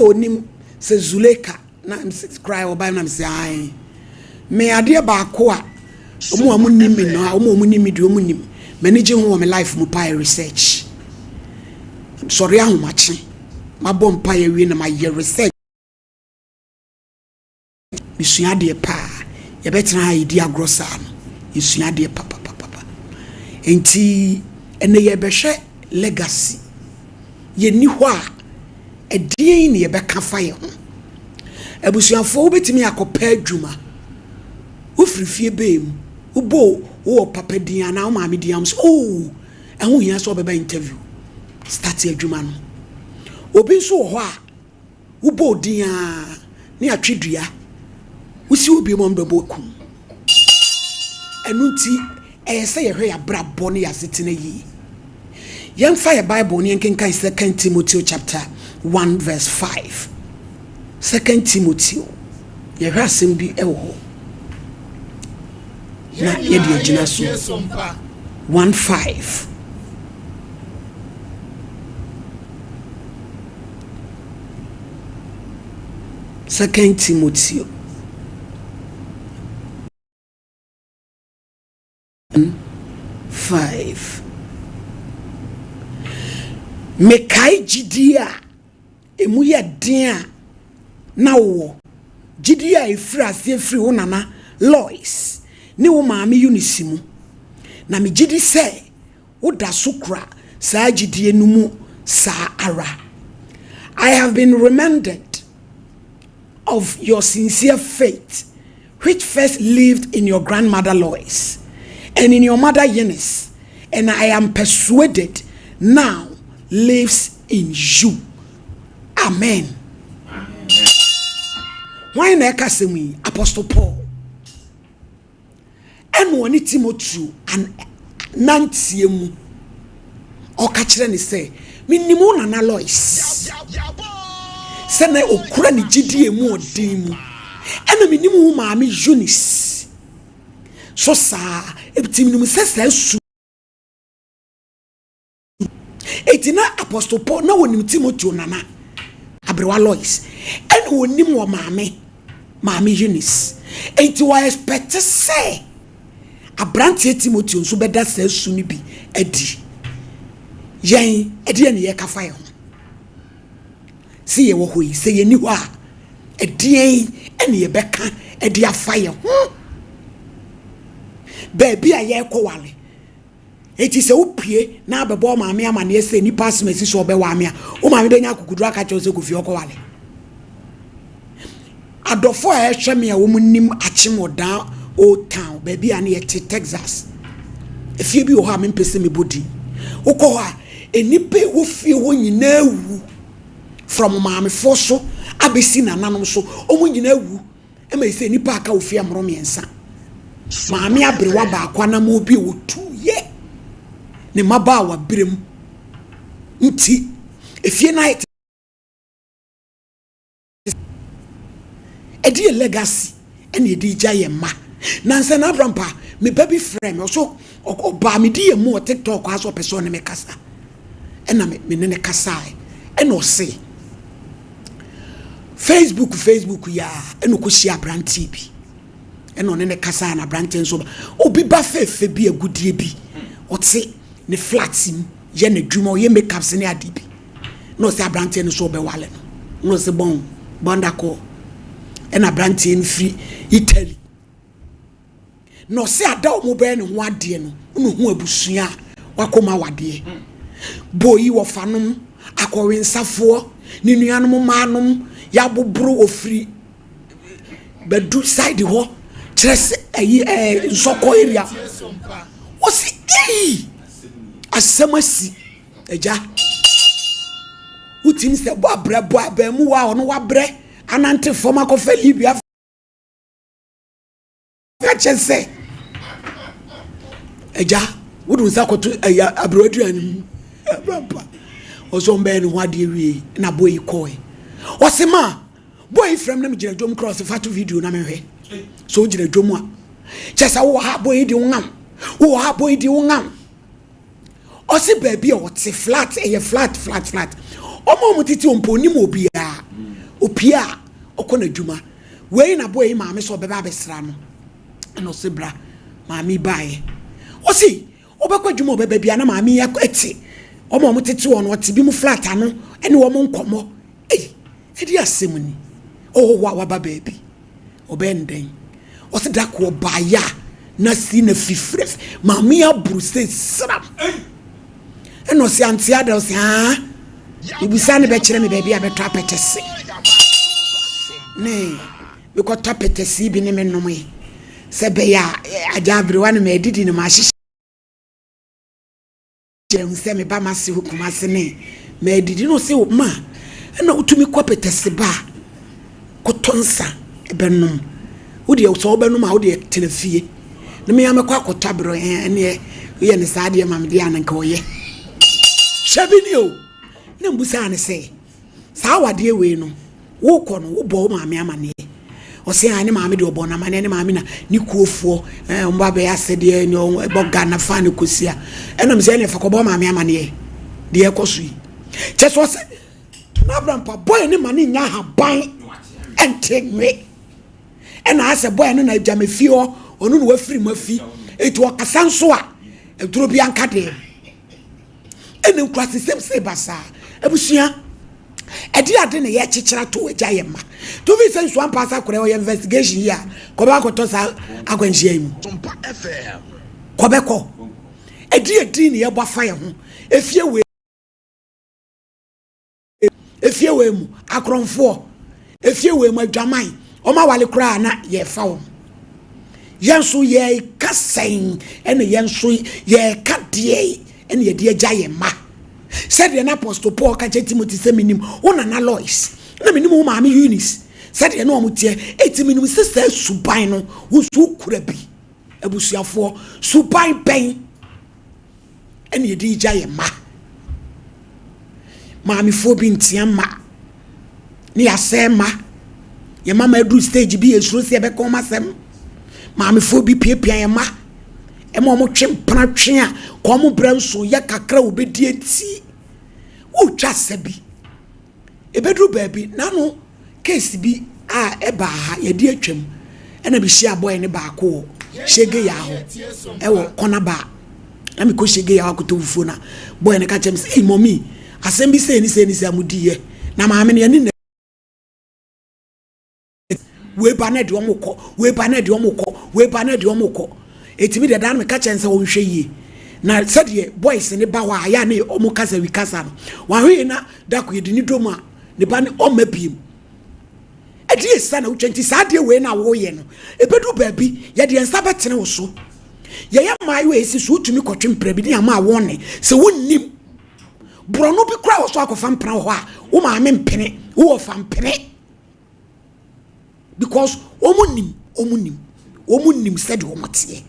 Onim sɛ Zuleka na koraa ɔbae na mesɛ ae. Me adeɛ baako a ɔmo a ɔmo nim me no, ɔmo a ɔmo nim me deɛ ɔmo nim. M'ani gye ho wɔ me life mu paa yɛ research. Sɔre ahomakye, mabɔ mpaeɛ awie na mayɛ research. Mesua adeɛ paa. Yɛbɛtena ha yɛdi agorɔ saa no, yɛsua adeɛ papapapa. Nti ɛnɛ yɛbɛhwɛ legacy. Yɛnni hɔ a, ɛdeɛn na yɛbɛka fa yɛn ho? Abusuafoɔ, wobɛtumi akɔpɛ adwuma. Wofiri fie bɛɛ mu, wobɔ wowɔ papa din anaa wo maame din am sɛ, oh, ɛho hia sɛ ɔbɛba interview. Start adwuma no. Obi nso wɔ hɔ a, wobɔ odin a ne atwe dua. Wosi obi mu a ɔmbɛbɔ kum. Ɛno nti, ɛyɛ sɛ yɛhwɛ yɛn abrabɔ ne yɛn asetena yie. Yɛmfa yɛ Bible ne yɛnkenkan 2 Timothy chapter 1 verse 5. 2 Timothy, yɛhwɛ asɛm bi wɔ hɔ na yɛde agyina so. 1 5. 2 Timothy 5. Mekae gyidie a emu yɛ den a na wowɔ, gyidie a ɛfiri aseɛ firi wo nana Lois ne wo maame Eunice mu, na megye di sɛ woda so kura saa gyidie no mu saa ara. I have been reminded of your sincere faith, which first lived in your grandmother Lois and in your mother Eunice, and I am persuaded now lives in you. Amen. Why na ɛka asɛm yi? Apostle Paul. Ɛna ɔne Timoteo an nanteɛ mu ɔka kyerɛ ne sɛ, menim wo nana Lois sɛ na okura ne gyidie mu ɔden mu, ɛna menim wo maame Eunice so saa, ebiti menim sɛ saa su eti na Apostle Paul na wɔnim Timoteo nana aberewa Lois, ɛna wɔnim wɔ maame Eunice, eti wɔ expect sɛ aberanteɛ Timoteo nso bɛda saa su no bi adi. Yɛn ɛdeɛ ne yɛka fa yɛn ho sɛ yɛwɔ hɔ yi, sɛ yɛni hɔ a, ɛdeɛn ɛne yɛbɛka ɛde afa yɛn ho baabi a yɛrekɔ wale? Eti sɛ wopie na abɛbɔ maame amaneɛ sɛ nipa asɛm asi so ɔbɛwɔ ame a, wo maame bɛnya akokoduro aka kyerɛ wo sɛ kɔ fie ɔkɔ wale. Adɔfo a ɛhwɛ me a wɔn nim Akyem Ɔdan Old Town, baabi a ne yɛte Texas, efie bi wɔ hɔ a mempɛ sɛ mebɔ din. Wokɔ hɔ a, nnipa a ɛwɔ fie hɔ nyinaa wu, from maamefoɔ so abɛsi nananom so, wɔn nyinaa wu. Ɛma yi sɛ nnipa aka wɔ fie mmoro mmiɛnsa. Maame aberewa baako anam obi a wɔtu yɛ ne mmabaawa berɛ mu nti efie no ayɛ te ɛde yɛ legacy ɛna yɛde gya yɛ mma. Nansa na abrampa me ba bi frɛ me, ɔso ɔbaa me di yɛ mu wɔ TikTok aso, ɔpɛ sɛ ɔne me kasa, ɛna me ne ne kasae, ɛna ɔse Facebook yaa ɛna ɔkɔhyia aberanteɛ bi, ɛna ɔne ne kasa, na aberanteɛ nso ba obi ba fɛɛfɛ bi, agudie bi, ɔte ne flat mu yɛ n'adwuma, ɔyɛ makeups ne ade bi, na ɔsɛ aberanteɛ no so ɔbɛwale no, na ɔsɛ bɔn bɔndakɔ, ɛna aberanteɛ no firi Italy, na ɔsɛ ada ɔmo bɛyɛ ne ho adeɛ no, ɔno ho abusua a wakɔma awadeɛ boyi wɔfanom akɔwensafoɔ ne nuanom mmaanom yɛaboboro ofiri Bɛdu side hɔ, kyerɛ sɛ ɛyi Nsɔkɔ area. Wɔsi eyi asɛm asi agya, wotumi sɛ bɔ abrɛ bɔ abɛɛmu wa ɔno wabrɛ anante fam akɔfɛ Libya ka kyerɛ sɛ agya wode nsa kɔto ɛyɛ aberewa aduane mu. Abrampa ɔsɛ ɔmbɛyɛ ne ho adeɛ wie na boy yi kɔɛ. Ɔse ma boy yi frɛ m na megyina dwom koraa, ɔse fa to video na mehwɛ sɛ wogyina dwom a, kyɛ sɛ wowɔ ha, boy yi di wo ngam, wowɔ ha, boy yi di wo ngam. Ɔse baabi a ɔte flat, ɛyɛ flat flat flat, ɔma ɔmo tete ɔmpo onim obiara. Opie a, ɔkɔ n'adwuma. Wei na boy yi maame sɛ ɔbɛba abɛsra no. Ɛna ɔse bra. Maame yi baeɛ. Ɔse ɔbɛkɔ adwuma ɔbɛba bia na maame yi te wɔn a wɔtete hɔ no, ɔte bi mu flat ano ne wɔn nkɔmmɔ. Ei, ɛde asɛm ni. Ɔhɔhoɔ a waba baabi. Ɔbɛyɛ no dɛn? Ɔse da ko ɔbaeɛ a na si na fifire maame yi aboro sɛ sram. Ɛna ɔse ante ada ɔse aa mebisa ne bɛkyerɛ me baabi a bɛtɔ apɛtɛse ne mekɔtɔ apɛtɛse bi ne me nomoe sɛ bɛyɛ a agya aberewa no maadidi no mahyehyɛ Kyerɛ sɛ meba m'ase hɔ Kumase ne madidi na ɔse ma ɛna wotumi kɔ Petɛse ba kɔtɔ nsa bɛnom wodeɛ sɛ wobɛnom a wodeɛ tena fie na me ara mɛkɔ akɔtɔ aberɛ ɛneɛ woyɛ ne saa deɛ ma me deɛ a na nka ɔyɛ hwɛ bi ni o na mbusaa ne sɛ Saa awadeɛ wei no, wokɔ no, wobɔ wo maame amaneɛ. Ɔse ae, ne maame deɛ ɔbɔ no amaneɛ, ne maame na ne kuofoɔ, eh, wɔn ba bɛyɛ asɛdeɛ, ne wɔn ɛbɔ Ghana fa ne kɔsia. Ɛna mesɛ ɛne fa kɔbɔ maame amaneɛ, deɛ ɛkɔ so yi. Kyɛ sɛ ɔse, na abrampa bɔyɛ ne ma ne nya ahaban ɛnte nwe. Ɛna asɛ bɔyɛ no na agya me fie hɔ, ɔno na wafiri mu afi. Eti ɔkasa nso a, aduro bi anka deɛ. Ɛna nkurasesɛm sei basaa. Abusua, ɛde ade na yɛkyekyere ato agya yɛ mma. To fi sɛ nsuo ampa asa korɛ ɔyɛ investigation yi a, kɔbɛ akɔtɔ saa akwanhyia yi mu. Kɔbɛkɔ. Ɛde ɛdin na yɛbɔ afa yɛ ho. Efie wei. Efie wei mu akorɔmfoɔ, efie wei mu adwaman, wɔn awale koraa na yɛfa wɔn. Yɛn nso yɛreka sɛn ɛna yɛn nso yɛreka deɛ ɛna yɛde agya yɛn mma. Sɛdeɛ na Apostle Paul ka kyerɛ Timothy sɛ menim wo nana Lois na menim wo maame Eunice sɛdeɛ na wɔn teɛ eti menim sɛ saa suban no wo nso wokura bi. Abusuafoɔ suban bɛn? ɛna yɛde regya yɛn mma. Maamefoɔ bi ntea mma ne yɛasɛe mma. Yɛn mma ma aduru stage bi yɛsuro sɛ yɛbɛka wɔn asɛm. Maamefoɔ bi piapia yɛn mma ɛma wɔn twe mpena twe a ka wɔn brɛ nso yɛ kakra wɔbɛdi akyi. Wotwa asɛ bi. Ɛbɛduru baabi, n'ano case bi a ɛbaa ha, yɛde atwam, ɛna mehyia boy ne baako wɔ Shege hɔ, ɛwɔ corner bar. Na mekɔ Shege hɔ akɔtɔ fufuo na boy no ka kyerɛ me sɛ, ei mɔmi, asɛm bi sei ne sei ne sei a modiiɛ, na maame no yɛne Wei ba na ɛde wɔn kɔ, wei ba na ɛde wɔn kɔ, wei ba na ɛde wɔn kɔ. Eti mi deɛ daa no meka kyɛn sɛ wɔnhwɛ yie. Na sɛdeɛ boys ne ba hɔ a yɛ a ne wɔn kasa wi kasa no, wɔahwɛ yie na dako yɛde ne dom a ne ba ne ɔmma biem. Ɛde yɛ sisa na wotwa nti saa adeɛ wei na wɔyɛ no, ɛbɛdu baabi yɛde yɛn nsa bɛtene wo so. Yɛyɛ mmaayewa esi so wotumi kɔtwe mpira bi ne ama wɔn ne sɛ wonnim. Borɔno bi koraa wɔ so akɔfa mpena wɔ hɔ a wo maame mpene, wo wɔfa mpene. Because wɔn nim, wɔn nim, wɔn nim sɛdeɛ wɔn teɛ.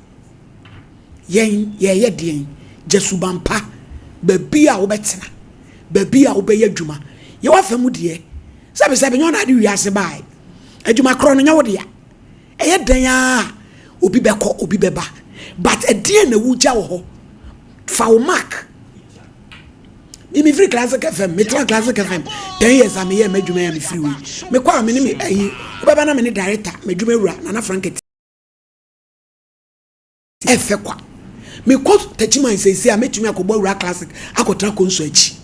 Yɛn yɛyɛ deɛn? Gya suban pa. Baabi a wobɛtena, baabi a wobɛyɛ adwuma. Yɛwɔ afa mu deɛ, sɛbisɛbi nyɛ ɔna ade wiase baae. Adwuma korɔ no nyɛ wo dea. Ɛyɛ dɛn ara a, obi bɛkɔ, obi bɛba. But ɛdeɛn na wogya wɔ hɔ? Fa wo mark. Me mefiri Classic FM, metena Classic FM 10 years a meyɛ m'adwuma yɛ mefiri wei. Mekɔ a me ne me ayi, wobɛba na me ne director, m'adwuma wura, Nana Frank ɛfɛ kwa. Mekɔ Techiman seesei a mɛtumi akɔbɔ awura Classic akɔtena konso akyi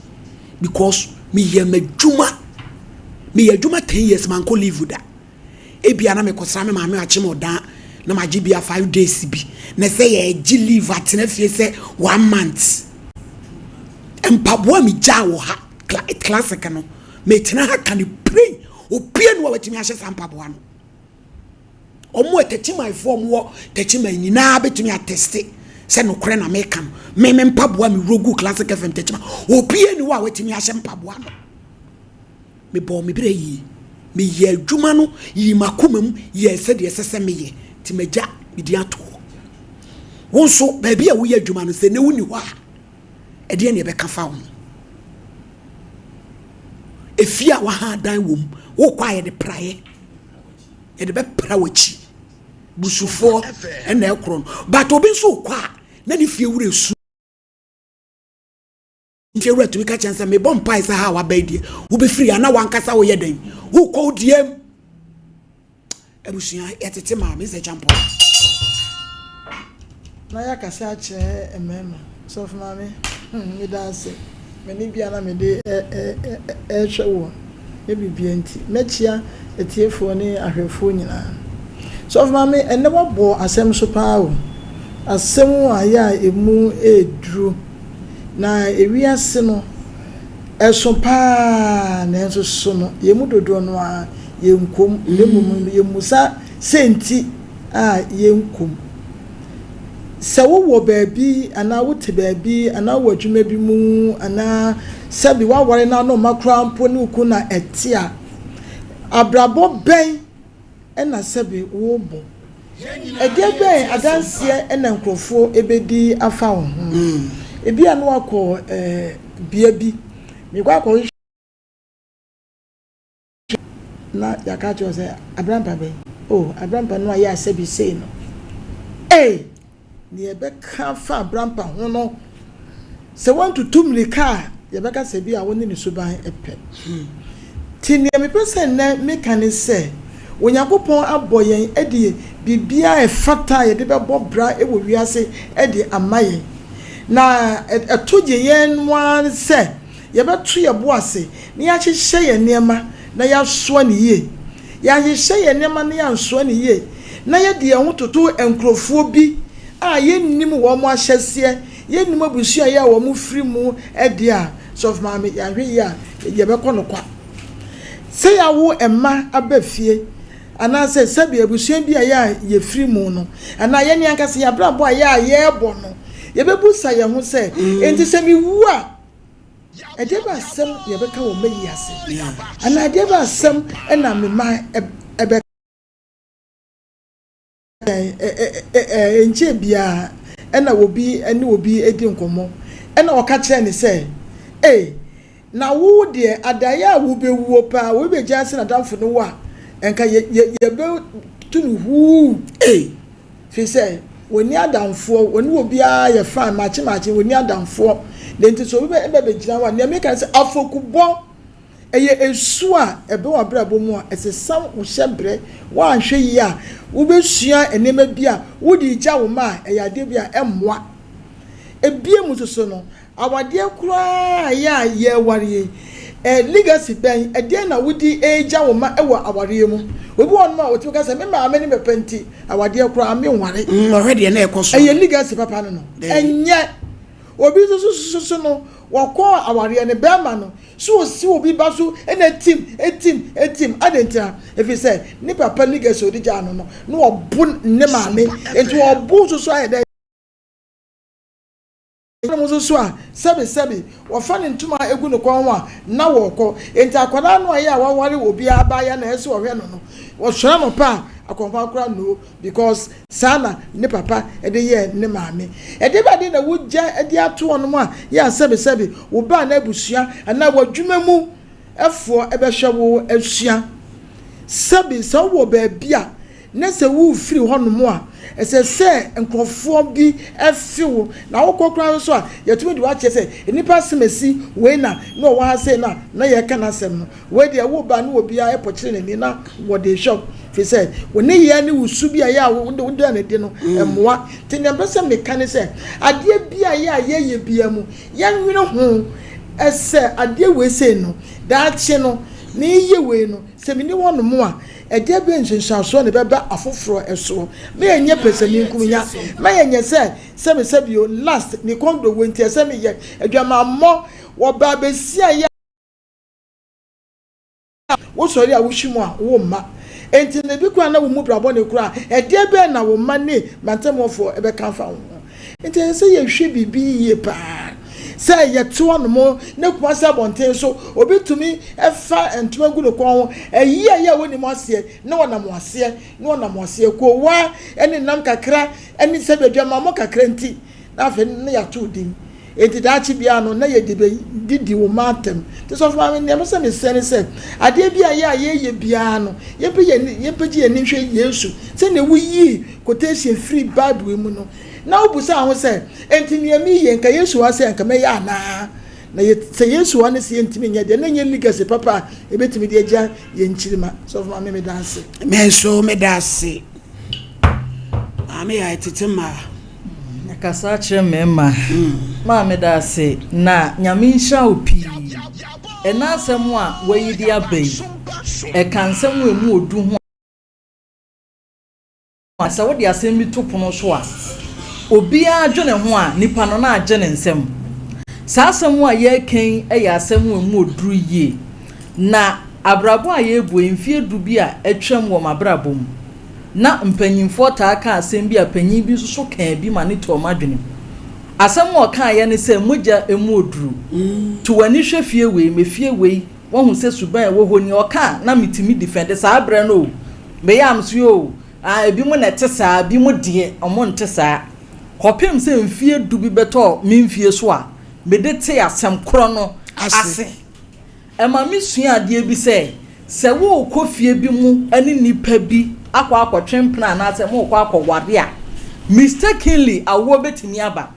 because meyɛ m'adwuma. Meyɛ adwuma 10 years mankɔ leave da. Ebia na mekɔsra me maame akyem ɔdan na magye bia 5 days bi na sɛ yɛgye leave atena fie sɛ one month. Mpaboa a megyaa wɔ ha Classic no metena ha ka ne pray obia ni wa watumi ahyɛ saa mpaboa no. Wɔn a Techimanfoɔ a wɔwɔ Techiman nyinaa bɛtumi atɛste sɛ nokorɛ na meka no. Me me mpaboa me wuro gu Classic FM Techiman. Obiara ni hɔ a watumi ahyɛ mpaboa no. Mebɔɔ me berɛ yie. Meyɛɛ adwuma no yii m'akoma mu yɛɛ sɛdeɛ ɛsɛ sɛ meyɛ. Nti magya me din ato hɔ. Wo nso, baabi a woyɛ adwuma no, sɛ nnɛ wonni hɔ a, ɛdeɛn na ɛbɛka fa wo ho? Efie a waha adan wɔ mu, wokɔ a yɛde praeɛ. Yɛde bɛpra w'akyi. Busufoɔ ɛna ɛkorɔ no. But obi nso kɔ a, na ne fie wura esu. Fiewura tumi ka kyerɛ no sɛ, Mebɔ mpae sɛ ha a waba yi deɛ, wobɛfiri ha na w'ankasa woyɛ dɛn? Wokɔ wo deɛm. Abusua, yɛtete maame sɛ kyampɔn. Na yɛakasa akyerɛ mmarima. Sɔfo maame, hmm, meda ase. M'ani bia na mede ɛrehwɛ woɔ, ne biribiara nti. Mɛkyia atiefoɔ ne ahwɛfoɔ nyinaa. Sɔfo maame, ɛnnɛ woabɔ asɛm so paa o. Asɛm a yɛ a ɛmu ɛreduru. Na ewiase no, ɛso paa, nanso so no, yɛn mu dodoɔ no ara yɛnkɔ mu, na mmom no, yɛmmisa sɛ nti a yɛnkɔ mu. Sɛ wowɔ baabi anaa wote baabi anaa wowɔ adwuma bi mu anaa sɛbi woaware na wo mma koraa mpo ne wo kunu na ɛte a, abrabɔ bɛn na sɛbe worebɔ? Ɛdeɛ bɛn adanseɛ na nkurɔfoɔ bɛdi afa wo ho? Ebia na woakɔ bea bi, merekɔ akɔhwehwɛ na yɛaka akyerɛ wo sɛ Abrampa bɛn? Oh, Abrampa no a yɛ a sɛbe sei no. Ei! Nea yɛbɛka afa Abrampa ho no, sɛ wantutu mmirika a, yɛbɛka sɛ ebia wo ne ne suban pɛ. Nti nea mepɛ sɛ nnɛ meka ne sɛ, Onyankopɔn abɔ yɛn de biribiara a ɛfata a yɛde bɛbɔ bra wɔ wiase de ama yɛn. Na ɛto gye yɛn ara sɛ yɛbɛto yɛn bo ase na yɛahyehyɛ yɛn nneɛma na yɛasoa no yie. Yɛanhyehyɛ yɛn nneɛma na yɛansoa no yie, na yɛde yɛn ho toto nkurɔfoɔ bi a yɛnnim wɔn ahyɛseɛ, yɛnnim abusua a wɔfiri mu deɛ a, Sɔfo Maame, yɛanhwɛ yie a, yɛbɛkɔ no kwa. Sɛ yɛawo mma aba fie, anaasɛ sɛbe abusua bi a yɛ a yɛfiri mu no, anaa yɛn ankasa yɛn abrabɔ a yɛ a yɛrebɔ no, yɛbɛbusa yɛn ho sɛ, Enti sɛ mewu a, Ɛdeɛ bɛn asɛm na yɛbɛka wɔ mma yi ase? Anaa ɛdeɛ bɛn asɛm na me mma bɛka? Ɛnkyɛɛ biara na obi ne obi redi nkɔmmɔ, ɛnna ɔka kyerɛɛ no sɛ, Ei, na wo deɛ, adaeɛ a wobɛwuo paa, obi bɛgyaa sɛ n'adamfo ne wo a, anka yɛbɛtu no huu. Ei! Firi sɛ wɔnni adamfoɔ, wɔne obiara yɛ fine, makye makye, wɔnni adamfoɔ. Na enti sɛ obi bɛ bɛgyina hɔ a, nea meka ne sɛ afɔkubɔ, ɛyɛ esu a ɛbɛ w'abrabɔ mu a ɛsesa wo hyɛbrɛ. Woanhwɛ yie a, wobɛsua nneɛma bi a wode regya wo mma a, ɛyɛ adeɛ bi a ɛmmoa. Ebiem nso so no, Awadeɛ koraa a yɛ a yɛreware yi, eh, legacy bɛn, ɛdeɛn na wode regya wo mma wɔ awareɛ mu? Obi wɔ hɔnom a ɔtumi ka sɛ, me maame ne me papa nti, awadeɛ koraa menware. Mm, ɔhwɛ deɛ na ɛkɔ so. Ɛyɛ legacy papa no no? Daabi. Ɛnyɛ. Obi nso so so no, wɔkɔɔ awareɛ no, bɛrima no, so ɔsi obi ba so na atim, atim, atim. Adɛn ntia? Ɛfiri sɛ, ne papa legacy a ɔde gyaa no no, na ɔbo ne maame. Nti ɔbo nso so ayɛ dɛn? Ebinom nso so a, sɛbesɛbe, wɔfa ne ntoma gu ne kɔn ho a, na wɔrekɔ. Enti akwadaa no a ɛyɛ a waware obiara abaayewa na ɛsɛ sɛ ɔhwɛ no no, ɔsɔre anɔpa a, akɔmfaa koraa no because saa na ne papa de yɛɛ ne maame. Ɛdeɛ bɛn ade na wogya de ato hɔnom a yɛ a sɛbesɛbe wo ba anaa abusua anaa w'adwuma mu foɔ bɛhwɛ wo asua? Sɛbe sɛ wowɔ baabi a Na sɛ worefiri hɔnom a, ɛsɛ sɛ nkurɔfoɔ bi fe wo, na wokɔ koraa nso a, yɛtumi de wo akyerɛ sɛ nnipa asɛmasi wei na na ɔwɔ ha sei no a na yɛreka n'asɛm no. Wei deɛ woreba ne obiara pɔkyere n'ani na wɔde rehwɛ wo, ɛfiri sɛ wo nneyɛɛ ne wo su bi a ɛyɛ a woda no adi no mmoa. Nti deɛ mepɛ sɛ meka ne sɛ, adeɛ bi a ɛyɛ a yɛyɛ biara mu, yɛnnwene ho sɛ adeɛ wei sei no, daakye no, mereyɛ wei no, sɛ menni hɔnom a, Ɛdeɛ bɛn nsunsuansoɔ na ɛbɛba afoforɔ soɔ? Ma yɛnyɛ pɛsɛmenkominya. Ma yɛnyɛ sɛ, sɛbesɛbe o, last, me kɔn dɔ wei nti ɛsɛ sɛ meyɛ. Adwamammɔ, wɔba abɛsia yɛ a, wosɔre a wohwi mu a, wo mma. Enti no, ebi koraa na wo mu bra bɔne koraa a, ɛdeɛ bɛn na wo mma ne mantamufoɔ bɛka afa wo ho? Enti ɛsɛ sɛ yɛhwɛ biribi yiye paa. Sɛ yɛte hɔnom na Kumasi abɔnten so obi tumi fa ntoma gu ne kɔn ho, ayi a ɛyɛ a wonnim aseɛ na wɔnam aseɛ na wɔnam aseɛ, kowa ne nam kakra ne sɛbi adwamammɔ kakra nti na afei na yɛato din. Enti daakye biara no na yɛde bɛdidi wo mma atɛm. Nti sɔfo maame nea mepɛ sɛ mesrɛ ne sɛ adeɛ bi a yɛ a yɛyɛ biara no yɛmpɛ yɛn yɛmpɛgye yɛn ani nhwɛ Yesu sɛnea woyii quotation firii Bible yi mu no na wobusaa ho sɛ, Enti nea mereyɛ yi, anka Yesu wɔ ha sɛ anka mɛyɛ anaa? Na yɛ, sɛ yɛn si hɔ ne sɛ yɛntumi nyɛ deɛ, na ɛnyɛ legacy papa a yɛbɛtumi de agya yɛn nkyirimma. Sɔfo Maame, meda ase. Me nso meda ase. Maame yɛ tete mmaa. Mekasa akyerɛ mmarima. Maa meda ase na Nyame nhyira wo pii. Ɛnɛ asɛm a wayi de aba yi, ɛka nsɛm a ɛmu ɔdu ho a sɛ wode asɛm bi to pono so a, obiara dwene ho a, nipa no na agye ne nsam. Saa asɛm a yɛreka yi yɛ asɛm a ɛmu ɔduru yie. Na abrabɔ a yɛrebɔ yi, mfeɛ du bi a atwam wɔ m'abrabɔ mu, na mpanyimfoɔ taa ka asɛm bi a panyin bi nso so kaa bi ma ne tɔɔ m'adwenem. Asɛm a ɔkaeɛ ne sɛ, Mogya mu oduru. To w'ani hwɛ fie wei, me fie wei, woahu sɛ suban a ɛwɔ hɔ ni. Ɔka a, na metumi defɛnde saa berɛ no o. Meyɛ a, mese oo, ah, ebinom na ɛte saa, ebinom deɛ, wɔnte saa. Kɔpem sɛ mfeɛ du bi bɛtɔɔ me mfie so a, mede tee asɛm korɔ no ase. Ɛma misuaa adeɛ bi sɛ, sɛ worekɔ fie bi mu ne nnipa bi akɔ akɔtwe mpena anaasɛ morekɔ akɔware a, mistakenly awoɔ bɛtumi aba.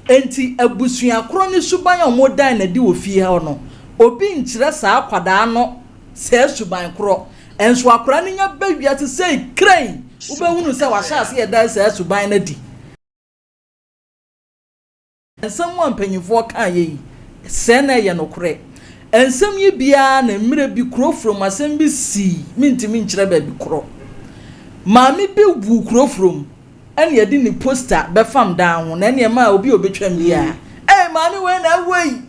Enti abusua korɔ no suban a wɔdan no adi wɔ fie hɔ no, obi nkyerɛ saa akwadaa no saa suban korɔ. Nso akwadaa no nya ba wiase sei kren, wobɛhunu sɛ wahyɛ aseɛ redan saa suban no adi. Nsɛm a mpanyimfoɔ kaeɛ yi, sɛɛ na ɛyɛ nokorɛ. Nsɛm yi biara na mmerɛ bi kuro furom asɛm bi sii, mentumi nkyerɛ baabi korɔ. Maame bi wuu kuro furom, ɛna yɛde ne poster bɛfam dan ho, na ɛne ɛmaa obi a ɔbɛtwam biara, Ei, maame wei na awu ei!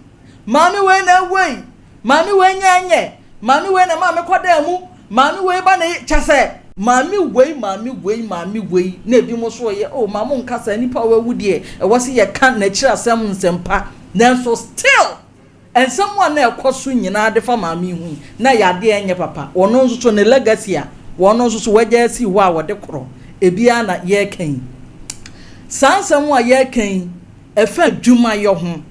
Maame wei na awu ei! Maame wei nyɛ ɛnyɛ, maame wei na ɛmaa me kɔdaa mu, maame wei ba na kyɛ sɛ. Maame wei, maame wei, maame wei, na ebinom nso reyɛ, oh ma mo nka saa, nipa a wawu deɛ, ɛwɔ sɛ yɛka n'akyiri asɛm nsɛmpa, nanso still nsɛm a na ɛkɔ so nyinaa de fa maame yi ho yi, na ɛyɛ adeɛ a ɛnyɛ papa. Ɔno nso so ne legacy a wɔn nso so wɔagya asi hɔ a wɔde korɔ, ebi ara na yɛreka yi. Saa nsɛm a yɛreka yi, Ɛfa adwumayɔ ho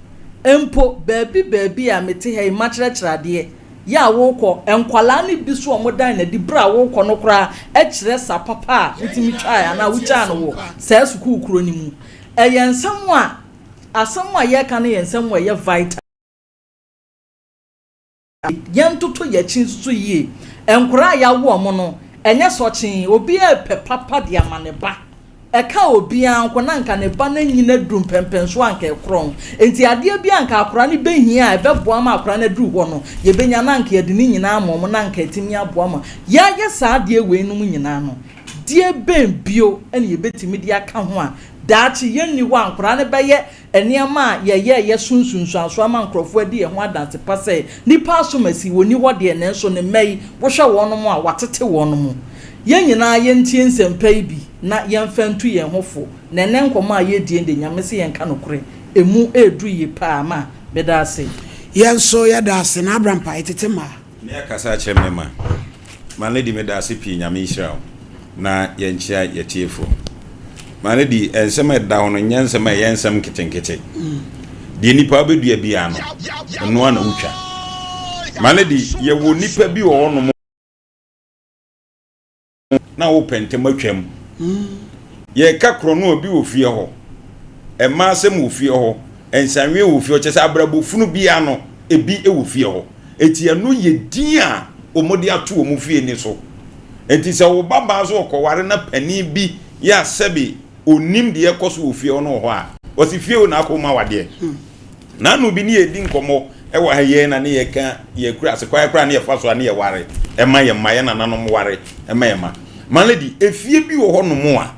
mpo, baabi baabi a mete ha yi makyerɛkyerɛ adeɛ, yɛ a worekɔ, nkwadaa no bi so a wɔdan no adi berɛ a worekɔ no koraa kyerɛ sa papa a wotumi twaeɛ anaa wogyaa no wɔ saa sukuu korɔ no mu. Ɛyɛ nsɛm a, asɛm a yɛreka no yɛ nsɛm a ɛyɛ vital. Yɛntoto yɛn akyi nso so yie. Nkwadaa a yɛawo wɔn no, ɛnyɛ sɔkyee. Obiara repɛ papa de ama ne ba. Ɛka obiara nko na anka ne ba no anyin aduru mpɛnpɛnsoɔ a anka ɛkorɔn. Enti adeɛ bi a anka akwadaa no bɛhia a ɛbɛboa ma akwadaa no aduru hɔ no, yɛbɛnya na anka yɛde ne nyinaa ama wɔn na anka atumi aboa ma yɛayɛ saa adeɛ weinom nyinaa no. Deɛ bɛn bio na yɛbɛtumi de aka ho a daakye yɛnni hɔ a nkwadaa no bɛyɛ Nneɛma a yɛyɛeɛ so nsunsuansoɔ ama nkurɔfoɔ adi yɛn ho adanse pa sɛ nnipa asomasi, wɔnni hɔ deɛ, nanso ne mma yi, wohwɛ wɔnom a, wɔatete wɔnom. Yɛn nyinaa yɛntie nsɛmpa yi bi na yɛmfa ntu yɛn ho fo, na ɛnnɛ nkɔmmɔ a yɛredie no deɛ, Nyame se yɛnka nokorɛ, ɛmu ɛreduru yie paa. Ma, meda ase. Yɛn nso yɛda ase na abra mpae tete mmaa. Me akasa akyerɛ me ma. My lady meda ase pii Nyame nhyira wo na yɛnkyea yɛtiefoɔ. My lady nsɛm a ɛda hɔ no nyɛ nsɛm a ɛyɛ nsɛm nketenkete. Deɛ nipa wobɛdua biara no ɛno ara na wotwa. My lady yɛwɔ nipa bi wɔ hɔnom na wopɛ ntɛm atwam. Yɛreka korɔno a, bi wɔ fie hɔ, mmaa asɛm wɔ fie hɔ, nsanweɛ wɔ fie hɔ, kyerɛ sɛ abrabɔ funu biara no, ebi wɔ fie hɔ. Eti ɛno yɛ din a wɔde ato wɔn fie ni so. Enti sɛ wo ba baa so ɔkɔware na panin bi yɛ a sɛbe ɔnnim deɛ ɛkɔ so wɔ fie hɔ no wɔ hɔ a, ɔse fie o na akɔ mu awadeɛ. N'ano bi ne yɛredi nkɔmmɔ wɔ ha yɛn na ne yɛka yɛn kura ase kwan koraa ne yɛfa so a ne yɛware ɛma yɛn mma yɛn nananom ware ɛma yɛn mma. My lady, efie bi wɔ hɔ nom a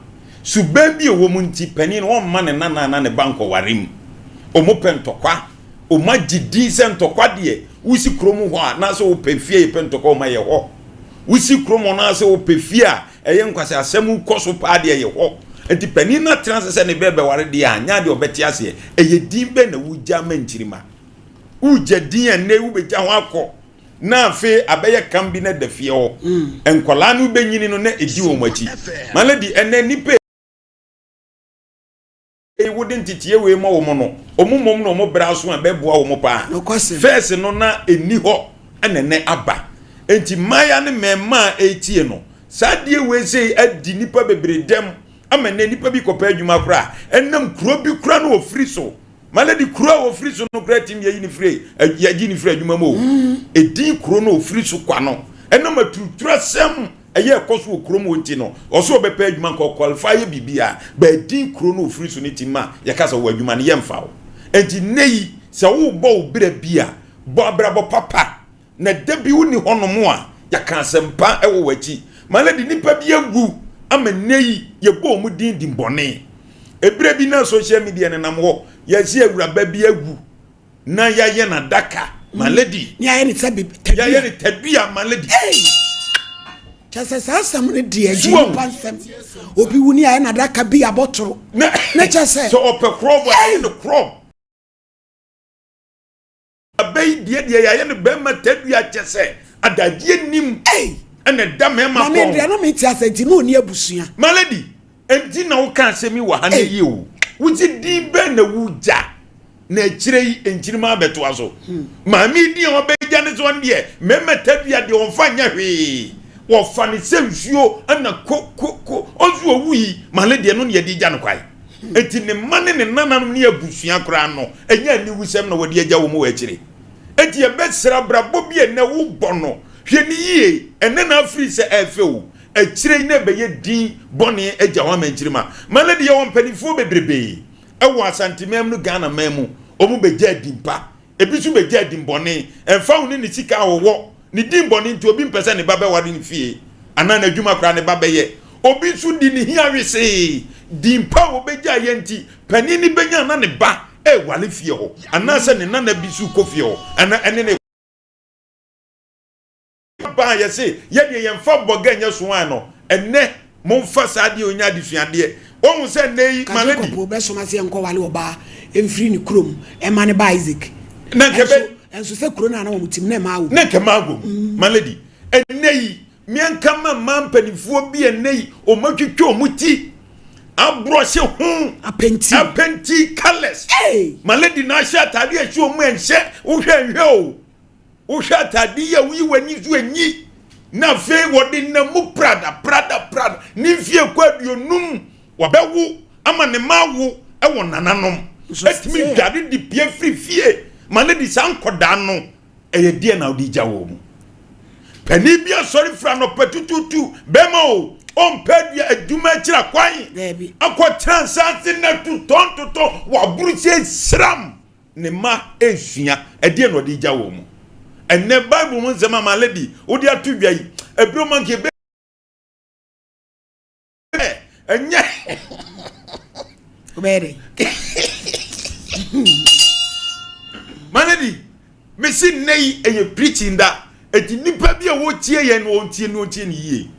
suban bi ɛwɔ mu nti panin no ɔmma ne nana anaa ne ba nkɔware mu. Ɔmo pɛ ntɔkwa, ɔmo agye din sɛ ntɔkwa deɛ wosi kurom hɔ a na sɛ wopɛ fie a yɛpɛ ntɔkwa ɔma yɛ hɔ. Wosi kurom hɔ na sɛ wopɛ fie a Ɛyɛ nkwaseasɛm kɔ so paa deɛ ɛyɛ hɔ. Nti panin no atena ase sɛ ne bɛ bɛware deɛ a, nyɛ adeɛ ɔbɛte aseɛ. Ɛyɛ din bɛn na wogya ma nkyirimma? Wogya din a nnɛ wobɛgya ho akɔ na afei abɛyɛ kam bi na da fie hɔ. Nkwadaa no bɛnyini no na ɛdi wɔn akyi. My lady, ɛnnɛ nnipa Ei wode nteteɛ wei ma wɔn no, wɔn mmom na wɔn brɛ aso a ɛbɛboa wɔn paa. Nokwasɛm. First no na ɛnni hɔ ɛna ɛnɛ aba. Enti mmayewa ne mmarimaa a ɛretie no, saa adeɛ wei sei adi nnipa bebree dɛm ama ɛnɛ nnipa bi kɔpɛ adwuma koraa a, ɛnam kuro bi koraa na wɔfiri so. My lady, kuro a wɔfiri so no koraa tumi yɛyi ne firi yɛgye ne firi adwuma mu o. Edin kuro no ofiri so kwa no ɛnam aturuturu asɛm ɛyɛ ɛkɔ so wɔ kurom hɔ nti no ɔso ɔbɛpɛ adwuma nka ɔqualify yɛ biribi a bɛɛdin kuro no ofiri so no ti ma yɛka sɛ wɔ adwuma no yɛmfa wo. Enti nnɛ yi sɛ wobɔ wo berɛ bi a bɔ abrabɔ papa Na da bi wonni hɔnom a, yɛaka asɛmpa wɔ w'akyi. My lady, nnipa bi awu ama nnɛ yi yɛbɔ wɔn din din bɔne. Ebere bi na social media nenam hɔ, yɛse awuraba bi awu na yɛayɛ no adaka. My lady. Ne yɛayɛ no sɛ tadua. Yɛayɛ no tadua, my lady. Hey! Kyɛ sɛ saa asɛm no deɛ gye nipa nsɛm. Obi wu ne yɛayɛ no adaka bi abɔtoro. Na kyɛ sɛ. Sɛ ɔpɛ korɔbɔ a, yɛayɛ no korɔb. Aba yi deɛ deɛ yɛayɛ no bɛrima tadua kyɛ sɛ adagyeɛ nim ɛna ɛda mmarima kɔn. Maame deɛ na mente asɛ nti na ɔni abusua. My lady, ɛnti na woka asɛm yi wɔ ha na yie o. Wogye din bɛn na wogya na akyire yi nkyirima abɛtoa so. Maame yi din a wabɛgya ne sɛ ɔno deɛ mmarima tadua deɛ ɔmfa nyɛ hwee. Wɔfa no sɛ nsuo ɛna ko ko ko ɔnso ɔwu yi my lady ɛno na yɛde gya no kwae. Enti ne mma ne ne nananom ne abusua koraa no, ɛnyɛ aniwusɛm na wɔde agya wɔn wɔ akyire. Enti yɛbɛsrɛ abrabɔ bi a ɛnnɛ wobɔ no, hwɛ no yie, ɛnnɛ na afiri sɛ ɛyɛ fɛ o, akyire yi na ɛbɛyɛ din bɔne agya hɔ ama nkyirimma. Ma no de yɛwɔ mpanimfoɔ bebrebee wɔ Asanteman mu ne Ghana man mu, wɔbɛgyaa din pa. Ebi nso begyaa dimmɔne, ɛmfa ho ne ne sika a ɔwɔ. Ne dimmɔne nti, obi mpɛ sɛ ne ba bɛware ne fie anaa n'adwuma koraa ne ba bɛyɛ. Obi nso di ne hia wesee. Din pa a obegyaeɛ nti, panin no benya na ne ba reware fie hɔ anaasɛ ne nana bi nso rekɔ fie hɔ anaa ɛne no Ba a yɛse yɛdeɛ yɛmfa bɔga nyɛ soan no, ɛnnɛ momfa saa adeɛ ɔnya adesuadeɛ. Woahu sɛ nnɛ yi Ka ma Jacob lady. bɛsoma sɛ yɛnkɔwale ɔbaa mfiri ne kurom mma ne ba Isaac. Na nka Ɛnso, ɛbɛ. ɛnso sɛ kuro no a na wɔn te mu na mmaa wɔ mu. Na nka mmaa wɔ mu. Ma lady, ɛnnɛ yi meɛnka ma mmaa mpanimfoɔ bi ɛnnɛ yi wɔn atwitwa wɔn ti aborɔhye ho. Apɛnti. Apɛnti colours. Hey! Ma lady na ahyɛ ataadeɛ a ɛhyɛ wɔn ɛnhyɛ, wohwɛ nhwɛ o. Wohwɛ atade yi a woyi w'ani so enyi na afei wɔde nam mu prada prada prada ne mfie kɔ aduonum wɔbɛwo ama ne mma awo wɔ nananom etumi dware de pie firi fie ma ne de saa nkɔdaa no ɛyɛ deɛ na wode gya wɔ mu panin bi asɔre firi anɔpa tututu bɛrima o ɔmpɛ adua adwuma akyira kwan akɔtena nsaase na tutɔn totɔn waboro sɛ sram Ne mma resua. Ɛdeɛn na ɔde regya wɔn mu? Ɛnnɛ, Bible mu nsɛm a Malady wode ato dwa yi, ɛberɛ mu anka ebe ɛnyɛ. Wobɛyɛ dɛ. Malady, mesi nnɛ yi ɛyɛ preaching da. Eti nipa bi a wɔtie yɛn no wɔntie no wɔntie no yie.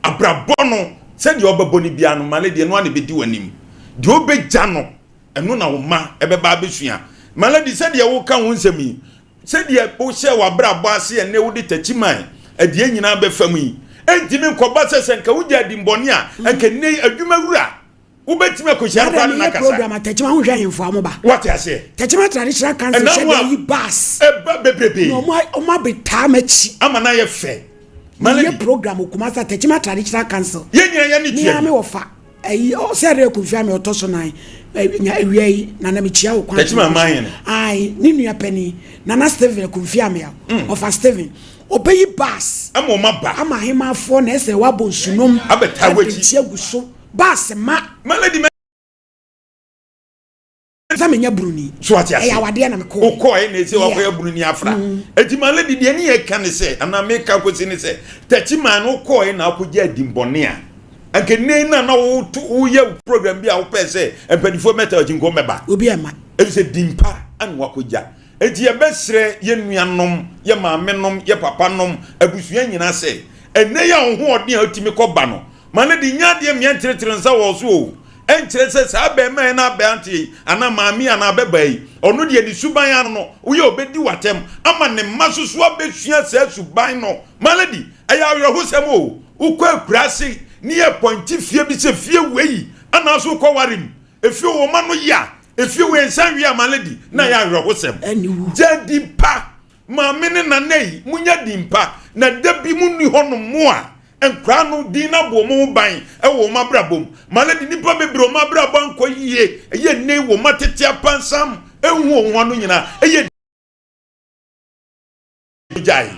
Abrabɔ no sɛdeɛ ɔbɛbɔ no biara no Malady ɛno ara na ɛbɛdi w'anim. Deɛ ɔbɛgya no Ɛno na wo mma bɛba abɛsua. Malady, sɛdeɛ woka wo nsɛm yi, sɛdeɛ wohyɛɛ w'abrabɔ ase ɛnnɛ wode takyiman adeɛ nyinaa bɛfa mu yi, ɛntumi nkɔba sɛ sɛ nka wogya adimbɔne a, anka nnɛ yi adwuma wura wobɛtumi akɔhyia no koraa ne no Meyɛ akasa. program a Tɛkyima ho hwɛ ahemfo a wɔba. Wate aseɛ? Tɛkyima Traditional Council Ɛnam hyɛ a da yi bus. ɛba bebrebe. Na wɔn wɔn abetaa m'akyi. Ama no ayɛ fɛ. Malady. Meyɛ program wɔ Kumasi a Tɛkyima Traditional Council. Yɛn nyinaa yɛn ani Me tua ara bi. me wɔfa. Ayi ɔsɛ dɛ Kofi Ame ɔtɔ so nan nya awia yi nana mekyia wo kwan Tachima man hene. Ae ne nua panin nana Steven Kofi Ame a ɔfa Steven ɔbɛyi bus ama ɔma ba ama ahemafoɔ na ɛsɛ wabɔ nsunom abɛtaa w'akyi apɛnti agu so bus ma. Ma lady ma. Sɛ menyɛ broni. So ate aseɛ? Ɛyɛ awadeɛ na mekɔɛ. Wokɔɛ na ɛsɛ wakɔyɛ broni afra. Eti ma lady deɛ ne yɛ ka ne sɛ anaa meka kɔsi ne sɛ takyi man no wokɔɛ na akɔgye adimbɔne a anka nnɛ na na woto woyɛ program bi a wopɛɛ sɛ mpanimfoɔ mɛta akyi nkɔ mɛba. Obi ɛma. Ɛfisɛ dimpa ana wakɔgya. Enti yɛbɛsrɛ yɛn nuanom, yɛn maamenom, yɛn papanom, abusua nyinaa sɛ ɛnnɛ yi a wo ho ɔden a wotumi kɔba no ma lady nyɛ adeɛ mmea ntenetene nsa wɔ so o. Ɛnkyerɛ sɛ saa abarimaa yi anaa aberanteɛ yi anaa maame yi anaa ababaa yi, ɔno deɛ ne suban ano no, woyɛ a ɔbɛdi w'atɛm ama ne mma nso so abɛsua saa suban no. Malady, ɛyɛ awerɛhosɛm o, wokɔ akuraase ne yɛpɔnkye fie bi sɛ fie wei anaa so wokɔware mu, efie wɔ mma no ya, efie wei nsa nwe a, Malady, na ɛyɛ awerɛhosɛm. Gya di pa. Maame ne nana yi, monya din pa, na da bi monni hɔnom mo a, nkwadaa no din no abɔ wɔn ho ban wɔ wɔn abrabɔ mu. Malady, nnipa bebree wɔn abrabɔ ankɔ yie, ɛyɛ nnɛ yi wɔn atete apansam. Ɛnhu wɔn ho ano nyinaa. Ɛyɛ gyae.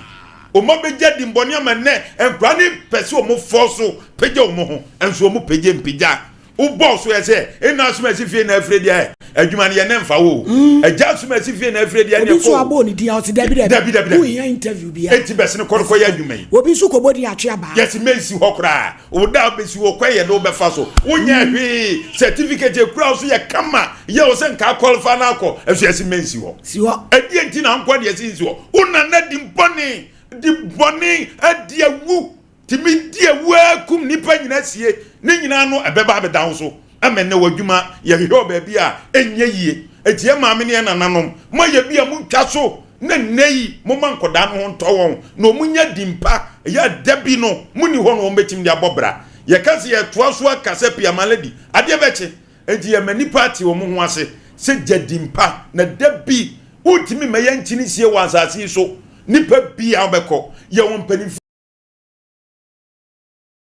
Wɔn abɛgya dimbɔne ama nnɛ nkwadaa no pɛ sɛ wɔn fɔ so pagya wɔn ho nso wɔn pagya mpagya. Wobɔɔ so yɛ sɛ ɛna asom asi fie na afiri deɛ adwuma no yɛ ne mfa wo. Agya asom asi fie na afiri deɛ ne Obi nso ɛkɔ. abɔ ne din a ɔte dabi dabi. Dabi dabi dabi. Wohia interview bia. Eti bɛsene kɔ no kɔyɛ adwuma yi. Obi nso kɔbɔ din atwe abaa. Yɛsi mɛnsi hɔ koraa. Wo da a wobɛsi hɔ kwan yɛ de wobɛfa so. Wonyɛ hwee. Certificate ekura wo so yɛ kama. Yɛ wo sɛ nka akɔlfa no akɔ. Nso yɛsi mɛnsi hɔ. Si hɔ. Ɛdeɛ nti na nkɔ deɛ si nsi hɔ. Wo nana di bɔne, di bɔne, adi awu. Tumi di awu ara kum nnipa nyinaa sie. Ne nyinaa no ɛbɛba abɛda wo so. Ama nnɛ w'adwuma yɛhwehwɛ wɔ baabi a ɛnyɛ yie. Enti yɛn maame ne yɛn nananom, moayɛ bi a montwa so na nnɛ yi momma nkwadaa no ho ntɔ wɔn na wɔnya din pa. Ɛyɛ a da bi no monni hɔ na wɔbɛtumi de abɔ bra. Yɛka sɛ yɛtoa so aka sɛ Pia Malady, adeɛ bɛkye. Enti yɛma nnipa ate wɔn ho ase sɛ gya din pa na da bi wontumi mma yɛnkyini nsie wɔ asase yi so. Nnipa biara bɛkɔ. Yɛwɔ mpanimfoɔ.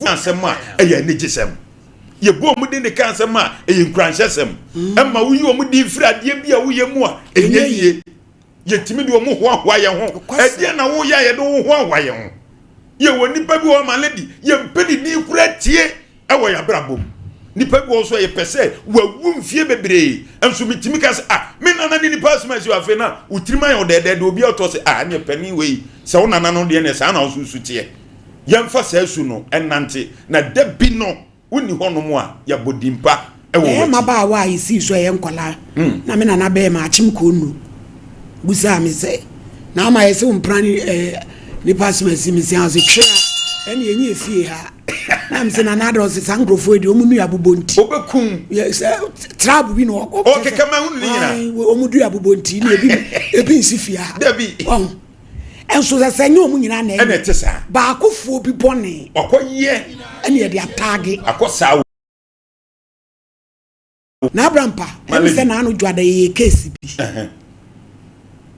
asɛm a ɛyɛ anigyesɛm. Yɛbɔ wɔn din de ka asɛm a ɛyɛ nkuranhyɛsɛm. Ɛma woyi wɔn din firi adeɛ bi a woyɛ mu a ɛnyɛ yie. Yɛtumi de wɔn hoahoa yɛn ho. Ɛdeɛ na woyɛ a yɛde wo hoahoa yɛn ho. Yɛwɔ nnipa bi wɔ hɔ ma lady yɛmpɛ ne din koraa tie ɛwɔ yɛn abrabɔ mu. Nnipa bi wɔ hɔ nso a yɛpɛ sɛ wawu mfie bebree nso metumi ka sɛ ah me nana ne nipa asɛm asi afei na wo tirim ayɛ ɔdɛɛdɛɛ de obi atɔ sɛ ah ɛneɛ panin wei sɛ wo nana no deɛ neɛ saa na wo nso su teɛ. Yɛmfa saa su no nnante, na da bi no wonni hɔnom a, yɛabɔ din pa wɔ Yɛyɛ w'akyi. mmabaawa a yɛsii so a yɛyɛ nkwadaa na me nana bɛɛma Akyem Konnu busaa me sɛ, na ama yɛse wo mpena ne eh, nipa asem asi? Mese ɔse twe a ɛne ɛnyɛ efie ha. Na mese nana adɛ ɔse saa nkurɔfoɔ yi deɛ ɔmo nua bobɔ nti. Ɔbɛkum. Yɛ sɛ tribe bi na ɔkɔ. Ɔkeka ma hunu ne nyinaa. Ɔmo dua bobɔ nti na ebi ebi nsi fie ha. Dabi. Ɔho. Nso sɛ sɛ nyɛ wɔn nyinaa na ɛna ɛte saa. Baakofoɔ bi bɔne. Wakɔ yɛ. Ɛna yɛde ataage. Akɔ saa o. Na Abrampa, ɛne sɛ n'ano dwada yɛyɛ case bi.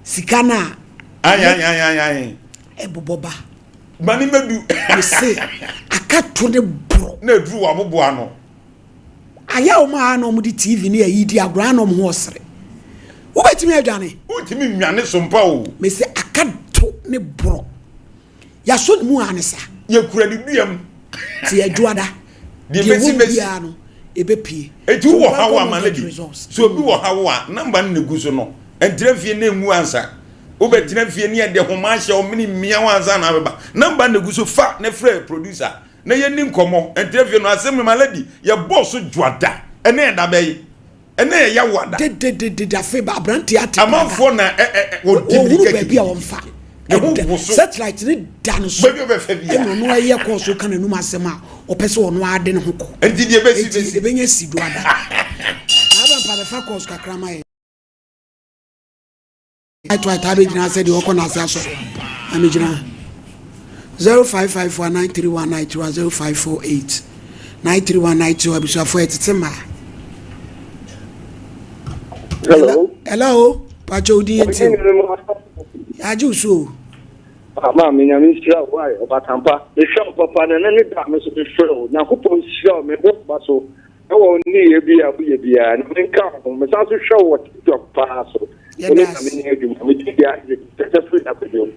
Sika no a. Ayi. Ɛbobɔ ba. Ma ne mɛdu. Mese akato ne borɔ. Na aduru wɔ aboboa ano. Ayɛ wɔn a na wɔde TV ne ayi di agorɔ a na wɔn ho ɔsere. Wobɛtumi adwane? Wontumi nnwane so mpa o. Mese aka to ne borɔ. Yɛasɔ ne mu a ne sa. Yɛkura ne dua mu. Te adwoada. Deɛ Deɛ bɛsi ɛwɔ mu bɛsi. biara no, ɛbɛpue. Eti So wowɔ mpa haw nkɔ a no ma get lady. results. So obi wɔ haw a number no na egu so no. Ɛntena fie na enwu ansa. Wobɛtena fie ne yɛde homa ahyɛ wo mene mmia wo ansa na abɛba. Number no na egu so fa na frɛ producer. Na yɛnni nkɔmmɔ ntra fie no asɛm no my lady yɛbɔɔ so dwoada ɛnɛ yɛ da bɛyi ɛnɛ yɛ yawoada. Dededede afei ba aberanteɛ ate praga. Amanfoɔ na ɛ ɛ wɔdi Wɔhunu mirika baabi a wɔmfa gidigidi ne ho ɛda woso. Satellite no da no so Baabi a ɔbɛfa biara. ɛna ɔno ɛyɛ kɔɔ so ka n'anum asɛm a ɔpɛ sɛ ɔno ara de ne ho kɔ. Nti deɛ ɛbɛsi Enti bɛsi. ɛbɛnya si dwoada. Na Abampa bɛfa kɔɔso kakra ma yɛn. White white abɛgyina sɛ deɛ ɔkɔ n'ase asɔre na megyina 0554 931 931 0548 931 931 abusuafoɔ ɛtete mmaa. Hello. Hello. Pacho odi yɛn ti o. Yagye wo so o. Maame nyame nhyira wo ayɛ ɔbatampa mehwɛ wo papa na ɛnɛ ne da me so mefrɛ wo nyankopɔn nhyira wo mebɔ ba so Ɛwɔ wo nneyɛɛ bi a woyɛ biara no, menka wo ho. Mesan nso hwɛ wo wɔ TikTok paa so. Wo ne Yɛda Nyame ase. nyɛ adwuma. Me din de Isaac, mekasa firi Akwadwo.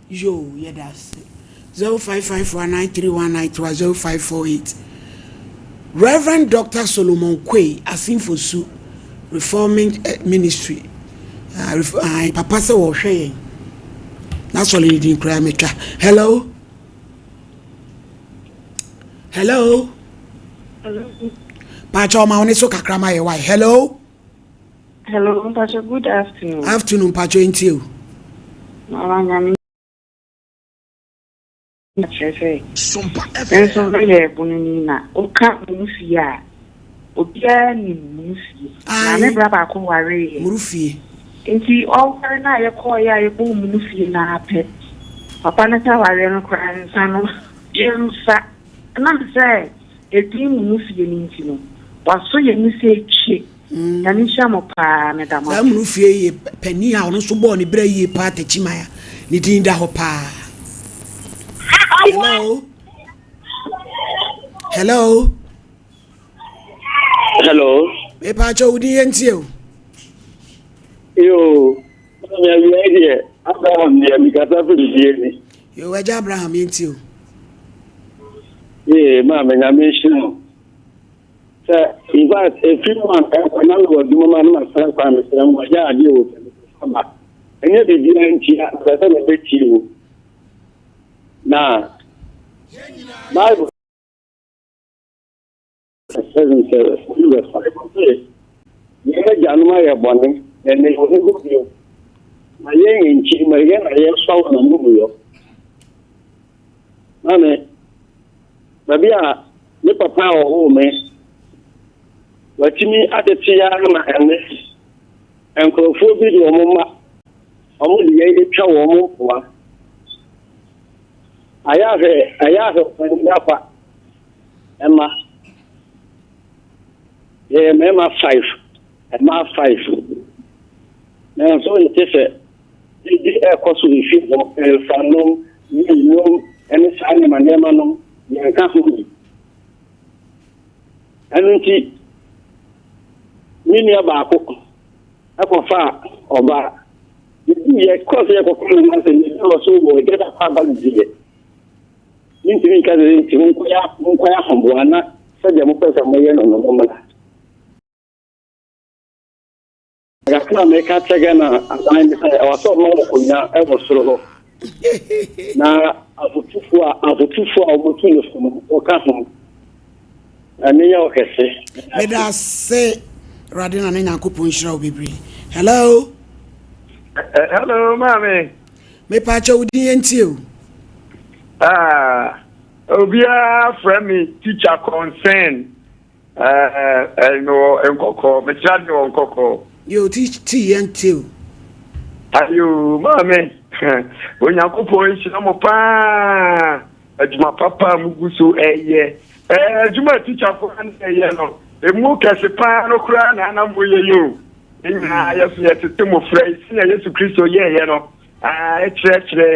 Yoo yɛda ase. 0554 931 931 0548 Rev. Doctor Solomon Quay Asinfosu Reforming Ministry ah, ref, ah, papa sɛ wɔhwɛ yɛn. N'asɔre no din koraa metwa. Hello. Hello. Hello. Pacha ọma wo so kakra ma yɛ why. Hello. Hello, Mpacho, good afternoon. Afternoon, Mpacho ntie o. Mama nyame kyerɛ sɛ me nso meyɛ bononi na woka mu fie a obiara nim mu fie. Maame bra baako wareeɛ. Muru fie. Nti ɔware no a yɛkɔɔeɛ a yɛkɔɔ mu fie no ara pɛ. Papa no sɛ awareɛ no koraa nsa no yɛmfa. Ɛnam sɛ edin mu no fie no nti no, wasɔ yɛn mu sɛ twe. Nyame nhyira mo paa, meda mo Saa ase. munu fie yi yɛ panin a ɔno nso bɔɔ ne bra yie paa Takyiman a ne din da hɔ paa. Hello. Hello. Hello. Mepaakyɛ wo din yɛ ntie o. Yoo, maame awia yi deɛ, Abraham deɛ mekasa firi fie ni. Yoo, agya Abraham yɛntie o. Yee, maame nyame nhyira wo. Sɛ, in fact, ɛfiri mu a ɛkɔ na mewɔ adwuma ma na masra kwan mesrɛ mo agya adeɛ wɔ fie mekɔfa ba. Ɛnyɛ biribiara ntia, mepɛ sɛ mebɛtie wo. Na Bible Seven sɛ verse 5 ɔse, Yɛn agyanom ayɛ bɔne, na ɛnnɛ wɔnni hɔ bio, na yɛn yɛn nkyirimma, yɛn na yɛresoa wɔn amumuyɔ. Maame, baabi a me papa a ɔwoo me, watumi atete ya ma ɛnnɛ, nkurɔfoɔ bi de wɔn mma, wɔn de yɛn atwa wɔn mpoa. Ayɛ ahwɛ, ayɛ ahwɛ ɔpanin afa. Mma. Yɛyɛ mmarima five, mmaa five. Nanso nte sɛ gyidi ɛrekɔ so efi hɔ, nsanom, wii nom, ne saa nneɛma nneɛma no, yɛnka ho bi. Ɛno nti, me nua baako ɛkɔfaa ɔbaa. Yɛdu yɛkɔɔ sɛ yɛkɔka ne ho asɛm, yɛdu hɔ so wɔ ɛgya da kɔ aba no diiɛ. Mintumi nka sɛ enti monkɔyɛ monkɔyɛ ahoboa na sɛdeɛ mopɛ sɛ moyɛ no no mommra. Kakra a meka kyerɛ Ghana aban ne sɛ ɛwɔ sɛ ɔma wɔn akonnwa wɔ soro hɔ na afotufo a afotufo a wɔtu no fo no wɔka ho. Ɛno yɛ ɔkɛse. Meda ase Awurade na ne Nyankopɔn nhyira wo bebree. Hello. Hello, maame. Mepaakyɛw wo din yɛntie o. Ah, obiara frɛ me teacher concern. Eh, eh, mewɔ nkɔkɔɔ, mekyerɛ adeɛ wɔ nkɔkɔɔ. Yo, ti ti yɛntie o. Ayo, maame, Onyankopɔn nhyira mo paa, adwuma papa a mugu so ɛyɛ. Eh, adwuma a teacher koraa na ɛyɛ no, emu kɛse paa no koraa na ana moyɛ yi o. Yɛn nyinaa yɛ so yɛtete mmofra yi sɛnea Yesu Kristo yɛeɛ no, ɛkyerɛkyerɛ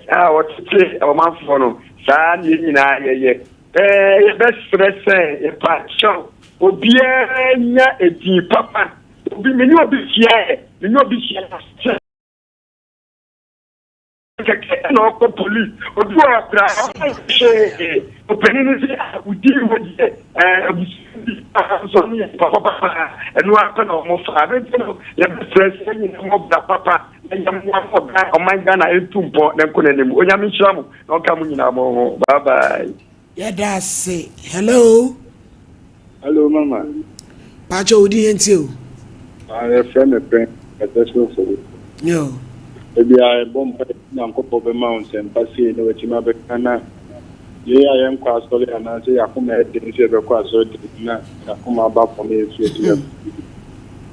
a ɔtete ɔmanfoɔ no, saa na yɛn nyinaa yɛyɛ. Yɛbɛsrɛ sɛ yɛpa kyɛw obiara nya edin papa. Obi me ne obi hyiaeɛ, me ne obi hyia sɛ kɛkɛ na ɔkɔ police obi wɔ akora ɔka hwee ɔpanin no sɛ wodi wɔ deɛ abusua bi nso no yɛ papa papa ɛno akɔ na wɔn fa ɛno nti no yɛbɛsrɛ sɛ nyina mmɔ bra papa na yɛmmoa ma ɔgan ɔman Ghana ntu mpɔ na nkɔ n'anim. Onyame nhyira mo na ɔnka mo nyinaa mo ho. Bye bye. Yɛda ase. Hello. Hello mama. Pacho wo din yɛntie o. Ah, yɛfrɛ me Prince Kɛtɛso Ofori. Yo. Ebi a yɛbɔ mpa Nyankopɔn bɛma wo nsɛmpa sei na watumi abɛka na yei a yɛnkɔ asɔre anaasɛ yɛakoma ɛden sɛ yɛbɛkɔ asɔre de na yɛakoma aba fam yɛ so yɛtumi akɔ.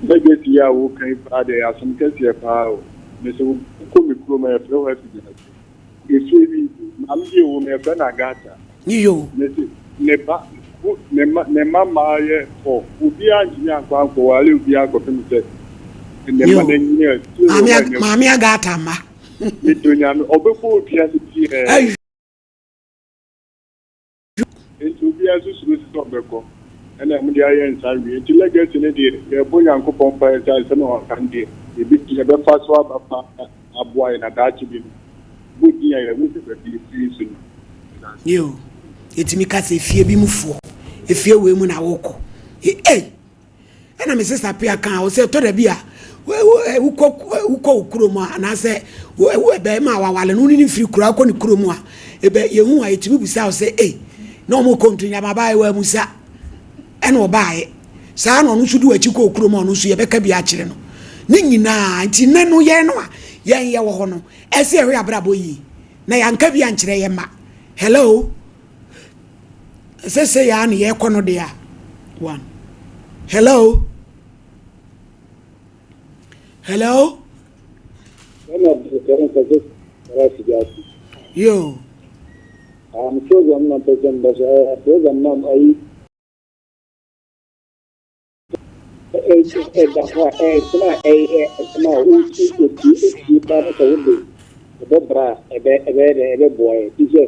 Legacy yi a woka yi paa deɛ ɛyɛ asɛm kɛseɛ paa o. Mesɛ wokɔ me kurom a yɛfrɛ hɔ Afigyase. Efie bi, maame bi wɔ mu, yɛfrɛ no Agatha. Iyo. Mese, ne ba, wo, ne mma, ne mma mmaa yɛ fɔ. Obiara ntumi ankɔ ankɔware obiara kɔpem sɛ ne mma no anyini a, tire wɔ Maame, hɔ a ɛnyɛ. Maame Agatha mma. Medɔ Nyame, ɔbɛbɔ obiara ne ti ɛɛ. Enti obiara nso suro sɛ ɔbɛkɔ. Ɛna wɔde ayɛ nsa awie. Enti legacy no deɛ, yɛbɔ Nyankopɔn mpaeɛ sɛ asɛm a waka no deɛ, yɛbɛdi, yɛbɛfa so aba pa aboa yɛn na daakye bi no, bɔ din a yɛhu sɛ baabi yɛfiri nso ni. Yɛda ase. Yo, yɛtumi ka sɛ efie bi mufoɔ, efie wei mu na wokɔ. Ei! Ɛna me sista Pia kaa ɔsɛ ɛtɔ da bi a wokɔ wokɔ wo kurom a anaasɛ bɛrima a wawale no wone ne mfiri kura wokɔ ne kurom a ɛbɛ yɛhu a yɛtumi busa wo sɛ ei na ɔmo kɔ nto nyama baeɛ wɔ amusa ɛna ɔbaeɛ saa na ɔno nso di w'akyi kɔ kurom a ɔno nso yɛbɛka bi akyerɛ no ne nyinaa nti nnɛ no yɛn no a yɛn yɛwɔ hɔ no ɛsɛ yɛhwɛ abrabɔ yie na yɛanka bi ankyerɛ yɛn ma hello. Ɛsɛ sɛ yɛa ne yɛkɔ no deɛ a one. Hello. Hello. Yo. Program na mpɛ sɛ mbɛ so program na ayi Ɛda hɔ a, ɛyɛ nsɛm a ɛyɛ nsɛm a wotie etie paa na sɛ wode ɛbɔ bra a, ɛbɛ ɛbɛyɛ dɛ ɛbɛboa yɛn. Fi sɛ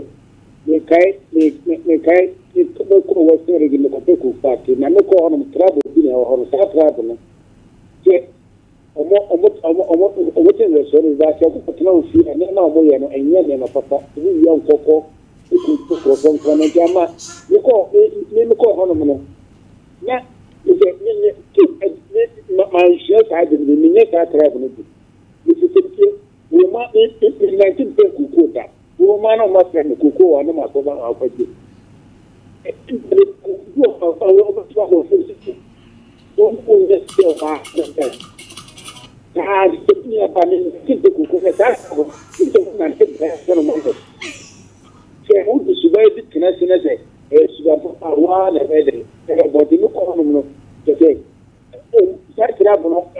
mekae me mekae mekɔɔ Western Region mekɔpɛ Kufu ate na mekɔɔ hɔnom tribe bi na ɛwɔ hɔ no saa tribe no sɛ. Ɔmo ɔmo ɔmo ɔmo ɔmo te nhwɛsoɔ no bi ba sɛ ɔmo kɔtena wo fie a nneɛma a ɔmo yɛ no ɛnyɛ nneɛma papa. Ɔmo wia nkɔkɔ, ɛkunkum nkorɔfoɔ nkraman nti ama me kɔɔ me me me kɔɔ hɔnom no na me sɛ me me te me ma mansua saa ade no bi menyɛ saa tribe no bi. Me sɛ sɛ me wo ma me me me nante mpɛ nkukuo da. Wo ma na ɔmo afrɛ me kukuo wɔ ne ma akɔba akɔgye. Sɛ wode suban bi tena ase na sɛ ɛyɛ suban papa a, wo ara na ɛbɛyɛ dɛn? Ɛbɛbɔ. Nti me kɔ hɔnom no, kyerɛ sɛ, saa kyerɛ no.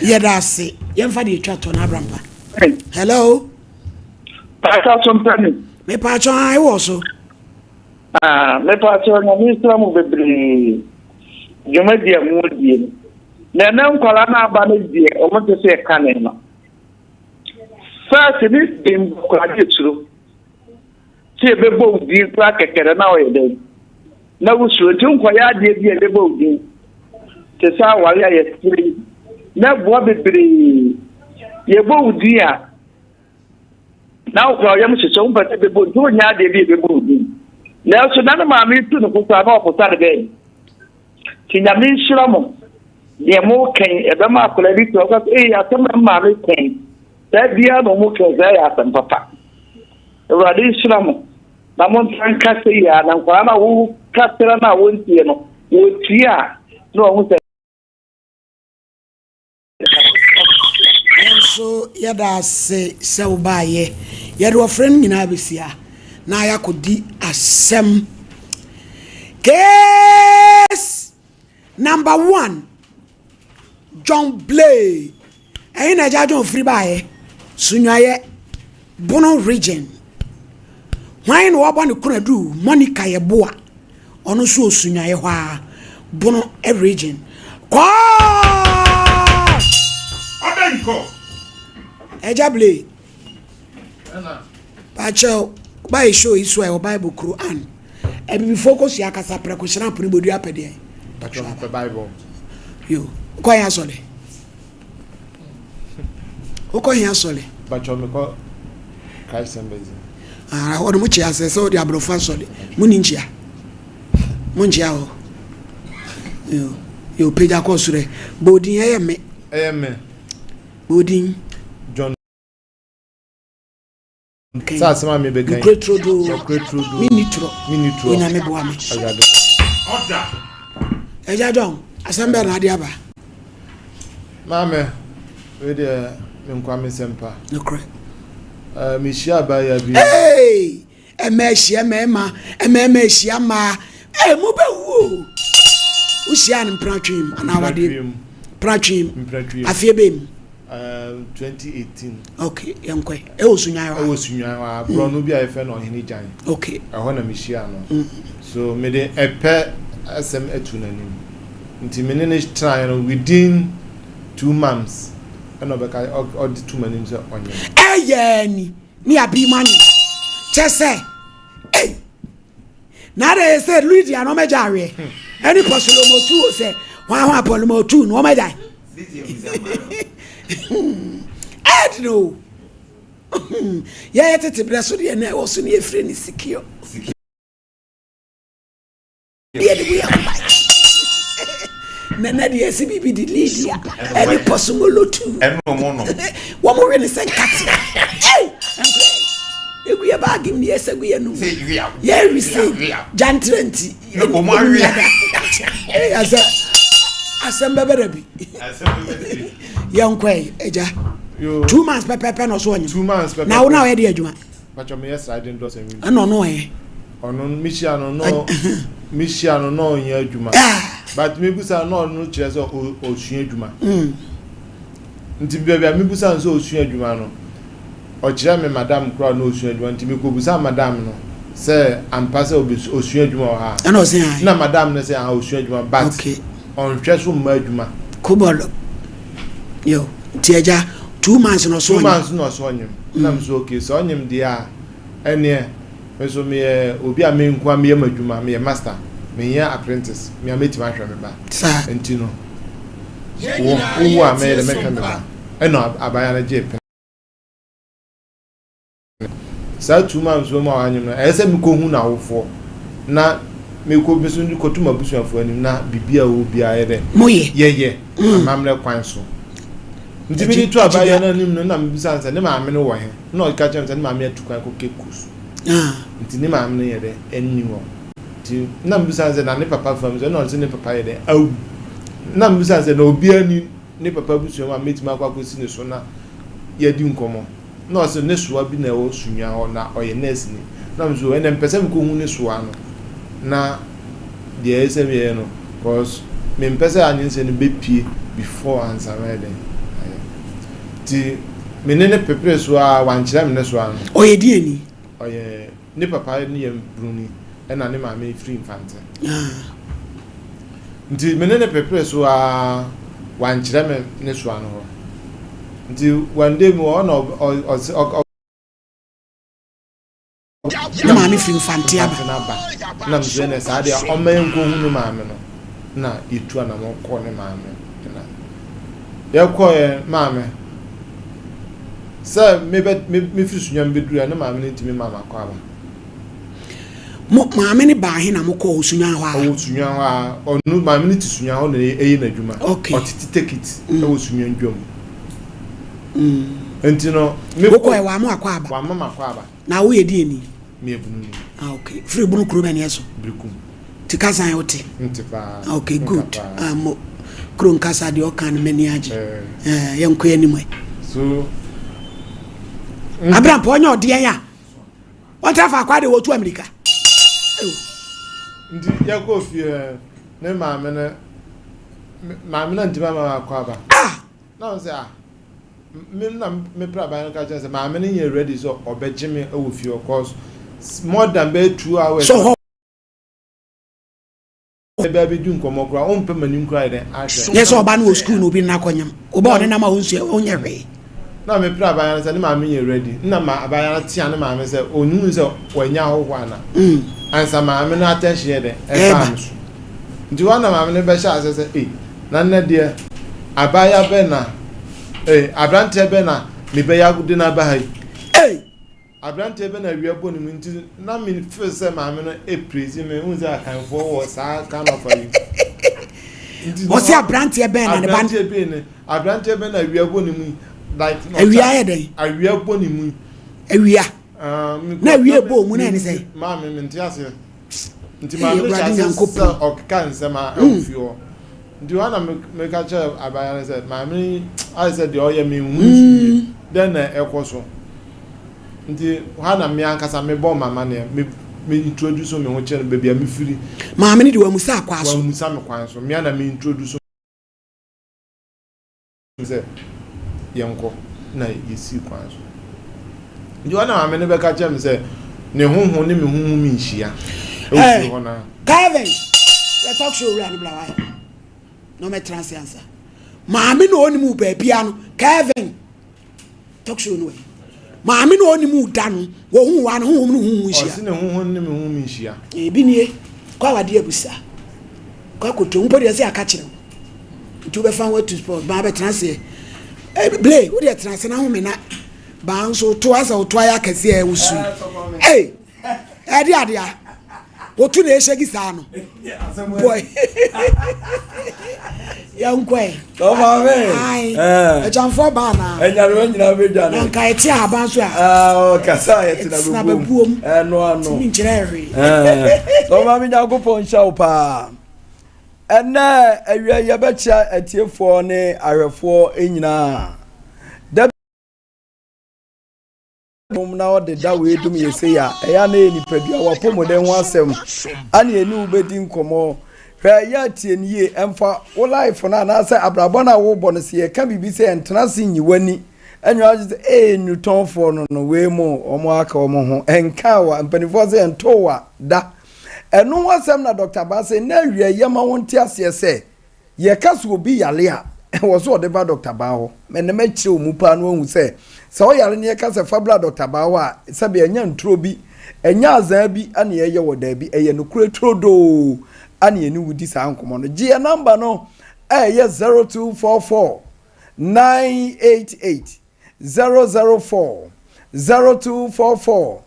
Yɛda ase. Yɛmfa deɛ ɛtwa toɔ no abrampa. Hello. Paatwa so mpɛ ni. Mepaatwa an wɔ so. Ah, mepaatwa na mesra mu bebree. Dwumadi a mu die no. Na ɛnɛ nkwala no aba no deɛ wɔn te sɛ ɛka ne no. First ne dem koraa de suro. Sɛ yɛbɛbɔ wo din koraa kɛkɛ no na ɔyɛ dɛn? Na wosuro nti wonkɔyɛ adeɛ bi a yɛbɛbɔ wo din te sɛ aware a yɛsere yi na ɛboa bebree. Yɛbɔ wo din a na wo koraa ɔyam hyehyɛ wompɛ sɛ bɛbɔ nti wonyɛ adeɛ bi a yɛbɛbɔ wo din. Nanso na ne maame tu ne fo koraa na ɔposa ne bɛn. Nti Nyame nhyira mo deɛ mo kɛn ɛbɛma akwadaa bi te ɔka sɛ ee asɛm na maame kɛn saa biara na ɔmo kɛn saa yɛ asɛm papa. Awurade nhyira mo na mo nsa nka sɛ yi a na nkwadaa no a woka kyerɛ no a wɔntie no wɔtie a na wɔn sɛ. Yɛn nso yɛda ase sɛ wobaeɛ. Yɛde ɔfrɛ no nyinaa bɛsi ha na yɛakɔdi asɛm. Case number one, John Blay. Ɛhe na Agya John firi baeɛ? Sunyuayɛ, Bono region. Hwan na wɔabɔ ne konadu? Monica Yeboah. Ɔno nso wɔ Sunyuayɛ hɔ ara, Bono region. Kɔɔ! Ɔda nkɔ. Agya Blay. Pakyɛw, wobayɛ show yi so a ɛwɔ Bible kuro an. Abibifoɔ kɔ sua kasa prɛko hyena apono bodua pɛ deɛ. Pakyɛw mepɛ Bible. Yo, wokɔ he asɔre? Wokɔ he asɔre? Pakyɛw mekɔ Christ Embassy. Ah, hɔ no mo kyea sɛ sɛ wode aborɔfo asɔre. Mo ni nkyea. Mo nkyea hɔ. Yo, yo pagya kɔ soro ɛ. Bɔ odin ɛyɛ me. Ɛyɛ me. Bɔ odin. John. Sɛ asɛm a mebɛka yi. Nokorɛ turodoo. Nokorɛ turodoo. Menni torɔ. Menni torɔ. Onyame boa me. Awurade boa me. Agya John, asɛm bɛn na ade aba? Maame, wei deɛ me nkwa me nsɛm pa. Nokorɛ. Uh, mehyia abaayewa bi. Hey! Ɛmɛ ahyia mmarima, mmarima ahyia mmaa. Hey, mo bɛ wu o. Wohyia no mpratwe mu anaa awadeɛ mu? Mpratwe mu. Afeɛ bɛn mu? Um, 2018. Okay, yɛn kɔ. Ɛwɔ Sunyan hɔ. Ɛwɔ Sunyan hɔ a, borɔno bi a yɛfrɛ no Ɔhene Gyan. Okay. Ɛhɔ na mehyia no. Mm. So mede ɛpɛ asɛm atu n'anim. Nti me ne no tenaeɛ no within 2 months ɛna ɔbɛka ɔde to m'anim sɛ ɔnyɛ. Ɛyɛ ni ne abi mu anyɛ. Kyɛ sɛ, ei, na adɛ yɛ sɛ Lydia na ɔmɛgya aweɛ. Ɛne Pɔsolomotu o sɛ hwan hwan Pɔlomotu na ɔmɛgya. Ɛd no yɛyɛ tete berɛ so deɛ na ɛwɔ so ne yɛfrɛ ne sikio deɛ de woyɛ ho ban na na deɛ ɛsɛ biribi de Lydia ɛne Pɔsomolotu wɔn we ne sɛ nkate. Ei, nkorɛ egu yɛ baagi mu ne yɛsɛ gu yɛ num yɛrewi se gyantrɛ nti asɛ asɛm bɛbɛ da bi yɛnkɔe agya 2 months pɛpɛpɛ na ɔso ɔnyem na wo na ɔyɛ de adwuma ɛna ɔno ɔyɛ ɔno mehyia no no mehyia no na ɔnyɛ adwuma but mebusa no na ɔno kyerɛ sɛ ɔsua adwuma nti baabi a mebusa no sɛ ɔsua adwuma no ɔkyerɛ me madam koraa na ɔsua adwuma nti mekɔbusa madam no sɛ ampa sɛ ɔsua adwuma wɔ ha ɛna ɔsɛ ae na madam no sɛ aha ɔsua adwuma but ɔnhwɛ so mma adwuma kobɔlɔ yo nti agya 2 months na ɔso 2 months na ɔso ɔnyem na m so okay sɛ ɔnyem deɛ a ɛneɛ. Me nso meyɛ obi a me nko ara meyɛ m'adwuma, meyɛ master, menyɛ apprentice, me ara mɛtumi ahwɛ me ba. Nti no, wo wowu a mɛyɛ dɛ mɛhwɛ me ba. Ɛna abaayewa no gyee pene. Saa 2 months no mu a wanyem no, ɛyɛ sɛ mekɔhu n'awofoɔ na mekɔ me so kɔto m'abusuafoɔ anim na biribi a ɛwɔ biara yɛ dɛ moyɛ yɛyɛ amammerɛ kwan so. Nti mede to abaayewa no anim no na mebisa no sɛ ne maame no wɔ he, na ɔka kyerɛ me sɛ ne maame atu kwan kɔ Cape Coast. Nti ne maame no yɛ dɛ ɛnni hɔ. Nti na mebisa no sɛ na ne papa fam sɛ, na ɔse ne papa yɛ dɛ awu. Na mebisa no sɛ na obiara ni ne papa abusua mu a mɛtumi akɔ akɔsi ne so na yɛadi nkɔmmɔ. Na ɔse ne soa bi na ɛwɔ Sunyua hɔ na ɔyɛ nurse ni. Na me so ɛnɛ mepɛ sɛ mekɔhu ne soa no na deɛ ɛyɛ sɛ meyɛ no cause mempɛ sɛ anyinsɛn no bɛpie before ansa mɛyɛ dɛn ayɛ. Nti me ne no pepere so ara wankyerɛ me ne soa no. Ɔyɛ deɛn ni? Ɔyɛ ne papa no yɛ broni ɛna ne maame firi Mfantse. Nti me ne no pepere so ara wankyerɛ me ne soa no hɔ. Nti one day mewɔ hɔ na ɔse ɔ. Ne maame firi Mfante aba. Mfante no aba. Na me sɛ ɛnɛ saa deɛ ɔmma yɛnkɔhu ne maame no. Na yɛtu anamɔ kɔɔ ne maame na yɛkɔɛ maame sɛ mebɛ mefiri Sunyani bɛduru a ne maame no ntumi maa makɔ aba. Mo maame no baa he na mokɔɔ hɔ Sunyani hɔ a? Ɔwɔ Sunyani hɔ a, ɔno maame no te Sunyani hɔ na ɛyɛ n'adwuma. Okay. Ɔtete tekit ɛwɔ Sunyani dwam. Nti no, me Wokɔɛ wama wakɔ aba? Wama makɔ aba. Na woyɛ deɛ ni? Meyɛ bunu ni. Ah, okay. Firi bunu kuro bɛn so? Birikum. Ti kasa yɛ wote? Nte paa. Ah, okay, good. Ah, mo kuro nkasa deɛ ɔka no m'ani agye. Eh, yɛnkɔ anim ɛ. So, Abrampɔ ɔnyɛ ɔdeɛn a wɔntra faako a deɛ wɔtu amirika. Nti yɛkɔɔ fie ne maame no maame no antumi ama makɔ aba. Ah! Na ɔno sɛ ah me na me pra ban no ka kyerɛ sɛ maame no nyɛ ready sɛ ɔbɛgye me wɔ fie hɔ cause more than bɛyɛ 2 hours. So hɔ. Bɛbɛ abɛdi nkɔmmɔ koraa ɔmpɛ m'anim koraa yɛ dɛn ahwɛ. Nyɛ sɛ ɔba no wɔ sukuu na obi nna akɔnyam oba ɔne nam a ɔnsua ɔnyɛ hwee. Na me pra abaayewa no sɛ ne maame nyɛ ready nna ma abaayewa no tea ne maame sɛ ɔnhunu sɛ wanya ahɔhoɔ ana ansa maame no attention yɛ dɛn ɛbaa me so. Nti hɔ na maame no bɛhyɛ aseɛ sɛ ei na nnɛ deɛ abaayewa bɛn na ei aberanteɛ bɛn na mebɛyɛ de no aba ha yi. Ei! Aberanteɛ bɛn na awia bɔ ne mu nti na me feel sɛ maame no praise me wohu sɛ Akanfoɔ wɔ saa kind of ayi. Nti Ɔse aberanteɛ bɛn na ne ba aberanteɛ bɛn ne aberanteɛ bɛn na awia bɔ ne mu yi like Awia yɛ dɛn? Awia bɔ ne mu yi. Awia. Ah, me Na awia bɔ mu na ɛne sɛn? Maame mente aseɛ. Nti maame no hyɛ aseɛ sɛ ɔkeka nsɛm a ɛwɔ fie hɔ. Nti hɔ na meka kyerɛ abaayewa no sɛ maame yi ayɛ sɛ deɛ ɔyɛ me nhu nso yie. Dɛn na ɛkɔ so? Nti hɔ na me ankasa mebɔ m'amanneɛ. Me me introduce me ho kyerɛ no baabi a mefiri. Maame no de wamusa kwan so. Wamusa me kwan so. Me na me introduce sɛ yɛnkɔ na yɛsii kwan so. Nti hɔ na maame no bɛka kyerɛ me sɛ ne honhom ne me honhom nhyia. Ɛwɔ fie hɔ naa. Calvin, yɛ talk show wura no bla wayɛ. Na ɔmɛtena ase ansa. Maame na ɔnim wo baabia no, Calvin. Talk show no wɔ Maame na ɔnim wo da no, wɔhu wa no honhom ne honhom nhyia. Ɔse ne honhom ne me honhom nhyia. Ebi nie, kɔ awadeɛ abusa. Kɔ akoto, mpo deɛ sɛ aka kyerɛ wo. Nti wobɛfa ho atu sport, baa bɛtena aseɛ. Eh, Blay, wo deɛ tena ase na home na baa nso woto asɛ woto ayɛ akɛseɛ a ɛwosu yi. Ei, ɛde adeɛ a, woto na ɛhyɛ gi saa no. Boy, yɛnkɔe. Ɔmaame. Akyamfoɔ baa na. Ɛnyarewa nyinaa bɛdwane. Na nka ɛte ahaban so a. Ɔkasa a yɛtena bɛbuom. Ɛno ano. Tumi nkyerɛ hwee. Ɔmaame Nyankopɔn nhyɛ wo paa. Ɛnnɛ awia yi yɛbɛkyia atiefoɔ ne ahwɛfoɔ nyinaa. Da nom na ɔde da wei dom yɛ sei a, ɛyɛ a na ɛyɛ nipadua w'apɔmuden ho asɛm ane ɛne wo bɛdi nkɔmmɔ. Hwɛ yɛ atie no yie, ɛmfa wo life no anaasɛ abrabɔ no a wobɔ no sɛ yɛka biribi sɛ ɛntena ase nyi w'ani ɛnyɛ w'adwene sɛ ee nnutɔnfoɔ no no wei mu wɔn aka wɔn ho ɛnka wa mpanimfoɔ sɛ ɛntoo wa da. Ɛno ho asɛm na Dɔkta Baa sɛ nnɛ awia yi yɛma wo nte aseɛ sɛ yɛka sɛ obi yare a, ɛwɔ sɛ ɔde ba Dɔkta Baa hɔ. Ɛnnɛ mɛkyerɛ wo mu paa na woahu sɛ, sɛ woyare na yɛka sɛ fa bra Dɔkta Baa hɔ a, sɛbe ɛnyɛ ntoro bi. Ɛnyɛ azaa bi na yɛyɛ wɔ daabi, ɛyɛ nokorɛ turodoo na yɛne wo di saa nkɔmmɔ no. Gye yɛn namba no a ɛyɛ 0244 988 004, 0244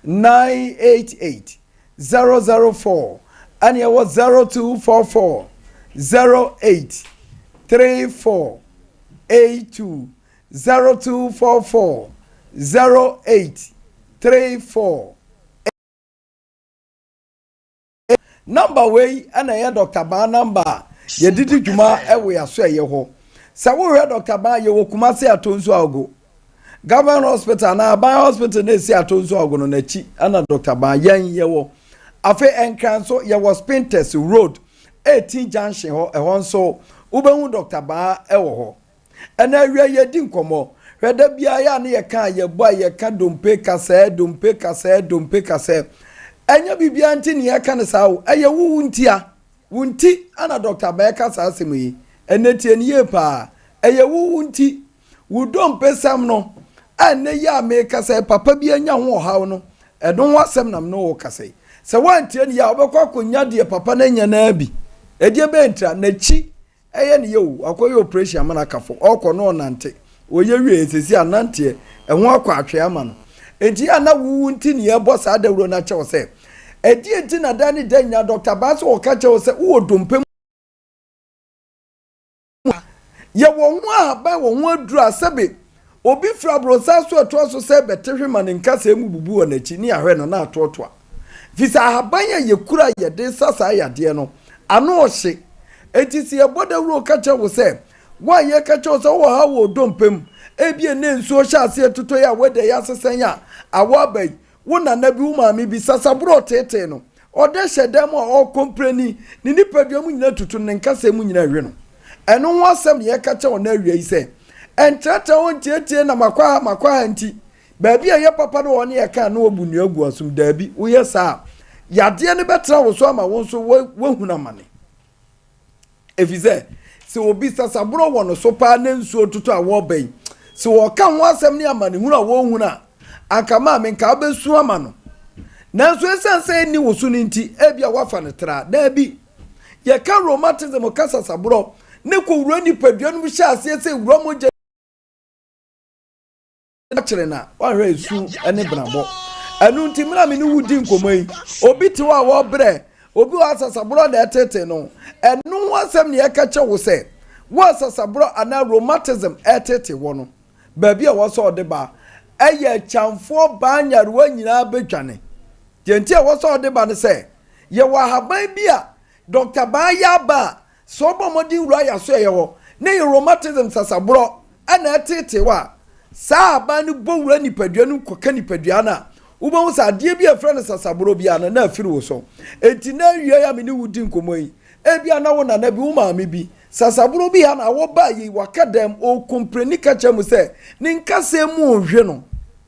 988 004, ɛne ɛwɔ 0244 08 34 82, 0244 08 34. Number wei na ɛyɛ Dɔkta Baa number a yɛde di dwuma wɔ yɛn asoɛeɛ hɔ. Sɛ wohwɛ Dɔkta Baa, yɛwɔ Kumasi Atonsu Agogo. Government Hospital anaa Aban Hospital na ɛsi Atonsu Agogo no n'akyi na Dɔkta Baa yɛn yɛwɔ. Afei Nkran nso yɛwɔ Spintex Road 18 Junction hɔ, ɛhɔ nso wobɛhu Dɔkta Baa wɔ hɔ. Ɛna awia yɛdi nkɔmmɔ. Hwɛ da biara yɛ a ne yɛka a yɛbɔ a yɛka dompe kasɛɛ dompe kasɛɛ dompe kasɛɛ. Ɛnyɛ biribiara nti ne yɛka no saa o, ɛyɛ wo wo ntia. Wo nti na Dɔkta Abaa ɛka saa asɛm yi. Ɛnɛ tie no yie paa. Ɛyɛ wo wo nti. Wo dompesɛm no a ɛnɛ yi a mekasa yi papa bi anya ho ɔhaw no, ɛno ho asɛm na me ne wo rekasa yi. Sɛ woantie no yie a wobɛkɔ akɔnya deɛ papa no anya no ara bi. Ɛdeɛ bɛn ntira? N'akyi Ɛyɛ ne yɛ o, wakɔyɛ operation ama no aka fam, ɔkɔ na ɔnante, ɔyɛ wie sɛsi a nanteɛ, ɛho akɔ atwee ama no. Enti yɛ a na wo wo nti ne yɛbɔ saa dawuro no akyɛ wo sɛ, ɛdeɛn nti na da ne da nyinaa Dɔkta Baa sɛ ɔka kyerɛ wo sɛ wowɔ dompe mu a, yɛwɔ ho ahaban wɔ ho aduro a sɛbe obi firi aborosan so ɛtoa so sɛ bɛte hwe ma ne nkasɛɛ mu bubu wɔ n'akyi ne yɛahwɛ no na atoatoa. Firi sɛ ahaban a yɛkura a yɛde sa saa yadeɛ no, ano ɔhye. Enti sɛ yɛbɔ dawuro ka kyerɛ wo sɛ, wo a yɛka kyerɛ wo sɛ wowɔ haw wɔ wo dompe mu, ebia nnɛ nsuo hyɛ aseɛ totɔ yi a weather yi asesa yi a awɔ aba yi, wo nana bi, wo maame bi, sasaborɔ reteetee no, ɔda hyɛ dan mu a ɔrekɔmpleni, ne nipadua mu nyinaa tutu no, ne nkasɛɛ mu nyinaa ɛwe no. Ɛno ho asɛm na yɛka kyerɛ wo nnɛ awia yi sɛ, ɛntrɛtrɛ hɔ ntietie na makɔ ha makɔ ha nti, Baabi a ɛyɛ papa no wɔne yɛ ka a na wɔbu nnua gu asom. Daabi, woyɛ saa a, yadeɛ no bɛtena wo so ama wo nso woahunu amane. Ɛfiri sɛ, sɛ obi sasaborɔ wɔ no so paa na nsuo totɔ a wɔreba yi, sɛ wɔka ho asɛm ne amanehunu a wɔrehunu a, anka maame nka wobɛsu ama no. Nanso ɛsiane sɛ ɛnni wo so no nti, ebia woafa no tra. Daabi. Yɛka rheumatism ka sasaborɔ ne kɔwura nipadua no mu hyɛ aseɛ sɛ wura mogya kyerɛ na wahwɛ esu ne benabɔ. Ɛno nti mmerɛ a me ne wo di nkɔmmɔ yi, obi te hɔ a wɔbrɛ, obi wɔ asasaborɔ na ɛtete no. Ɛno ho asɛm na yɛka kyerɛ wo sɛ, wo asasaborɔ anaa rheumatism ɛtete wɔ no, baabi a wɔsɔ ɔde ba, ɛyɛ akyamfoɔ baa nyarewa nyinaa bɛdwane. Deɛ nti a wɔsɔ ɔde ba ne sɛ, yɛwɔ ahaban bi a Dɔkta Baa yɛ aba a, sɛ ɔbɔ mmɔden wura yɛasoɛeɛ hɔ na ɛyɛ rheumatism sasaborɔ na ɛteetee wo a, saa ahaban no bɔ wura nipadua no mu kɔka nipadua no a, wobɛhu sɛ adeɛ bi a ɛfrɛ no sasaborɔ biara no, na afiri wo so. Enti na awiei a me ne wo di nkɔmmɔ yi, ebia na wo nana bi, wo maame bi, sasaborɔ bi ha na awɔ yi, waka dɛm, ɔrekompreni ka kyerɛ mo sɛ ne nkasɛɛ mu nhwe no.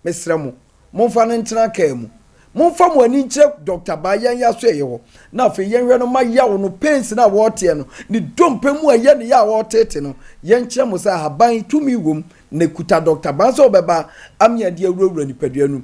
Mesrɛ mo. Momfa no ntena kaa mu. Momfa mo ani nkyerɛ Dɔkta Baa yɛn asoɛeɛ hɔ, na afei yɛnhwɛ no ma yaw no, pains no a wɔreteɛ no, ne dompe mu a ɛyɛ no ya a ɔreteete no, yɛnkyerɛ mo sɛ ahaban tumi wom, na ɛkuta Dɔkta Baa sɛ ɔbɛba ame adeɛ awurawura nipadua no mu.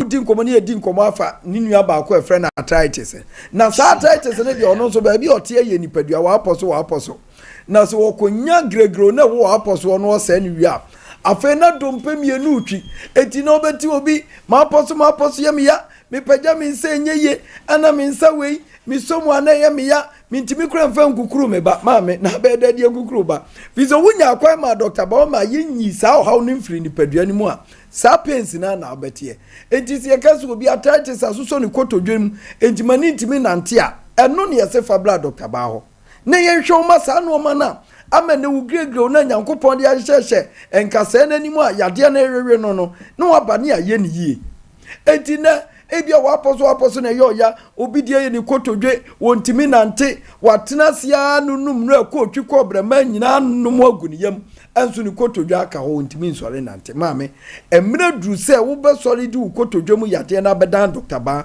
Di nkɔmmɔ ne yɛdi nkɔmmɔ afa ne nua baako a ɛfrɛ no arthritis. Na saa arthritis no deɛ ɔno nso baabi a ɔteɛ yɛ nipadua wɔapɔ so wɔapɔ so. Na sɛ wɔkɔnya gregro na ɛwɔ wɔapɔ soɔ no ɔsɛe no wie a, afei na dompe mmienu retwi. Enti na wobɛte obi m'apɔ so m'apɔ so yɛ me ya, mepagya me nsa ɛnyɛ yie, ɛna me nsa wei mesɔ mu a na ɛyɛ me ya, mentumi kora mfa nkukuru me ba. Maame, na abɛyɛ dɛ deɛ nkukuru ba. Firi sɛ wonya akwan maa Dɔkta Bawumia yɛnyi saa ɔhaw no mfiri nipadua no mu a, Saa pains no ara na wobɛteɛ. Enti sɛ yɛka sɛ obi arthritis asosɔ ne kotodwe mu, enti ma ne ntumi nnante a, ɛno na yɛse fa bra dɔkta baa hɔ na yɛnhwɛ wo ma saa nnoɔma no a ama nnɛ wo giregire no a Nyankopɔn de ahyehyɛhyɛ nkasɛɛ no anim a yadeɛ no rewewe no no na waba ne ayɛ no yie. Enti nnɛ Ebia wapɔ so apɔ so na ɛyɛ ɔya, obi deɛ yɛ ne kotodwe, wɔntumi nante, watena ase ara no num no ɛkɔ otwi kɔ brɛma nyinaa nom agu ne yam, ɛnso ne kotodwe aka hɔ, ɔntumi nsɔre nante. Maame, mmerɛ duru sɛ wobɛsɔre de wo kotodwe mu yadeɛ no abɛdan Dɔkta Baa.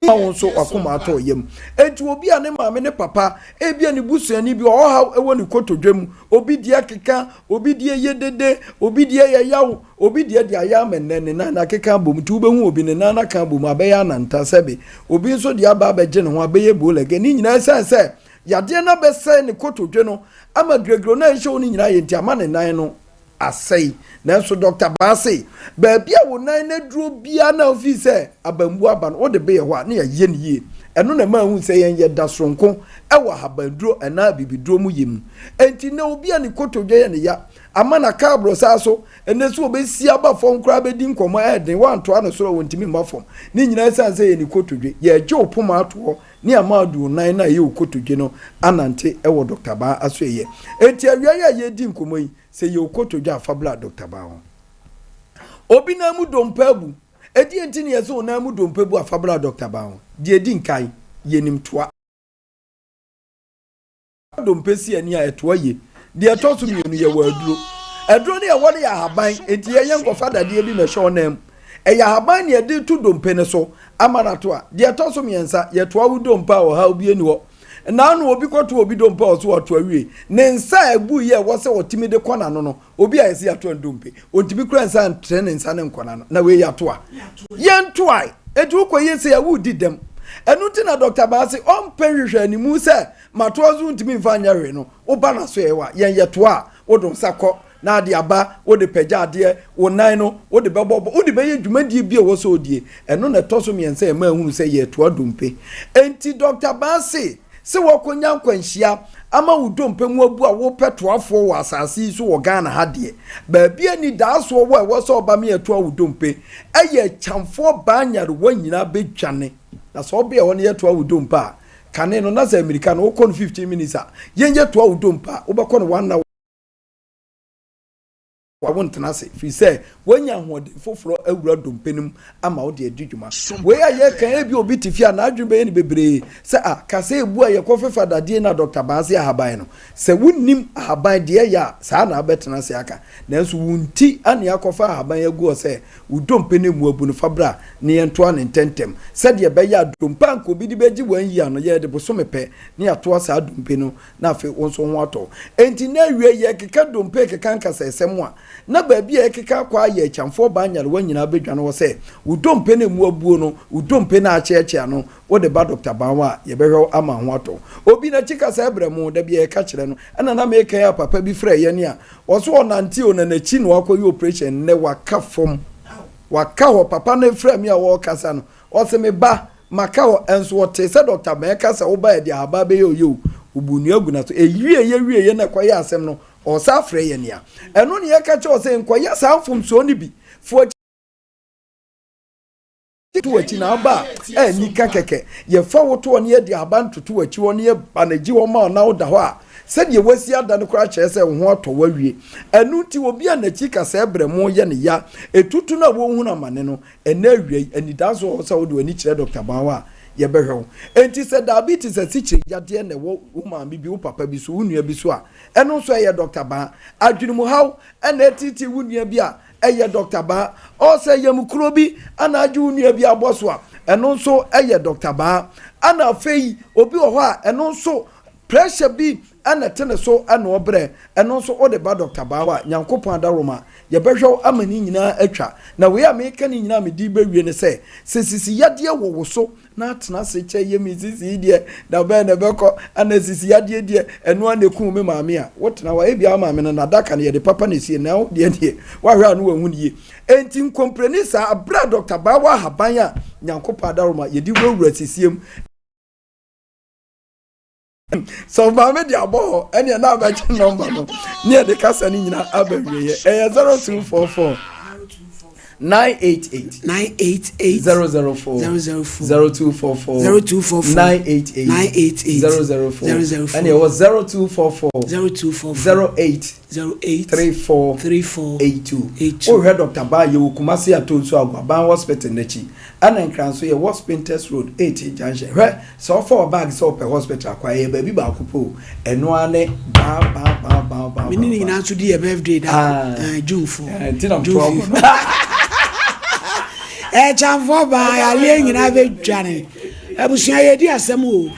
Ma wo nso w'akoma atɔ wo yam. Enti obi a ne maame ne papa, ebia ne busuani bi, ɔhaw wɔ ne kotodwe mu, obi deɛ keka, obi deɛ yɛ dede, obi deɛ yɛ yaw, obi deɛ de ayɛ ama nnɛ ne nan akeka abom, nti wobɛhu obi ne nan aka abom abɛyɛ ananta sɛbe, obi nso deɛ aba abɛgye ne ho abɛyɛ bolɛgɛ, ne nyinaa ɛsiane sɛ yadeɛ no abɛsɛe ne kotodwe no ama giregire no a ɛhyɛ hɔ no nyinaa ayɛ nti ama ne nan no asɛe. Nanso Dɔkta Baa se, baabi a wo nan no aduro biara na wofii sɛ abambu aba no, wode beyɛ hɔ a, na yɛayɛ no yie. Ɛno na ɛma ahu sɛ yɛn yɛda soronko wɔ ahabanduro anaa abibiduro mu yɛ mu. Enti nnɛ obi a ne kotodwe yɛ no ya, ama no aka aborosaa so, ɛnnɛ sɛ ɔbɛsi aba fam koraa bɛdi nkɔmmɔ ɛyɛ den, woantoa no soro a ɔntumi mma fam. Ne nyinaa ɛsiane sɛ ɛyɛ ne kotodwe. Yɛregye wo poma ato hɔ ne ama ɔde wo nan no a ɛyɛ wo kotodwe no anante wɔ Dɔkta Baa asoɛeɛ. Enti awia yi a yɛredi nkɔmmɔ yi, Sɛ yɛ wo kotodwe a fa bra Dɔkta Baa hɔ. Obi nan mu dompe abu. Ɛdeɛn nti na yɛse wo nan mu dompe bu a fa bra Dɔkta Baa hɔ? Deɛ ɛdi nkan, yɛnim toa. Dompe si ani a ɛtoa yie. Deɛ ɛtɔ so mmienu, yɛwɔ aduro. Aduro no yɛwɔ no yɛ ahaban, enti yɛn yɛnkɔfa dadeɛ bi mmɛhyɛ wo nan mu. Ɛyɛ ahaban na yɛde to dompe no so ama no atoa. Deɛ ɛtɔ so mmiɛnsa, yɛtoa wo dompe a ɔhaw bi nni hɔ. Nnaano obi kɔto obi dompe a ɔso wato awie. Ne nsa a ɛbu yi a ɛwɔ sɛ ɔtumi de kɔ n'ano no, obi a yɛse yɛato ne dompe, ɔntumi kura nsa ntrɛ ne nsa no nkɔ n'ano. Na wei yɛato a? Yɛntoae. Enti wokɔyɛ sei a, woredi dɛm. Ɛno nti na Dɔkta Baa se ɔmpɛ nhwehwɛanimu sɛ matoa nso wontumi mfa nyɛ hwee no, woba n'asoɛeɛ hɔ a, yɛn yɛtoa a, wode wo nsa kɔ na ade aba, wode pagya adeɛ, wo nan no, wode bɛbɔ bɔ, wode bɛyɛ dwumadie bi a ɛwɔ sɛ odie. Ɛno na ɛtɔ so mmiɛnsa a ɛma ahunu sɛ yɛretoa dompe. Enti Dɔkta Baa se, sɛ woakɔnya nkwanhyia ama wo dompe mu abu a wopɛ toafoɔ wɔ asase yi so wɔ Ghana ha deɛ, baabi a anidaasoɔ wɔ a ɛwɔ sɛ ɔba ma yɛtoa wo dompe yɛ Kyamfoɔ Baa Nyarewa nyinaa bɛdwane. Na sɛ ɔbea hɔ no yɛtoa wo dompe a, kane no na sɛ mmirika no wokɔ no 15 minutes a, yɛn yɛtoa wo dompe a, wobɛkɔ no one hour. Wontena ase, firi sɛ woanya ahoɔden foforɔ awura dompe no mu ama wode adi dwuma. Wei a yɛreka yi, ebia obi te fie a n'adwene bɛyɛ no bebree sɛ, Ah, ka sɛ ebu a yɛkɔfefa dadeɛ na Dɔkta Baa se ahaban no. Sɛ wonnim ahaban deɛ ɛyɛ a, saa na wobɛtena ase aka. Nanso wo nti na yɛakɔfa ahaban agu hɔ sɛ wo dompe no emu abu no, fa bra na yɛntoa no ntɛmntɛm sɛdeɛ ɛbɛyɛ a dompe a anka obi de bɛgye wɔn yia no, yɛde bosome pɛ na yɛatoa saa dompe no na afei wo nso ho atɔ wo. Enti na awiei yɛrekeka dompe rekeka nkasɛɛsɛm a, na baabi a yɛrekeka akɔ ara yɛ akyamfoɔ baa nyarewa nyinaa bɛdwane hɔ sɛ, wo dompe no a emu abuo no, wo dompe no a akyeakyea no, wode ba Dɔkta Ban hɔ a, yɛbɛhwɛ wo ama ho atɔ wo. Obi n'akyi kasɛɛ brɛ mo, da bi a yɛka kyerɛ no. Ɛna na mereka yi a papa bi frɛɛ yɛn a, ɔse ɔnante o, na n'akyi na wakɔyɛ operation, nnɛ waka fam. Waka hɔ, papa no frɛɛ me a ɔrekasa no, Ɔse me ba, maka hɔ, nso ɔtee sɛ Dɔkta Bɛn ka sɛ woba yɛde ahaban bɛyɛ ɔyɛ o, ɔbuu nnua gu n'aso. Ɛwieɛ wieɛ na ɛkɔyɛɛ asɛm no, ɔsan frɛ yɛn nea. Ɛno ne yɛka kyerɛ wo sɛ nkɔyɛ saa mfomsoɔ no bi. Fa w'akyi to w'akyi na aba a, anni ka kɛkɛ. Yɛfa wo to hɔ na yɛde ahaban toto w'akyi hɔ na yɛba no agyi hɔ ma wo na woda hɔ a, sɛdeɛ woasi ada no koraa kyerɛ sɛ wo ho atɔ wo awie. Ɛno nti obi a n'akyi kasɛɛ berɛmo yɛ no ya, ɛtutu no a wɔnhunu amane no, Ɛnnɛ awia yi, anidaso wɔ hɔ sɛ wode w'ani kyerɛ Dɔkta Bauer a, yɛbɛhwɛ wo. Enti sɛ diabetes, asikyire yadeɛ na ɛwɔ wo maame bi, wo papa bi so, wo nua bi so a, ɛno nso ɛyɛ Dɔkta Bauer. Adwenemuhaw na ɛreteetee wo nua bi a, ɛyɛ Dɔkta Bauer. Ɔsɛ yam kuro bi na agye wo nua bi abɔ so a, ɛno nso ɛyɛ Dɔkta Bauer. Ɛna afei obi wɔ hɔ a, ɛno nso pressure bi na ɛte ne so na ɔbrɛ, ɛno nso wode ba Dɔkta Bauer a, Nyankopɔn adaworoma, Yɛbɛhwɛ wo ama ne nyinaa atwa. Na wei a meka ne nyinaa a mede rebɛwie ne sɛ, sɛ sisi yadeɛ wɔ wo so na atena ase kyɛ yɛ me sisi yi deɛ, da bɛn na ɛbɛkɔ, ana sisi yadeɛ deɛ, ɛno ara na ɛkuu me maame a, wotena hɔ a, ebia wo maame no n'adaka no yɛde papa na ɛsie no, na wo deɛ deɛ, woahwɛ a na wahu no yie. Enti nkompreni saa, berɛ a Dɔkta Baa wɔ ahaban a Nyankopɔn adaworoma yɛde wurawura sisie mu, Sɛ ɔmaame de abɔ hɔ ɛneɛ na abɛgye nɔmba no ne yɛde kasa no nyinaa aba wieɛ. Ɛyɛ 0244 988 988 004 004 0244 0244 988 988 004 004 ɛne ɛwɔ 0244 0244 08 08 34 34 82 82. Wohwɛ Dr. Baa yɛwɔ Kumasi Atonsu Aguaban Hospital n'akyi ɛna Nkran nso yɛwɔ Spintex Road 8 Junction. Hwɛ Sɛ ɔfa wo bag sɛ ɔpɛ hospital akɔ a, ɛyɛ baabi baako pɛ o, ɛno ara ne baa baa baa baa baa Me ne ne baa. nyinaa nso di yɛ birthday da Ah, koro, eh, June 4. eh, nti na June mtoa bɔ 5. no. Ɛkyamfoɔ baa yaleɛ nyinaa bɛdwane. Abusua yɛdi asɛm o.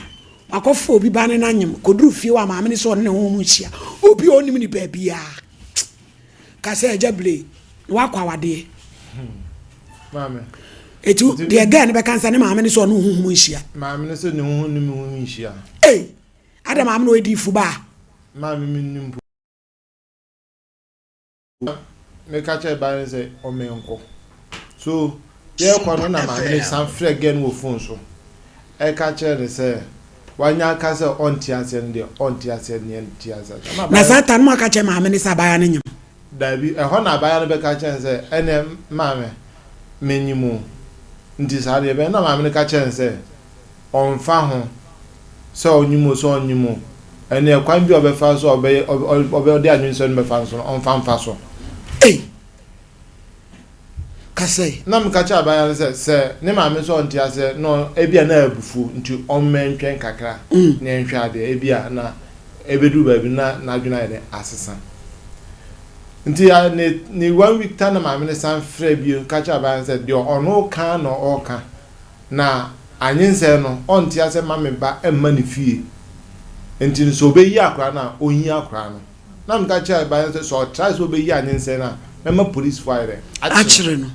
Wakɔfa obi ba ne no anyem. Kɔduru fie hɔ a maame no sɛ ɔne ne honhom nhyia. Obi a ɔnnim ne baabiara. Ka sɛ agya bile na wakɔ awadeɛ. Maame. Eti deɛ gɛɛ no bɛka sɛ ne maame no sɛ ɔne honhom nhyia. Maame no sɛ ne honhom ne me ho nhyia. Ei! Ada maame no ɔyɛ diifo baa. Maame me nim po. Meka kyerɛ baa no sɛ ɔmɛnkɔ. So yɛrekɔ no na maame no san frɛ gɛɛ no wɔ phone so. Ɛka kyerɛ no sɛ wanya aka sɛ ɔnte aseɛ no deɛ ɔnte aseɛ no yɛnte aseɛ. Na saa ta no mo aka kyerɛ maame no sɛ abaayewa no nyem. Dabi, ɛhɔ na abaayewa no bɛka kyerɛ no sɛ ɛneɛ maame menyim o nti saa deɛ ɛbɛyɛ na maame no ka kyerɛ no sɛ ɔmfa ho sɛ ɔnyim o sɛ ɔnnyim o, ɛneɛ kwan bi a ɔbɛfa so a ɔbɛyɛ ɔbɛ ɔde adwensɛ no bɛfa so no ɔmfa mfa so. Ei! Kasa yi. Na meka kyerɛ abaayewa no sɛ sɛ ne maame nso ɔnte aseɛ na ebia na abufuo nti ɔmmɛntwɛn kakra na yɛnhwɛ adeɛ ebia na ɛbɛduru baabi na n'adwene ayɛ dɛn asesa. Nti ne ne one week ta na maame no san frɛ bio ka kyerɛ abaayewa no sɛ deɛ ɔno ka na ɔreka Na anyinsɛn no ɔnte asɛ ma me ba mma ne fie nti no sɛ ɔbɛyi akora no a ɔnyi akora no. Na meka kyerɛɛ ba no sɛ sɛ ɔtrae sɛ ɔbɛyi anyinsɛn no a mɛma polisfoɔ ayɛ dɛn? Akyere no.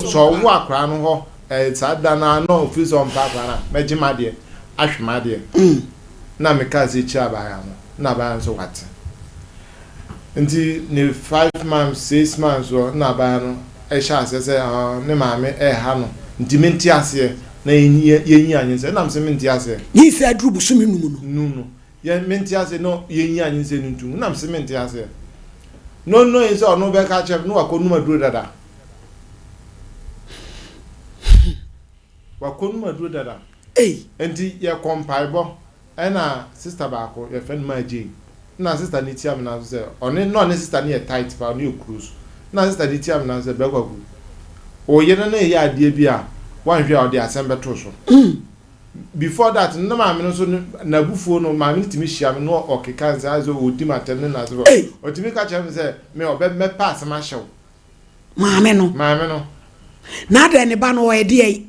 Sɛ ɔwo akora no hɔ ɛɛ saa da no ara na ɔfiri sɛ ɔmpɛ akora no a mɛgye m'adeɛ ahwe m'adeɛ. Na mekaa sei kyerɛɛ abaayewa no na abaayewa no nso wate. Nti ne 5 months 6 months hɔ na abaayewa no hyɛ aseɛ sɛ ah ne maame ɛreha no nti mente aseɛ na yɛnyi yɛnyi anyinsɛn ɛna mese mente aseɛ. Nyinsɛn aduru bosome num no. Num no yɛn mente aseɛ na yɛnyi anyinsɛn no ntum ɛna mese mente aseɛ no no yi sɛ ɔno bɛka akyerɛ me na wakɔ num aduro dada wakɔ num aduro dada. Ei. Nti yɛkɔ mpaebɔ Ɛna sister baako yɛfrɛ no Maa Jane na sister no tia me nan so sɛ ɔne na ɔne sister no yɛ tight paa ɔne yɛ close na sister no tia me nan so sɛ Bra Kwaku wo yere no reyɛ adeɛ bi a wanhwɛ a ɔde asɛm bɛto so before that no na maame no nso n'abufuo no maame no tumi hyia me na ɔkeka nsɛm ayɛ sɛ ɔdi m'atɛm ne n'asefo ɔtumi ka kyerɛ me sɛ me ɔbɛ mɛpɛ asɛm ahyɛ wo maame no maame no na adɛn ne ba no ɔyɛ deɛ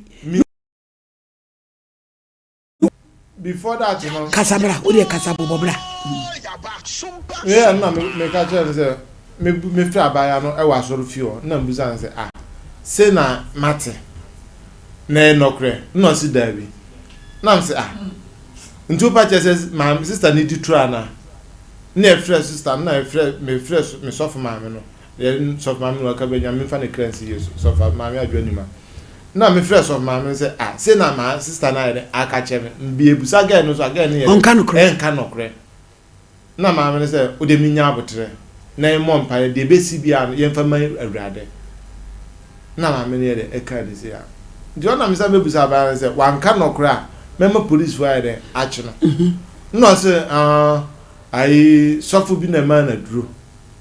Before that no. Kasa bra, wo deɛ kasa bobɔ bra. Yeah, na me me ka kyerɛ no sɛ me me fira abaayewa no ɛwɔ asɔre fie hɔ na mbusa no sɛ ah se na mate na ɛyɛ nɔkorɛ na ɔsi daabi na m sɛ ah nti wopa kyerɛ sɛ maame sista no di turo ana na ɛfrɛ sista no na ɛfrɛ me frɛ me sɔfo maame no yɛ sɔfo maame no waka bɛ nyame mfa ne kra nsi yie so sɔfo maame adwo anima Na me frɛ sɔfo maame no sɛ ah sei na maa sister no ayɛ dɛ aka kyerɛ me me bisa girl no nso a girl no yɛ Ɔnka nokorɛ. ɛnka nɔkorɛ na maame no sɛ wode me nya aboterɛ na yɛmmɔ mpaeɛ deɛ ɛbɛsi biara no yɛmfa ma awurade na maame no yɛ dɛ ɛka ne sei a nti ɔna me sɛ mɛbusa abaa no sɛ wanka nɔkorɛ a mɛma policefoɔ ayɛ dɛ akye no na ɔse ah ayi sɔfo bi na ɛmaa no aduro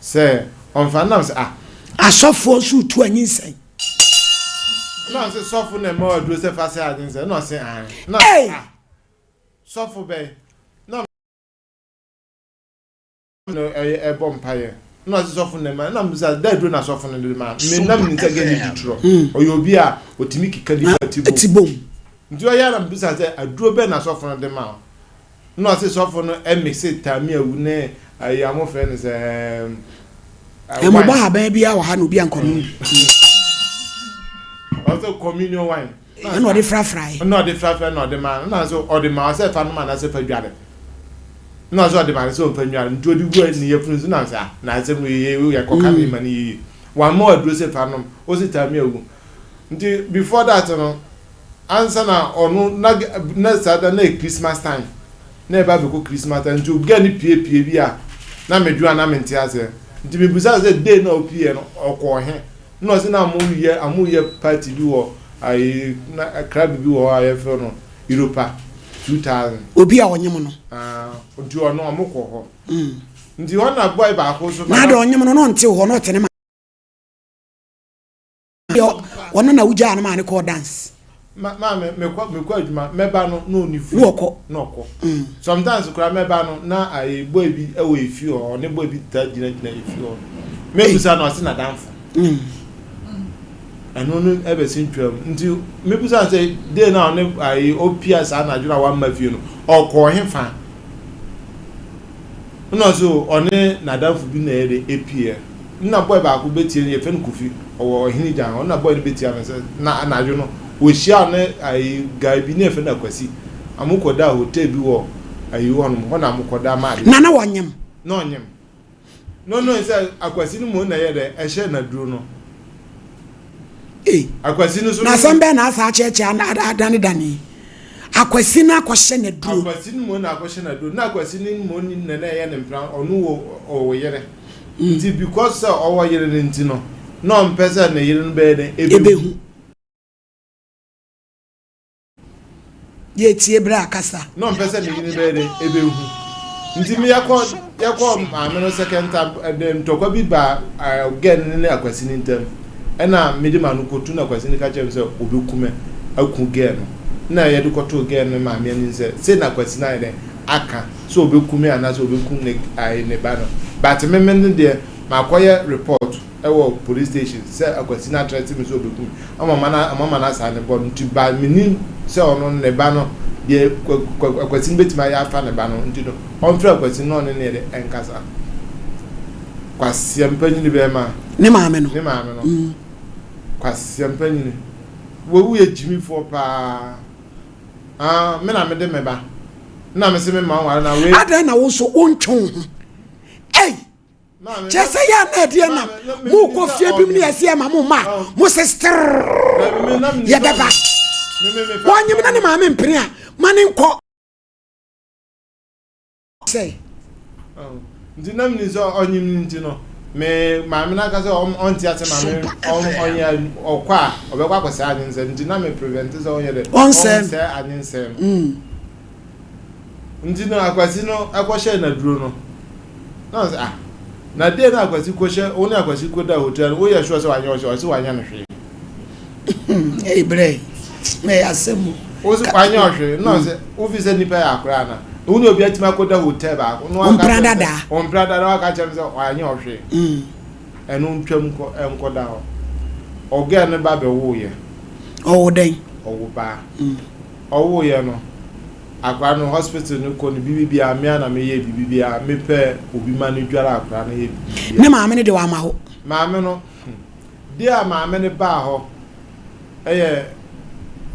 sɛ ɔmfa nam sɛ ah Asɔfoɔ nso retu anyinsɛn. Na ɔse sɔfo na ɛma waduro sɛ fa sɛ adwene sɛ na ɔse ae na ah sɔfo bɛn na no ɛyɛ ɛbɔ mpaeɛ na ɔse sɔfo na ɛma na mbisa da aduro na sɔfo no de ma me na menim sɛ gɛne di torɔ hmm. ɔyɛ obi a ɔtumi keka nipa ti bom nti ɔyɛ na mbisa sɛ aduro bɛn na sɔfo no de ma Nna ɔse sɔfo no mese Tamia wu ne ayi a wɔfrɛ no sɛ ɛɛm wine. Mmobɔ ahaban biara wɔ ha na obi ankɔnom bi. Ɔse communion wine. Ɛna ɔde frafrae. Ɛna ɔde frafra na ɔde maa no. Ɛna ɔse ɔde maa sɛ fa nom anaasɛ fa dware. Ɛna ɔse ɔde maa no sɛ ɔmfa nware. Nti ɔde gu ne yafunu so na ɔse ah na asɛm wei yɛ yɛkɔka ne ma no yie. Wamma wo aduro sɛ fa nom. Ɔse Tamia wu. Nti before that no ansa na ɔno na na saa da na yɛ Christmas time na yɛba abɛkɔ Christmas time nti girl no piepie bi a na medwo a na mente aseɛ nti mebusa sɛ day na ɔpie no ɔkɔɔ he na ɔse na ɔmo yɛ ɔmo yɛ party bi wɔ ayi na club bi wɔ hɔ a yɛfrɛ no Europa 2000. Obi a ɔnyem no. Ah, nti ɔno ɔmo kɔ hɔ. Nti hɔ na boy baako so. Na de ɔnyem no na ɔnte hɔ na ɔte ne ma. Ɔno na wogyaa no maa ne kɔɔ dance. Ma maame mekɔ mekɔ adwuma mɛba no na ɔni fie. Na ɔkɔ. Na ɔkɔ. Mm. Sometimes koraa mɛba no na ayi boy bi ɛwɔ efie hɔ ɔne boy bi taa gyina gyina efie hɔ. Mɛbusa no ɔse n'adamfo. Mm. Ɛno no ɛbɛsen twam. Nti mebisa no sɛ day no a ɔne ayi ɔpia saa anadwo no a wamma fie no ɔkɔɔ he fa? Nna ɔse o ɔne n'adamfo bi na ɛyɛ dɛ ɛpieɛ. Nna boy baako bɛtie no yɛfrɛ no Kofi ɔwɔ Ɔhene Gyan hɔ. Nna boy no bɛtia me sɛ na anadwo no ɔhyia ɔne ayi guy bi ne yɛfrɛ no Akwasi. Ɔmo kɔdaa hotel bi wɔ ayi hɔnom hɔ na ɔmo kɔda ma ade. Na na ɔnyem? Na ɔnyem. No no sɛ akwasi no mmom na ɛyɛ dɛ ɛhyɛ n'aduro no. Ei. Akwasi no so. Na asɛm bɛn na asa akyerɛkyerɛ adanedane akwasi no akɔhyɛ n'aduro. Akwasi no mmom na akɔhyɛ n'aduro na akwasi no mmom na na ɛyɛ ne mpena ɔno wɔ ɔwɔ yere mm. nti because sɛ ɔwɔ yere no nti no na ɔmpɛ sɛ ne yere no bɛyɛ dɛ ebehu. Yɛtie berɛ a kasa. Na ɔmpɛ sɛ ne yere bɛyɛ dɛ ɛbɛhu. Nti me yɛkɔ yɛkɔ maame no second time ɛdɛ ntɔkwa bi ba girl no ne akwasi no ntam. Ɛna mede ma no kɔtu na akwasi no ka kyerɛ me sɛ ɔbɛku me aku girl no. Na yɛde kɔtoo girl no maame anim sɛ sei na akwasi no ayɛ dɛn aka sɛ ɔbɛku me anaasɛ ɔbɛku ne ayi ne ba no. But me me no deɛ makɔyɛ report. wɔ police station sɛ Akwasi no atrɛte me sɛ ɔbɛku me ama ɔma no ɔma ma no asaa ne bɔ no nti ba menim sɛ ɔno ne ba no deɛ Akwasi no bɛtumi ayɛ afa ne ba no nti no ɔmfrɛ Akwasi no na ɔne ne yɛ de ɛnkasa Kwasia mpanyini bɛrima ne maame no ne maame no mm. Kwasia mpanyini wɔwu yɛ gyimifoɔ paa ah me na mede me ba na me se me ma nware na wei adɛn na wo nso wontwe wo ho ei Kyerɛ sɛ yɛ a na ɛdeɛ na mokɔ fie bi mu ne yɛsɛ yɛ ma mo mma a mo sɛ strrrr yɛbɛba. Wɔnyem na ne maame mpene a ma ne nkɔ. Sɛ. Nti na menim sɛ ɔnyem no nti no me maame no aka sɛ ɔnte ase maame ɔnyɛ ɔkɔ a ɔbɛkɔ akɔsɛe anwensɛm nti na me prevent sɛ ɔnyɛ dɛ ɔnsɛe anwensɛm no. Nti no Akwasi no kɔhyɛɛ n'aduro no na ɔsɛ ah na deɛ na Akwasi kɔhyɛ wo ne Akwasi kɔda hotel no woyɛ sure sɛ wanyɛ ɔsɛ ɔsɛ wanyɛ no hwee. Ɛyi brɛ na ɛyɛ asɛm o. Wo sɛ wanyɛ ɔhwee na ɔsɛ wofi sɛ nipa yɛ akora ana wo ne obi atumi akɔda hotel baako na waka kyerɛ sɛ ɔmpra dada waka kyerɛ me sɛ wanyɛ ɔhwee ɛno ntwam kɔ ɛnkɔda hɔ ɔgɛɛ no ba bɛwoeɛ. Ɔwo dɛn? Ɔwo baa. Ɔwoeɛ no, akwadaa no hospital no kɔ no biribi biara me ara na meyɛ biribi biara mepɛ obi ma no dware akwadaa no yɛ biribi biara. Ne maame no deɛ wamma hɔ? Maame no, hmm, deɛ a maame no baa hɔ ɛyɛ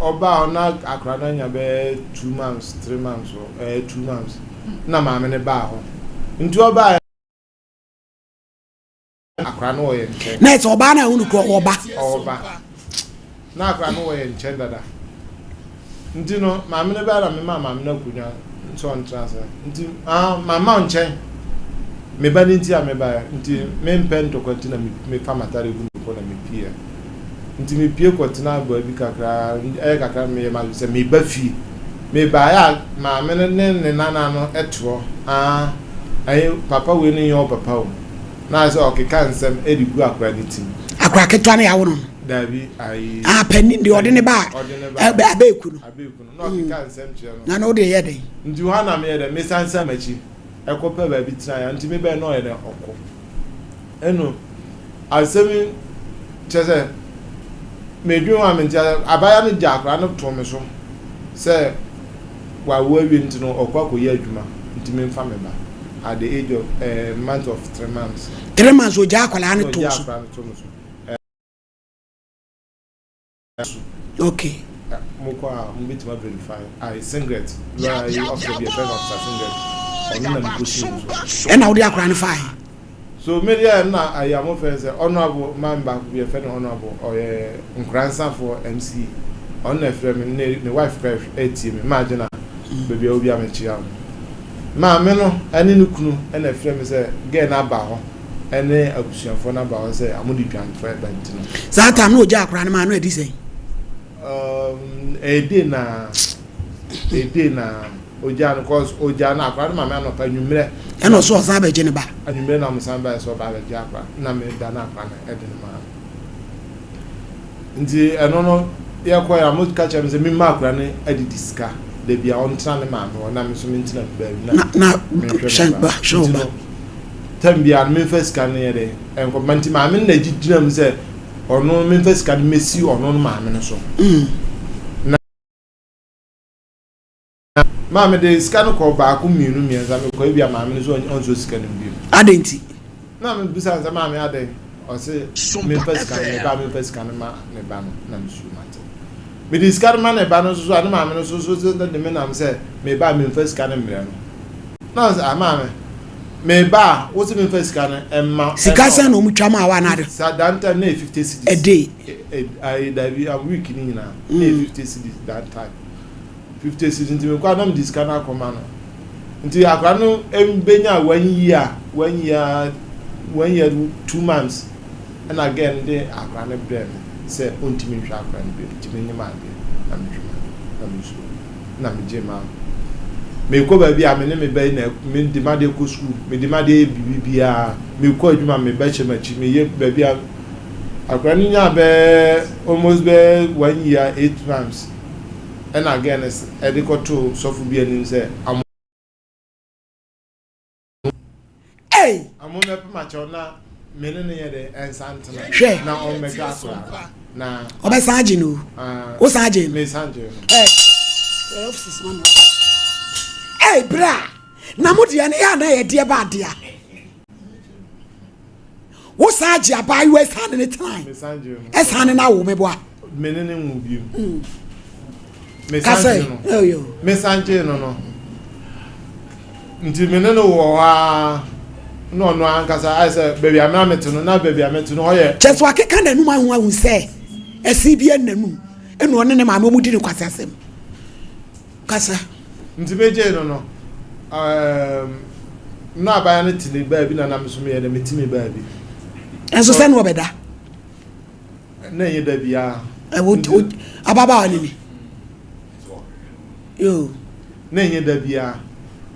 ɔbaa hɔ na akwadaa no anya bɛyɛ 2 months 3 months hɔ ɛyɛ 2 months na maame no baa hɔ nti ɔbaa akwadaa no wɔ yɛn nkyɛn. Na ɛsɛ ɔbaa no a ɛho no kura ɔwɔ ba. Ɔwɔ ba. Na akwadaa no wɔ yɛn nkyɛn dada. Nti no maame no bɛyɛ na mema maame no akonnwa nso ɔntena ase. Nti ah mama nkyɛn. Me ba no nti a mebaeɛ nti mempɛ ntɔkwa nti na mefa m'atade gu me kɔn na mepie. Nti mepie kɔtena baabi kakra ɛyɛ kakra meyɛ m'adwene sɛ meba fie. Mebaeɛ a maame no ne ne nana no te hɔ ah ɛyi papa wei no nyɛ wo papa o. Na ayɛ sɛ ɔkeka nsɛm de gu akora no tirim. Akora ketewa no yɛawo no no. Daabi, ayi. Ah, panin deɛ ɔde ne ba a abeeku no. Abeeku no, na ɔkeka nsɛm kyerɛ no. Na na wode yɛ dɛn? Nti hɔ na meyɛ dɛ, mesan san m'akyi ɛkɔpɛ baabi tenaeɛ. Nti mebɛn na ɔyɛ dɛ ɔkɔ. Ɛno asɛm yi kyerɛ sɛ medwen ho a mente ase. Abaayewa no gya akora no too me so sɛ wawo awie nti no ɔkɔ akɔyɛ adwuma nti memfa me ba at the age of eh, month of 3 months. 3 months ogya akwadaa no too so. Ogya akwadaa no too me so. So. Okay. Mo kɔ a mo betumi a verify ayi singlet lɔya yi officer bi yɛfrɛ no officer singlet ɔno na mekɔ sii no so. Ɛna wode akwadaa no faa he? So me deɛ na ayi a mo fɛ sɛ honourable man baako bi yɛfrɛ no honourable ɔyɛ Nkoransafoɔ MC ɔno na ɛfrɛ me ne ne wife kora ɛtie me maa gyina baabi a obi a mekyia no maame no ɛne ne kunu ɛna ɛfrɛ me sɛ girl no aba hɔ. Ɛne abusuafoɔ no aba hɔ sɛ ɔmo de dwantoa ɛba nti no. Saa time no ogyaa akwadaa no maa no adi sɛn? Um, a day na, a day na ogyaa no cause ogyaa no akwadaa no maame anɔpa anwummerɛ. Ɛna ɔso ɔsan abɛgye ne ba. Anwummerɛ na ɔmo san baeɛ sɛ ɔba abɛgye akwadaa na me da na akwadaa no ɛde no maa no. Nti ɛno no yɛkɔɛ a mo ka kyerɛ me sɛ memma akwadaa no adidi sika dabi a ɔntena ne maame hɔ na me nso mentena me baabi na menhwɛ me ba. Nti no tam biara no memfa sika no yɛ dɛ ɛnkɔ ma nti maame no na gyina mu sɛ ɔno memfa sika no mɛsi ɔno no maame no so. Na maame de sika no kɔ baako mmienu mmiɛnsa mekɔ ebi a maame no so ɔnsɔ sika no bio. Adɛn nti? Na mebisa no sɛ maame adɛn? Ɔse memfa sika no me ba memfa sika no ma ne ba no na mesuo mate. Mede sika no ma ne ba no nso so a ne maame no nso so de me nam sɛ me ba memfa sika no mmerɛ no. Na ɔse ah maame me ba a wose memfa sika no mma. Sika sɛn na wɔn twa maa wo anaa de? Sa that time na yɛ 50 cedis. A day. Ayi dabi a week ne nyinaa na yɛ 50 cedis that time. 50 cedis nti mekɔ a na mede sika no akɔma no. Nti akwadaa no bɛnya one year one year one year 2 months ɛna girl no de akwadaa no brɛɛ me sɛ ɔntumi nhwɛ akwadaa no bio nti menye m'adeɛ na mehwɛ m'adeɛ na mesuro na megye maa no. Mekɔ baabi a me ne me ba yi na mede m'adeɛ kɔ sukuu, mede m'adeɛ yɛ biribi biara, mekɔ adwuma me ba hyɛ m'akyi, meyɛ baabi a akwadaa no nyaa bɛɛ almost bɛɛ one year 8 months ɛna girl no ɛde kɔtoo sɔfo bi anim sɛ amo Ei! Amo mɛpem akyɛw na me ne no yɛ dɛ ɛnsa ntena. Hwɛ. Na ɔmmɛhwɛ akwadaa no. Na. Ɔbɛsan agye no o. Ah. Wosan agye no. Mesan gye no. Ɛ ɛ offices ma no. Ei bra! Na mo deɛ no yɛ a na yɛ deɛ ba adeɛ. Wosan agye abaayewa ɛsan ne ne tenae. Mesan gye no. Ɛsan ne no awo meboa. Me ne ne nwo bio. Mm. Mesan Kasa gyee yi. no. Oh, yo. Mesan gyee no no. Nti me ne no wɔ hɔ ara na ɔno ankasa ayɛ sɛ baabi a me na mete no na baabi a mete no hɔ yɛ. Kyerɛ sɛ wakeka n'anum ahu ahu sɛ ɛse bi n'anum ɛna ɔne ne maame ɔmo di ne kwasi asɛm. Kasa. Nti megyee no no um, na abaayewa no te ne baabi na na me nso meyɛ dɛ mete me baabi. Ɛnso sɛ na ɔbɛda. Na ɛnyɛ da biara. Ɛwɔ ababaawa no ni. Yoo. Na ɛnyɛ da biara.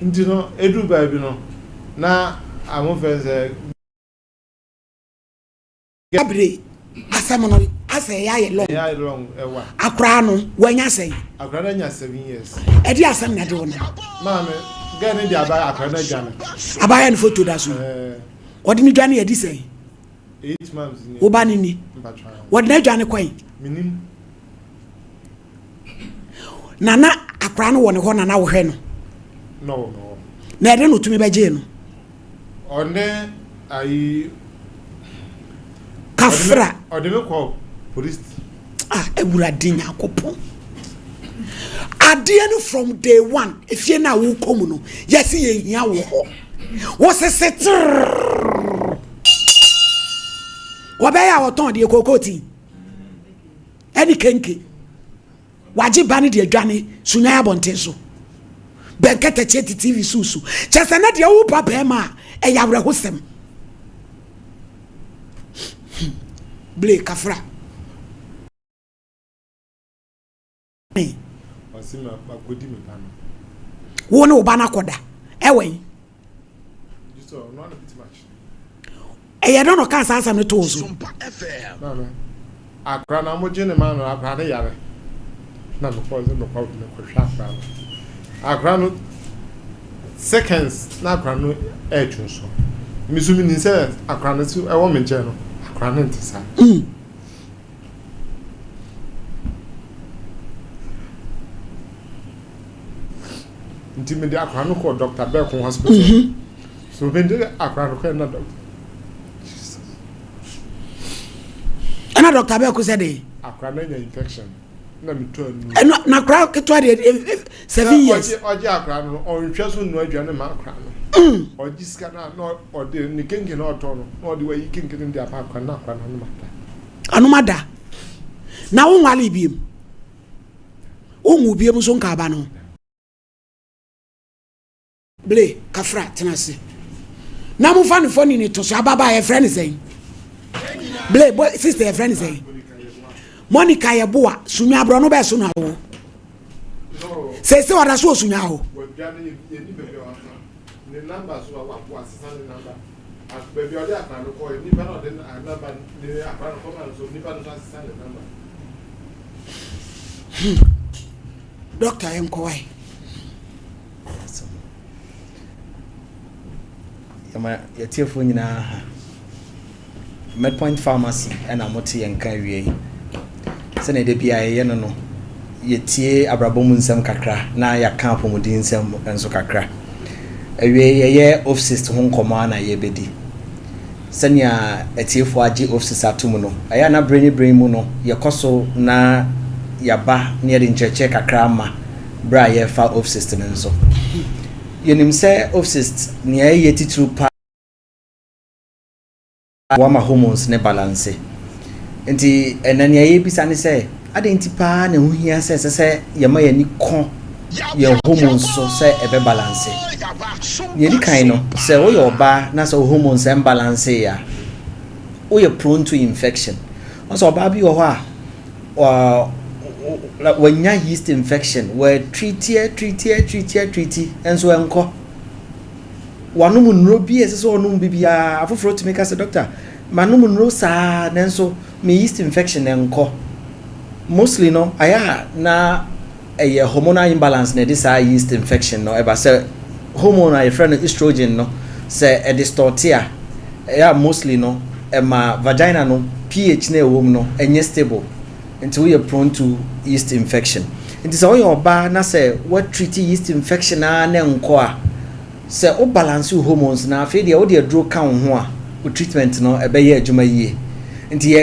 Nti no, ɛduru baabi no, na amofɛ sɛ. Abere asɛm no asɛ ɛyɛ ayɛ long. Ɛyɛ ayɛ long ɛwa. Akora no wanya sɛn? Akora no anya 7 years. Ɛde asɛm na ɛde wo no. Maame, gɛɛ ne de aba akora no adwane. Abayɛ no foto da so. Ɔde ne dwane ɛdi sɛn? 8 months ni. Wo ba no ni? Wɔde no adwane kwan? Menim. Na na akora no wɔ ne hɔ na na wohwɛ no? Na ɔwɔ me hɔ. Na ɛde no tumi bɛgyee no? Ɔne ayi. Kafra. Ɔde me kɔ police. Ah, Awurade Nyankopɔn. Adeɛ no from day one, efie no a wokɔ mu no, yɛse yɛhia wɔ hɔ. Wosese trrrr. Wɔbɛyɛ a wɔtɔn deɛ kookoo tii ɛne kenke. Wagye ba no de adwane Sunyani abɔnten so. Bɛnkɛtɛkyeɛ te TV so su. Kyɛ sɛ na deɛ wo ba bɛrima a ɛyɛ awerɛhosɛm. Hmm. Ble kafra. Wo ne wo ba no akɔda ɛwɔ yi. Ɛyɛ dɛn na ɔkaa saa asɛm no too wo so? Akora no wɔgye ne ma no akora no yare na mekɔ sɛ mekɔ mekɔhwɛ akora no akora no seconds na akora no ɛretwe so me so menim sɛ akora no so ɛwɔ me nkyɛn no akora no nte saa. Nti mede akora no kɔɔ Dr. Bɛko hospital. Mm -hmm. So mede akora no kɔɛ na doctor. Jesus. Ɛna Dr. Bɛko sɛ de. Akora no anya infection. Na metɔ anu. Ɛna na akora ketewa deɛ 7 years. Ɔgye ɔgye akora no ɔnhwɛ so nnua aduane ma akora no. Mm. Ɔgye sika na na ɔde ne kenke na ɔtɔ no na ɔde wayi kenke no de ama akora no na akora no anom ada. Anom ada. Na wo nwale biem. Wonwu biem nso nka aba no. Ble, kafra, tena ase. Na momfa ne fɔni ne to so. Ababaa yɛfrɛ ne sɛn? Ble, boy, sister yɛfrɛ ne sɛn? Monica Yeboah, Sunywa aborɔ no bɛɛ so na awo. Sɛsɛ ɔda so wɔ Sunywa hɔ. Hmm. Doctor yɛn kɔ wae. Yɛma yɛtiefoɔ nyinaa ha. Medpoint Pharmacy na mote yɛn nka awiei. Sɛnea da biara yɛyɛ no no, yɛtie abrabɔ mu nsɛm kakra na yɛaka apɔmuden nsɛm nso kakra. Awiei yɛyɛ OFSIST ho nkɔmmɔ ara na yɛrebɛdi. Sɛnea atiefo agye OFSIST atom no, ɛyɛ a na bere ne bere mu no yɛkɔ so na yɛaba na yɛde nkyerɛkyerɛ kakra ama bere a yɛrefa OFSIST no nso. Yɛnim sɛ OFSIST nea ɛyɛ titiriw paa boa ma hormones no balanse. Enti ɛnnɛ nea yɛrebisa ne sɛ, adɛn nti paa na ɛho hia sɛ ɛsɛ sɛ yɛma yɛn ani kɔ yɛn hormones so sɛ ɛbɛbalanse? Nea ɛdi kan no, sɛ woyɛ ɔbaa na sɛ wo hormones mbalanse a, woyɛ prone to infection. Wɔn sɛ ɔbaa bi wɔ hɔ a, wanya yeast infection, wɔatreati, atreati, atreati, atreati, nso ɛnkɔ. Wanom nnuro bi a ɛsɛ sɛ ɔnom bi biara. Afoforɔ tumi ka sɛ, Dɔkta, manom nnuro saa nanso me yeast infection nkɔ. Mostly no, ayɛ a na ɛyɛ hormonal imbalance na ɛde saa yeast infection no ɛba. Sɛ hormone a yɛfrɛ no estrogen no, sɛ ɛdistort a, ɛyɛ a mostly no, ɛma vagina no pH no a ɛwɔ mu no ɛnyɛ stable. Nti woyɛ prone to yeast infection. Nti sɛ woyɛ ɔbaa na sɛ woatreat yeast infection ara na ɛnkɔ a, sɛ wo balance wo hormones no a, afei deɛ wode aduro ka wo ho a, wo treatment no ɛbɛyɛ adwuma yie. Nti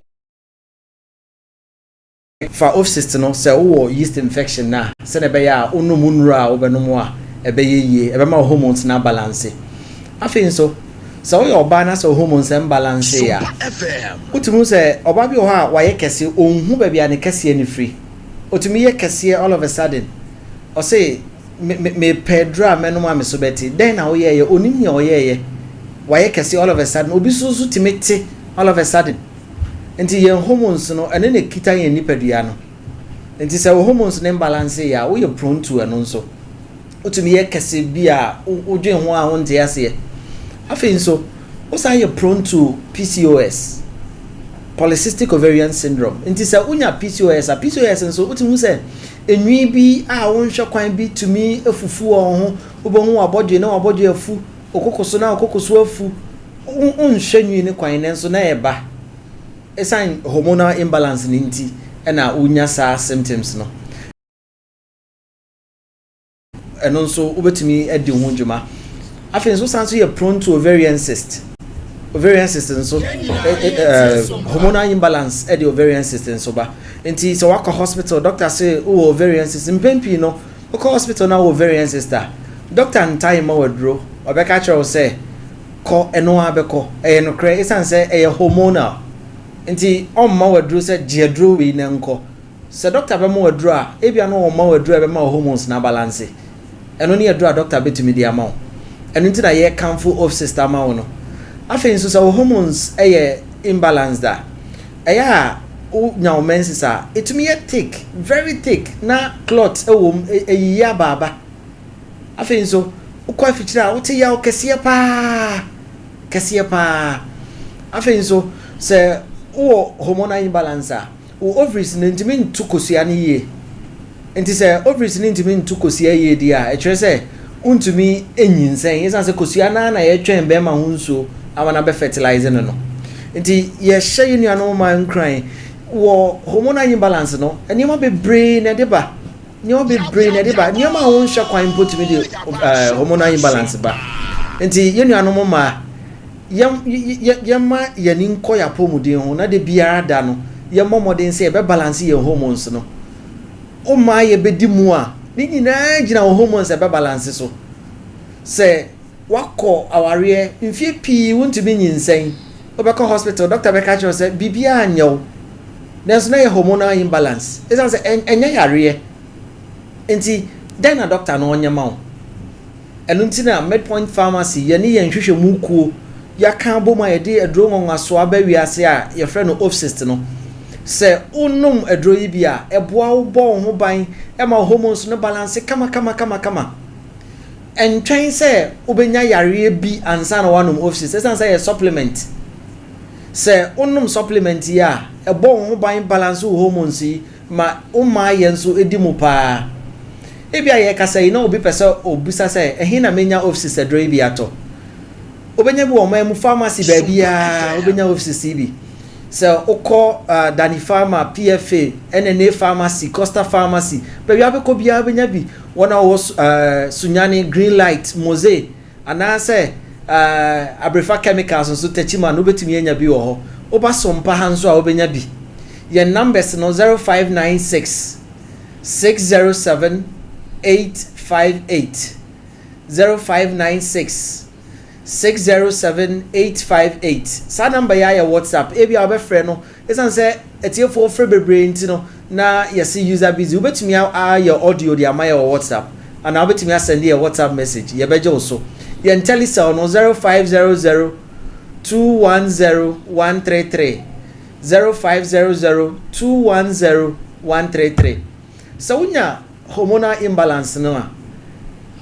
yɛ fa Ovcyst no sɛ wowɔ yeast infection no a, sɛdeɛ ɛbɛyɛ a wonom wo nnuro a wobɛnom a ɛbɛyɛ yie, ɛbɛma wo hormones no abalanse. Afei nso, sɛ woyɛ ɔbaa na sɛ wo hormones mbalanse a, wotumi hu sɛ ɔbaa bi wɔ hɔ a wayɛ kɛse, ɔnhu baabi a ne kɛseɛ no firi. Ɔtumi yɛ kɛseɛ all of a sudden. Ɔse, me, me, mepɛ aduro a mɛnom a me so bɛte. Dɛn na woyɛeɛ? Ɔnim nea ɔyɛeɛ. Wayɛ kɛseɛ all of a sudden. Obi nso so tumi te all of a sudden. Nti yɛn hormones no, ɛno na ɛkita yɛn nipadua no. Nti sɛ wo hormones no mbalanse a, woyɛ prone to ɛno nso. Wotumi yɛ kɛse bi a wodwen ho a wonte aseɛ. Afei nso, wosan yɛ prone to PCOS, Polycystic Ovarian Syndrome. Nti sɛ wonya PCOS a, PCOS nso wotumi hu sɛ enwi bi a wonhwɛ kwan bi tumi fufu wɔn ho. Wobɛhu w'abɔdwe na w'abɔdwe afu, wo koko so na wo koko so afu. Wonhwɛ nwi no kwan nanso na ɛba. Esiane hormonal imbalance no nti na wonya saa symptoms no. Ɛno nso wobɛtumi adi ho dwuma. Afei nso wosan nso yɛ prone to ovarian cyst. Ovarian cyst nso, hormonal imbalance de ovarian cyst nso ba. Nti sɛ wakɔ hospital, doctor se wowɔ ovarian cyst, mpɛn pii no, wokɔ hospital na wowɔ ovarian cyst a, doctor ntae mma wo aduro. Ɔbɛka akyerɛ wo sɛ kɔ, ɛno ara bɛkɔ. Ɛyɛ nokorɛ, ɛsiane sɛ ɛyɛ hormonal. Nti ɔmma wo aduro sɛ gye aduro wei na nkɔ. Sɛ dɔkta bɛma wo aduro a, ebia na ɔrema wo aduro a ɛbɛma wo hormones no abalanse. Ɛno ne aduro a dɔkta bɛtumi de ama wo. Ɛno nti na yɛrekamfo Ovcyst ama wo no. Afei nso sɛ wo hormones yɛ imbalanced a, ɛyɛ a wonya wo menses a, ɛtumi yɛ thick, very thick, na clot wɔ mu, ɛyiyi abaaba. Afei nso, wokɔ afikyire a, wote yaw kɛseɛ pa ara, kɛseɛ pa ara. Afei nso, sɛ wowɔ hormonal imbalance a, Wo ovaries no ntumi nto kosua no yie. Nti sɛ ovaries no ntumi nto kosua yie deɛ a, ɛkyerɛ sɛ wontumi nyinsɛn ɛsiane sɛ kosua no ara na yɛtwɛn bɛrima ho nsuo ama no abɛ fertilize no no. Nti yɛhyɛ yɛn nuanom mmaa nkuran wɔ hormonal imbalance no, nneɛma bebree na ɛde ba. Nneɛma bebree na ɛde ba. Nneɛma a wonhwɛ kwan mpo tumi de hormonal imbalance ba. Nti yɛn nuanom mmaa, yɛmma yɛn ani nkɔ yɛn apɔwmuden ho na da biara da no yɛmmɔ mmɔden sɛ yɛbɛbalanse yɛn hormones no. Woma yɛbɛdi mu a, ne nyinaa gyina wo hormones a ɛbɛbalanse so. Sɛ woakɔ awareɛ mfeɛ pii wontumi nyinsɛn, wobɛkɔ hospital, doctor bɛka kyerɛ wo sɛ biribiara nyɛ wo, nanso na ɛyɛ hormonal imbalance. Ɛsiane sɛ ɛnyɛ yareɛ nti, dɛn na doctor no ɔnyɛ ma wo? Ɛno nti na Medpoint Pharmacy, yɛne yɛn nhwehwɛmu kuo, yɛaka abom a yɛde aduro nwanwasoɔ aba wiase a yɛfrɛ no Ovcyst no. Sɛ wonom aduro yi bi a, ɛboa wo bɔ wo ho ban ma wo hormones no balanse kamakamakamakama. Ɛntwɛn sɛ wobɛnya yareɛ bi ansa na woanom Ovcyst, ɛsiane sɛ ɛyɛ supplement. Sɛ wonom supplement yi a, ɛbɔ wo ho ban balanse wo hormones yi ma wo mmaayɛ nso di mu paa. Ebia yɛrekasa yi na obi pɛ sɛ obisa sɛ, 'Ɛhe na menya Ovsys aduro yi bi atɔ? Wobɛnya bi wɔ ɔman mu pharmacy baabiara, wobɛnya Ofsist yi bi. Sɛ wokɔ uh, Dani Pharma, PFA, NNA Pharmacy, Costa Pharmacy, baabi a wobɛkɔ biara wobɛnya bi. Wɔn a wɔwɔ uh, Sunyani, Green Light, Mose, anaasɛ uh, Abrefa Chemicals nso, Techiman, wobɛtumi anya bi wɔ hɔ. Woba Sompa ha nso a wobɛnya bi. Yɛn numbers no 0596 607 858 0596 607 858 Saa number yi ara yɛ WhatsApp. Ebia wobɛfrɛ no, esiane sɛ atiefoɔ frɛ bebree nti no, na yɛse user busy. Wobɛtumi ayɛ audio de ama yɛn wɔ WhatsApp, anaa wobɛtumi asɛnde yɛn WhatsApp message, yɛbɛgye wo so. Yɛn Telecel no, 0500 210 133, 0500 210 133. Sɛ wonya hormonal imbalance no a,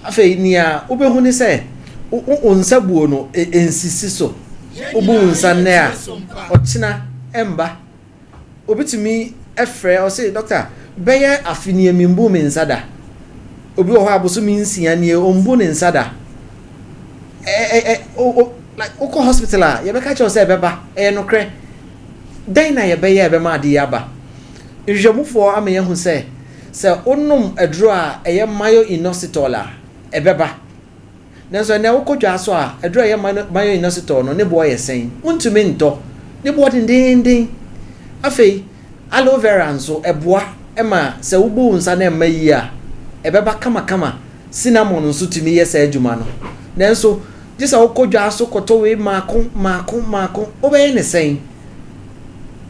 afei nea wobɛhu ne sɛ wo nsa buo no nsisi so. Wobu wo nsa nnɛ a, ɔkyena ɛmba. Obi tumi frɛ ɔse, dɔkta, bɛyɛ afe nie membu me nsa da. Obi wɔ hɔ a bosome nsia nie ɔmbu ne nsa da. Like wokɔ hospital a yɛbɛka kyerɛ wo sɛ ɛbɛba, ɛyɛ nokorɛ. Dɛn na yɛbɛyɛ a ɛbɛma ade yi aba? Nhwehwɛmufoɔ ama yɛahu sɛ, sɛ wonom aduro a ɛyɛ myo-inositol a, ɛbɛba. Nanso ɛnnɛ wokɔ dwa so a, aduro a ɛyɛ myo-inositol no, ne boɔ yɛ sɛn? Wontumi ntɔ. Ne boɔ dendeenden. Afei, aloe vera nso, ɛboa ma sɛ wobu wo nsa na ɛmma yie a, ɛbɛba kamakama. Cinnamon nso tumi yɛ saa adwuma no. Nanso, gye sɛ wokɔ dwa so kɔtɔ wei mmaako mmaako mmaako. Wobɛyɛ no sɛn?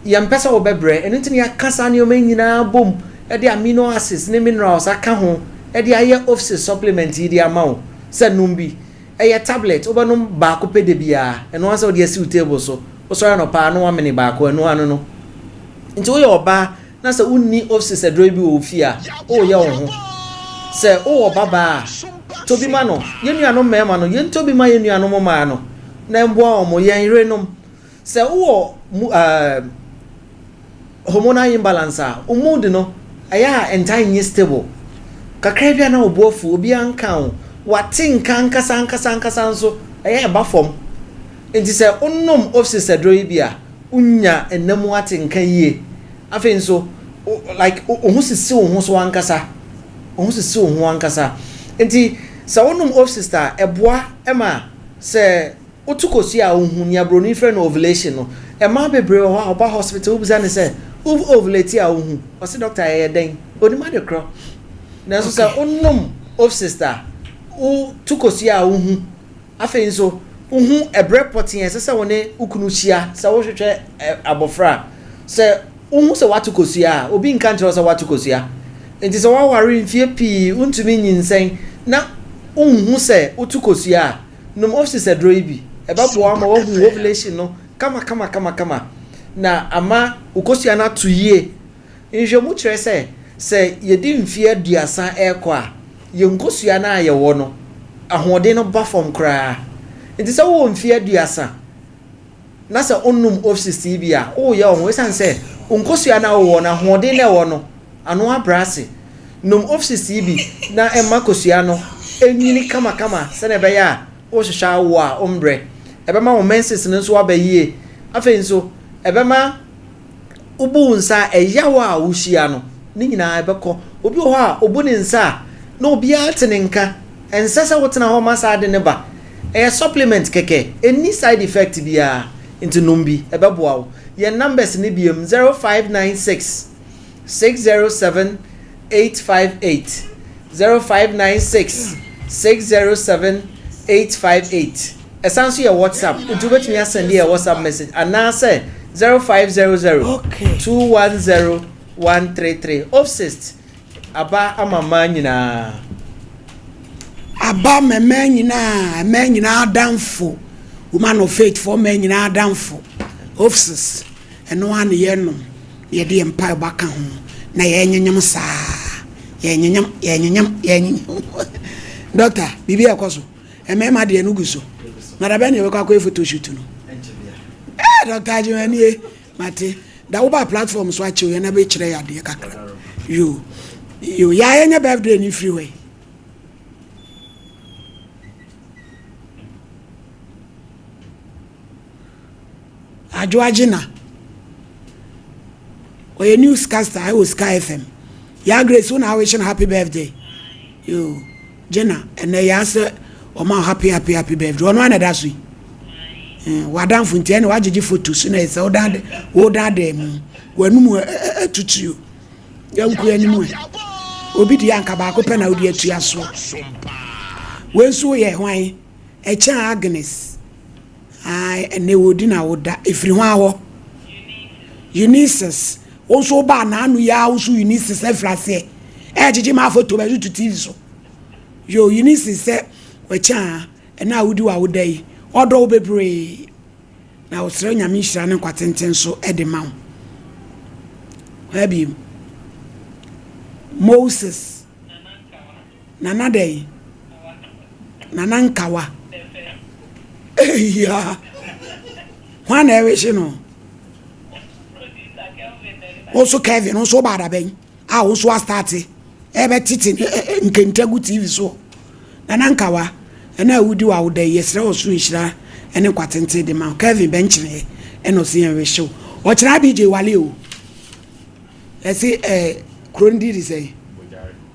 Yɛmpɛ sɛ wobɛbrɛ, ɛno nti na yɛaka saa nneɛma yi nyinaa abom de amino acids ne minerals aka ho de ayɛ Ofsys supplement yi de ama wo sɛ nom bi. Ɛyɛ tablet, wobɛnom baako pɛ da biara, ɛno ara sɛ wode asi wo table so, wosɔre anɔpa a na woamene baako, ɛno ano no. Nti woyɛ ɔbaa na sɛ wonni Ofsys aduro yi bi wɔ wo fie a, woreyɛ wo ho. Sɛ wowɔ babaa a, tɔ bi ma no. Yɛn nuanom mmarima no, yɛntɔ bi ma yɛn nuanom mmaa no na ɛmmoa wɔn, yɛn yerenom. Sɛ wowɔ mu ɛɛ hormonal imbalance a, wo mood no ɛyɛ a ɛntaa nyɛ stable. Kakra bi a na wo bo afu, obiara nka wo, wate nka ankasa ankasa ankasa nso ɛyɛ a ɛba fam. Nti sɛ wonom Ofsys aduro yi bi a, wonya nna mu ate nka yie. Afei nso, wo like wo ho sisi wo ho so ankasa. Wo ho sisi wo ho ankasa. Nti sɛ wonom Ofsys a, ɛboa ma sɛ Wotu kosua a wohu, nea buroni frɛ no ovulation no. Mmaa bebree wɔ hɔ a wɔba hospital wobisa no sɛ, wo ovulate a wohu? Ɔse doctor ɛyɛ dɛn? Onim ade korɔ. Nanso sɛ wonom Ovcyst a, wotu kosua a wohu. Afei nso, wohu ɛberɛ pɔtee a ɛsɛ sɛ wo ne wo kunu hyia sɛ wohwehwɛ abɔfra a. Sɛ wohu sɛ woato kosua a, obi nka nkyerɛ wo sɛ woato kosua. Enti sɛ woaware mfeɛ pii, wontumi nyinsɛn na wonhu sɛ wotu kosua a, Nom Ofsys aduro yi bi. Ɛbɛboa wo ma woahu wo ovulation no kamakamakamakama na ama wo kosua no ato yie. Nhwehwɛmu kyerɛ sɛ, sɛ yɛdi mfeɛ aduasa rekɔ a, yɛn nkosua no a yɛwɔ no, ahoɔden no ba fam koraa. Nti sɛ wowɔ mfeɛ aduasa na sɛ wonnom Ofsys yi bi a, woreyɛ wo ho ɛsiane sɛ wo nkosua no a wowɔ no, ahoɔden no a ɛwɔ no, ano abrɛ ase. Nom Ofsys yi bi na ɛmma kosua no nyini kamakama sɛnea ɛbɛyɛ a wohwehwɛ awo a wombrɛ. Ɛbɛma wo menses no nso aba yie. Afei nso, ɛbɛma wobu wo nsa a, ɛyaw a wohyia no, ne nyinaa ɛbɛkɔ. Obi wɔ hɔ a, obu ne nsa a, na obiara te ne nka. Ɛnsɛ sɛ wotena hɔ ma saa ade no ba. Ɛyɛ supplement kɛkɛ, ɛnni side effect biara, nti nom bi, ɛbɛboa wo. Yɛn numbers no biom, 0596 607 858, 0596 607 858. Ɛsan nso yɛ WhatsApp, nti wobɛtumi asɛnde yɛn WhatsApp message anaasɛ 0500 210 133. Ofsist. Aba ama mmaa nyinaa. Aba ma mmaa nyinaa, mmaa nyinaa adamfo, woman of faith foɔ mmaa nyinaa adamfo, ofsis, ɛno ara na yɛnom, na yɛde yɛn mpaebɔ aka ho, na yɛnyenyem saa, yɛnyenyem, yɛnyenyem, yɛnyenyem. Dɔkta, biribi a ɛkɔ so, mmarima deɛ no gu so, na dabɛn na yɛbɛkɔ akɔyɛ photo shoot no? Ɛɛ, Dɔkta Agyemanie. Mate. Da wo ba platform so akyew yɛn na bɛ kyerɛ yɛ adeɛ kakra. Yo. Yo, ya yɛnyɛ birthday ni firi hɔ yi. Adwoa Gyina. Ɔyɛ newscaster ɛwɔ Sika FM. Yaa Grace wo na awish no happy birthday. Yoo Gyina ɛnɛ yaa sɛ ɔma happy happy happy birthday. Ɔno ana ɛda so yi. Eh, w'adamfo nti ɛne wagyegye photo so na ɛsɛ wodan wodan dan mu. W'anum atutuo. Yɛnko anim ɛ. Obi deɛ anka baako pɛ na wode atua soɔ. Wei nso yɛ hwan? Ɛkyɛn Agnes. Ae, ɛnɛ wɔdi na woda. Ɛfiri hwan hɔ? Eunices. Wo nso wobaa n'ano yi ara wo nso Eunices afiri aseɛ. Ɛgyegye ma foto bɛto to TV so. Yo, Eunices sɛ wɔkyɛn a ɛnɛ a wodi w'awoda yi, ɔdɔ wo bebree. Na ɔsrɛ Nyame nhyira ne nkwa tenten so de ma wo. Hwɛ bio. Moses. Nana dɛn? Nana Nkawa. Eya. Hwan na ɛrehye no? Wo nso Kevin, wo nso woba adabɛn a wo nso astate ɛbɛtete nkente agu TV so. Nana Nkawa, ɛna a wodi w'awoda yi, yɛsrɛ ɔsoro nhyira ne nkwa tenten de ma wo. Kevin bɛnkyereɛ ɛna ɔse yɛn rehye wo. Ɔkyena BJ wale o. Ɛse ɛɛ kuro no din de sɛn?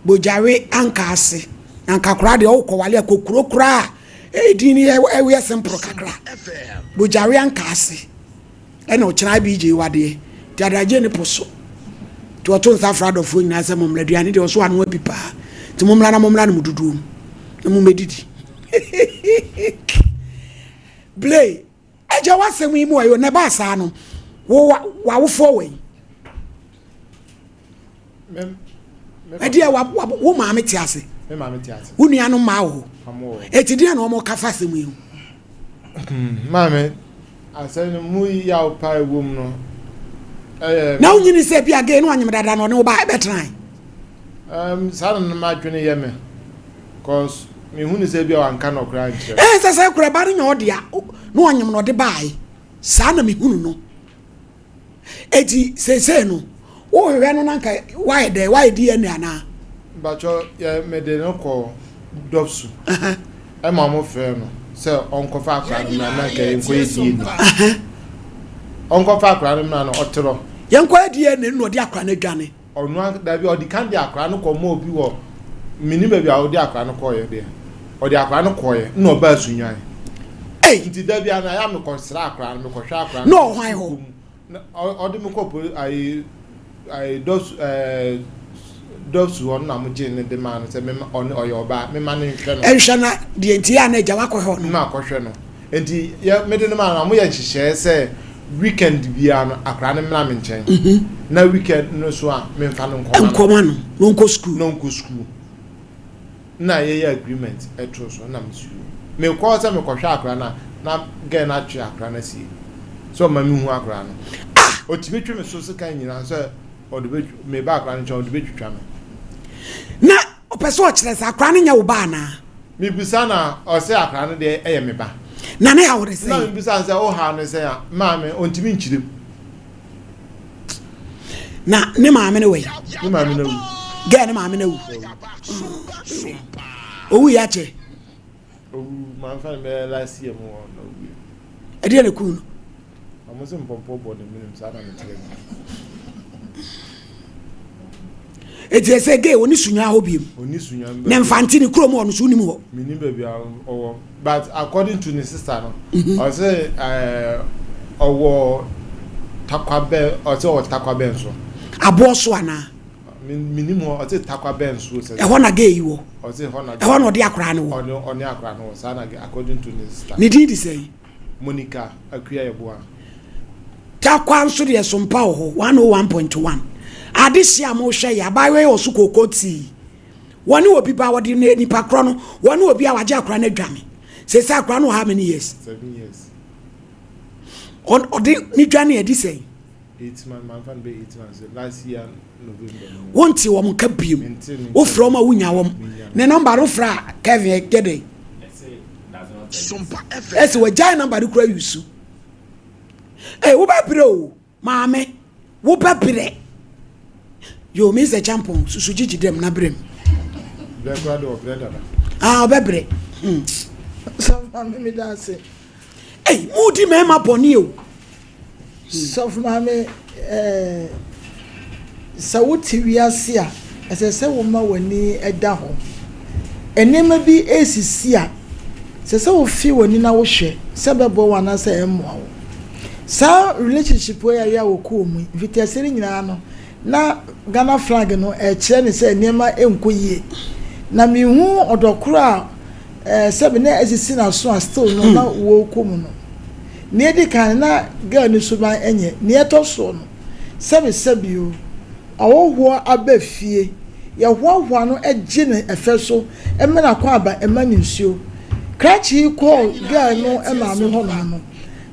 Bojare anka ase. Na nka koraa deɛ ɔwokɔ wale a kɔ kuro koraa a edin no yɛ ɛyɛ simple kakra. Bojare anka ase. Ɛna ɔkyena IBJ wadeɛ. Nti adagye ne po so. Nti ɔto nsa fra adɔfoɔ nyinaa sɛ mommra aduane deɛ ɔso anoa bi paa. Nti mommra na mommra no mo dodoɔ mu. Na mommɛdidi. Blay. Agya w'asɛm yi mu ɔyɛ na ɛbaa saa no wo w'awofoɔ wɔ yi. Ɛdeɛ wo maame te ase. Wo nuanom maa wɔ hɔ. Eti deɛ na wɔn ka fa asɛm yi ho. Hmm, maame asɛm no mu yaw paa ɛwɔ mu no ɛyɛ. Na wonyini sɛ bi agee na wanyem dada na ɔne wo ba ɛbɛtena. Um, saa na m'adwene yɛ me. Cause me hu ne sɛ bi a wanka nɔkorɛ ankyerɛ me. Ɛɛ sɛ sɛ korɛ ba no nyɛ ɔdea na ɔnyem na ɔde baae saa na me hunu no eti seesei no wo hwehwɛ no na nka wayɛ dɛ wayɛ DNA anaa. Mpakyɛ yɛ me de no kɔ dɔpsu ɛma ɔmo frɛ no sɛ ɔnkɔfa akora no mmra na nka yɛnkɔ yɛ DNA ɔnkɔfa akora no mmra no ɔterɔ. Yɛnkɔ yɛ DNA no na ɔde akora no adwane. Ɔno ank dabi ɔde kan de akwadaa no kɔ maa obi wɔ menim baabi a ɔde akwadaa no kɔɔyɛ deɛ ɔde akwadaa no kɔɔyɛ na ɔbaa Sunyani. Ei! Nti da bi a na ayɛ a mekɔ sra akwadaa no mekɔ hwɛ akwadaa no. Na ɔhwan hɔ? Na ɔde me kɔ poli ayi ayi dɔsu ɛɛ dɔsu hɔ no na mo gyee ne de maa no sɛ mema ɔne ɔyɛ ɔbaa mema no nhwɛ no. Nhwɛ na deɛ nti a na agya wakɔhwɛ ɔno. Na akɔhwɛ no. Nti yɛ mede no maa no a wɔyɛ nhyehyɛɛ sɛ weekend biara no akwadaa no mmra me nkyɛn mhm. na weekend no so a memfa no nkɔma no nkɔma no na ɔnkɔ sukuu na ɔnkɔ sukuu na yɛyɛ agreement ɛto so na mesu mekɔɔ sɛ mekɔhwɛ akwadaa no a na gɛn no atwe akwadaa no asie sɛ ɔma mehu akwadaa no ah! ɔtumi twe me so sekan nyinaa sɛ ɔde bɛ meba akwadaa no nkyɛn ɔde bɛtwitwa me na Ɔpɛ sɛ ɔkyerɛ sɛ akwadaa no nyɛ wo ba anaa? Mebisa no a, ɔse akwadaa no deɛ ɛyɛ me ba. Na ne haw ne sɛn? Na mebisa no sɛ wo haw ne sɛn a, maame ɔntumi nkyerɛ mu. Na ne maame no wɔ yi? Ne maame no awu. Gɛɛ ne maame no awu. Owu yɛ akyɛ. Owu manfa no bɛyɛ last year mu hɔ na owu yɛ. Ɛdeɛ na kuu no. Ɔmo se mpɔmpɔ bɔ ne menim saa na mete no. Eti ɛsɛ gay oni sunya hɔ biem. Oni sunya mbɛ. Ne nfante ne kurom hɔ no so wonim hɔ. Menim baabi a ɔwɔ but according to ne sister no mhm. ɔse ɛɛ ɔwɔ takwabɛn ɔse ɔwɔ takwabɛn so. Aboɔ so anaa. Menim hɔ ɔse takwa bɛn so sɛ. Ɛhɔ na gay yi wɔ. Ɔse hɔ na. Ɛhɔ na ɔde akora no wɔ. Ɔne ɔne akora no wɔ saa na according to ne sister. Ne din de sɛn. Monica Akua Yeboah. Tarkwa nso deɛ sompa wɔ hɔ 101.1 adehye a mohwɛ yɛ abaayewa yi wɔ so kooko tii wɔne obi ba wɔde ne nipa korɔ no wɔne obi a wagye akora no adwane sese akora no wɔ how many years 7 years. Ɔde ne dwane adi sɛn. 8 months manfa no bɛ 8 months last year November. Wonte wɔn nka biem wofrɛ wɔn a wonya wɔn ne nɔmba no frɛ a Kevin ɛyɛ dɛn ɛsɛ wagyae nɔmba no kura yusu ee wobɛbrɛ o maame wobɛbrɛ yo mi sɛ champon susu gyigyi dɛm na brɛ mu. Brɛ kura de ɔbrɛ dada. Ah ɔbɛbrɛ. Hmm. Sɛ maame mi da ase. Ei, mudi mmarima bɔne o. Sɔfo Maame, eh, sɛ wote wiase a, ɛsɛ sɛ woma w'ani da hɔ. Nneɛma bi resisi a, ɛsɛ sɛ wofi w'ani na wohwɛ sɛ ɛbɛboa wo anaasɛ ɛremmoa wo. Saa relationship wei a ɛyɛ a wɔkɔɔ mu yi, mfitiaseɛ no nyinaa no, na Ghana flag no ɛrekyerɛ no sɛ nneɛma nkɔ yie. Na mehu ɔdɔ koro a eh, sɛbi na asisi n'aso a still no na wɔrekɔ mu no. Nea edi kan no, na girl no suban nyɛ. Nea ɛtɔ soɔ no, sɛbi sɛbi o, ɔhɔhoɔ aba fie, yɛhoahoa no gye no ɛfɛ so, ma no akwaaba, ma no nsuo. Krakye yi kɔɔ girl no maame hɔnom no,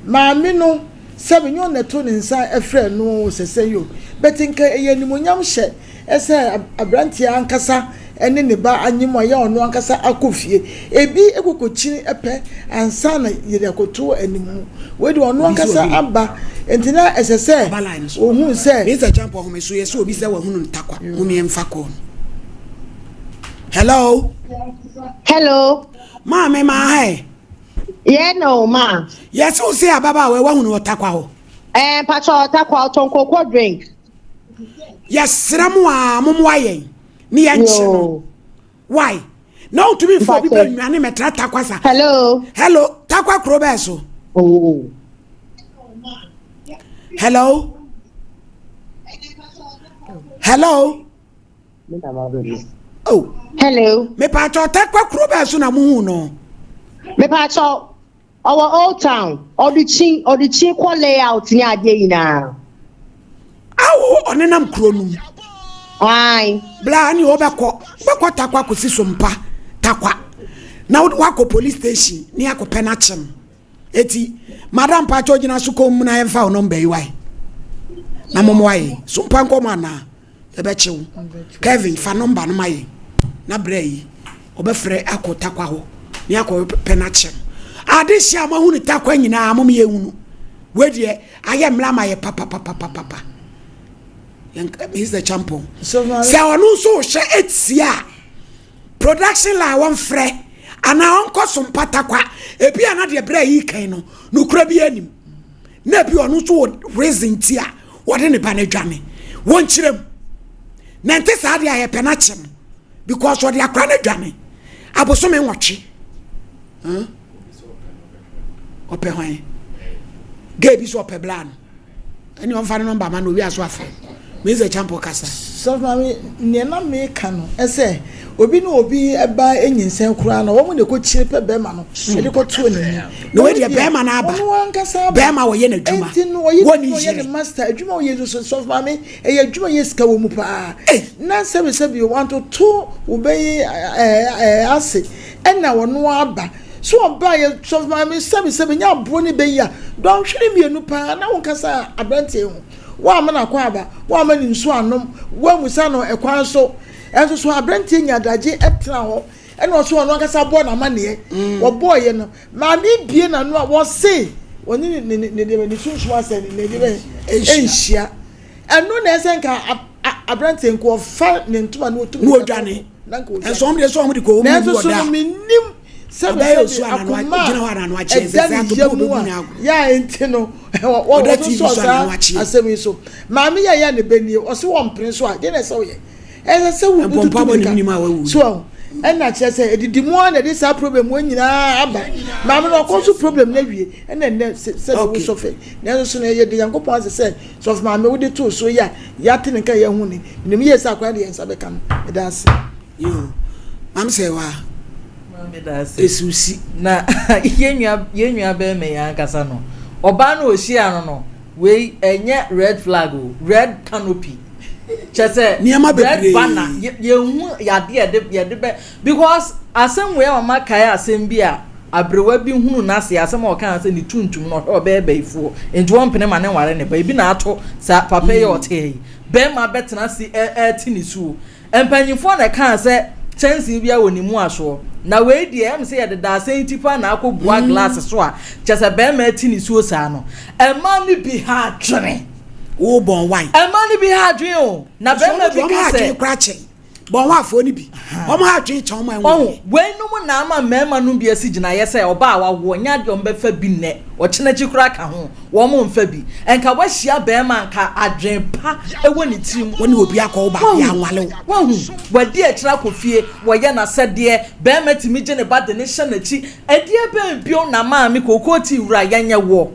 maame no, sɛbi nyɛ ɔno na ɛtoo ne nsa frɛɛ no o, sɛ sɛn o, but nka ɛyɛ animuonyam hyɛ sɛ aberanteɛ ankasa ne ne ba anyem a ɛyɛ ɔno ankasa akɔ fie. Ebi kɔkɔkyini pɛ ansa na yɛde akɔto anim. Wei deɛ ɔno ankasa aba nti na ɛsɛ sɛ ɔhu sɛ. Mr. Champo home so yɛ sɛ obi sɛ wahunu ntakwa home yɛmfa kɔɔ no. Hello. Hello. Maame maa ha ɛ. Yɛ na o ma. Yɛ sɛ ɔsɛ ababaawa wahunu ɔtakwa hɔ. Ɛɛ mpatsɔ ɔtakwa ɔtɔn koko drink. Yɛsrɛ mo a mommoa yɛn ne yɛnkye no. Why? Na wontumi mfa obi bɛ nwane mɛtra takwa sa. Hello. Hello, takwa kuro bɛɛ so. Oh. Hello. Hello. Oh. Hello. Mepatɔ takwa kuro bɛɛ so na muhu no. Mepatɔ Ɔwɔ old town, ɔde kyin, ɔde kyin kɔ layout ne adeɛ nyinaa. Awo ɔnenam kuro no mu. Ae. Bla ne ɔbɛkɔ, wobɛkɔ Takwa kɔsi Sompa, Takwa. Na wakɔ police station ne akɔpɛ no akyem. Eti, madam pakyɛ gyina so kɔn mu na yɛmfa wo nɔmba yi wae. Na mɔmɔ ayɛ. Sompa nkɔmɔ anaa? Yɛbɛkye wo. Kevin, fa nɔmba no ma yɛn na berɛ yi ɔbɛfrɛ akɔ Tarkwa hɔ ne akɔ pɛ no akyɛ no. Adehye a moahunu Tarkwa nyinaa mom yɛnhunu. Wei deɛ ayɛ mmra ma yɛ papapapapapa. Mr. Champon. Sɛ ɔno nso hyɛ etia a production line wɔmfrɛ anaa ɔnkɔ so mpa Tarkwa. Ebi a na deɛ berɛ yi kan no nokora bi anim. Na ebi ɔno nso wɔ reason ti a wɔde ne ba no adwane wɔnkyerɛ mu na nte saa deɛ a yɛpɛ no akye no because ɔde akora no adwane abosome nwɔtwe ɔpɛ hwan gay bi so ɔpɛ bla no ɛne ɔmfa no nɔmba ma no owia so afrɛ Mr. Champo kasa. Sɔfo maame, nea na meka no ɛsɛ obi ne obi ba nyinsɛn koraa na wɔn na ɛkɔkyire pɛ bɛrima no ɛde kɔto ne mu. Na wei deɛ bɛrima no aba. Ɔno ankasa aba. Bɛrima wɔyɛ n'adwuma. Enti no ɔyɛ n'adwuma ɔyɛ ne master adwuma ɔyɛ nso sɔfo maame ɛyɛ adwuma yɛ sika wɔ mu paa. Na sɛbi sɛbi wantoto wo bɛ yi ɛɛ ase ɛna ɔno aba. So ɔbaa yɛ sɔfo maame sɛbi sɛbi nyɛ aboɔ ne bɛ yi a dɔnhwere mmienu paa na wo nkasa aberanteɛ ho. Woamma no akwaaba, woamma no nsu annom, woammusa no ɛkwan so. Ɛnso so aberanteɛ nya adagye tena hɔ ɛna ɔso ɔno ankasa bɔɔ n'amaneɛ. Mm. Wɔbɔɔyɛ no, maame bie n'ano a wɔse wɔne ne ne ne ne ne sunsum asɛ ne ne ne nhyia. Ɛno na ɛsɛ nka aberanteɛ nka ɔfa ne ntoma na ɔtu na ɔdwane. Ɛnso wɔn deɛ sɛ wɔn de kɔ wɔn mu wɔ da. Nanso so no menim Ɔbɛyɛ osu anano gyina hɔ anano akyeɛ sɛ sɛ ato po bɛbu no agorɔ. Yɛ a nti no wɔn sɔ saa asɛm yi so. Maame yɛ yɛ ne bɛ nie ɔsi wɔn mpene so a deɛ na ɛsɛ woyɛ ɛsɛ sɛ wo tutu mirika so ɛho ɛna kyerɛ sɛ edidi mu a na ɛde saa problem wɔn nyinaa aba maame no ɔkɔ so problem na wie ɛna ɛnɛ sɛ sɛ wo sɔ fɛ nanso so no yɛ de Nyankopɔn ase sɛ sɔfo maame wode too so yɛ a yɛate ne nka yɛahu ne nim yie sɛ akora de yɛn nsa bɛka no ɛda ase. Yoo, maame sɛ wa. Maame da ase. Esusi. Na yɛn nua yɛn nua bɛrima yi ankasa no, ɔbaa no ohyia no no, wei ɛnyɛ red flag o, red canopy. Kyɛ sɛ nneɛma bebree. Red banner yɛn hu yadeɛ yɛde yɛde bɛ because asɛm wei a ɔma kae asɛm bi a aberewa bi hunu n'ase asɛm a ɔka sɛ ne tuntum no ɔhwɛ ɔbɛyɛ bɛyifoɔ nti wɔmpene ma ne nware ne ba ebi na ato saa papa yi a ɔte yi bɛrima bɛtena ase ɛɛte ne suo. Mpanyimfoɔ na ɛkaa sɛ kyɛnsee biara wɔ ne muasoɔ. Na wei deɛ ɛm sɛ yɛde dadesɛn ti paa na akɔ bua glass so a kyerɛ sɛ bɛrima ati ne suo saa no. Mmaa no bi ha adwene. Wo bɔn wan. Mmaa no bi ha adwene o. Na bɛrima bi ka sɛ. Wɔn adwene kora kyɛn. Bɔnwaafoɔ no bi. Wɔn ha adwene kyɛn wɔn a ɛnwo. Ɔho, weinom na ama mmarima nom bi asi gyinaeɛ sɛ ɔbaa a wawoɔ nyɛ adeɛ wɔbɛfa bi nnɛ, ɔkyena akyi koraa ka ho, wɔn mfa bi. Nka wahyia barima a nka adwene pa wɔ ne tirim. Wo ne obi akɔ wo ba bia nwale wo. Wahu, wadi akyire akɔ fie, wɔyɛ n'asɛdeɛ, barima tumi gye ne ba de no hyɛ n'akyi. Ɛdeɛ bɛn bio na maame kookoo tea wura yɛnyɛ woɔ?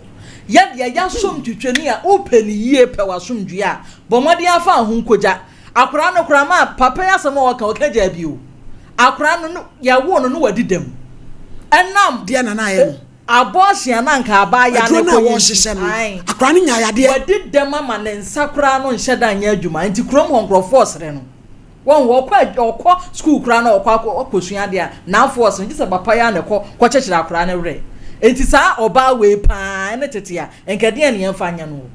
Yɛ deɛ y'asomdwetwani a wopɛ no yie pɛ w'asomdwie a, bɔ mmɔden ara fa wo ho nkɔgya. Akwadaa no koraa maa papa yi asɛm a ɔka ɔka gyaa bio. Akwadaa no no yɛwoo no no wadi dɛm. Ɛnam deɛ na na ayɛ no. Abortion a na anka abaayaa no Aduro no a kɔyɛ wɔrehyehyɛ nti. no, Ae. akwadaa no nyaa yadeɛ. Wadi dɛm ama ne nsa koraa no nhyɛ da nyɛ adwuma nti kurom hɔ nkurɔfoɔ resere no. Wɔn ɔkɔ ɔkɔ sukuu koraa na ɔkɔ akɔ akɔsua adeɛ a n'afoɔ resere no gye sɛ papa yi ara na ɛkɔ kɔkyekyere akwadaa no werɛ. Nti saa ɔbaa wei paa ɛne tete a nka ɛdeɛn na yɛmfa nyɛ no o.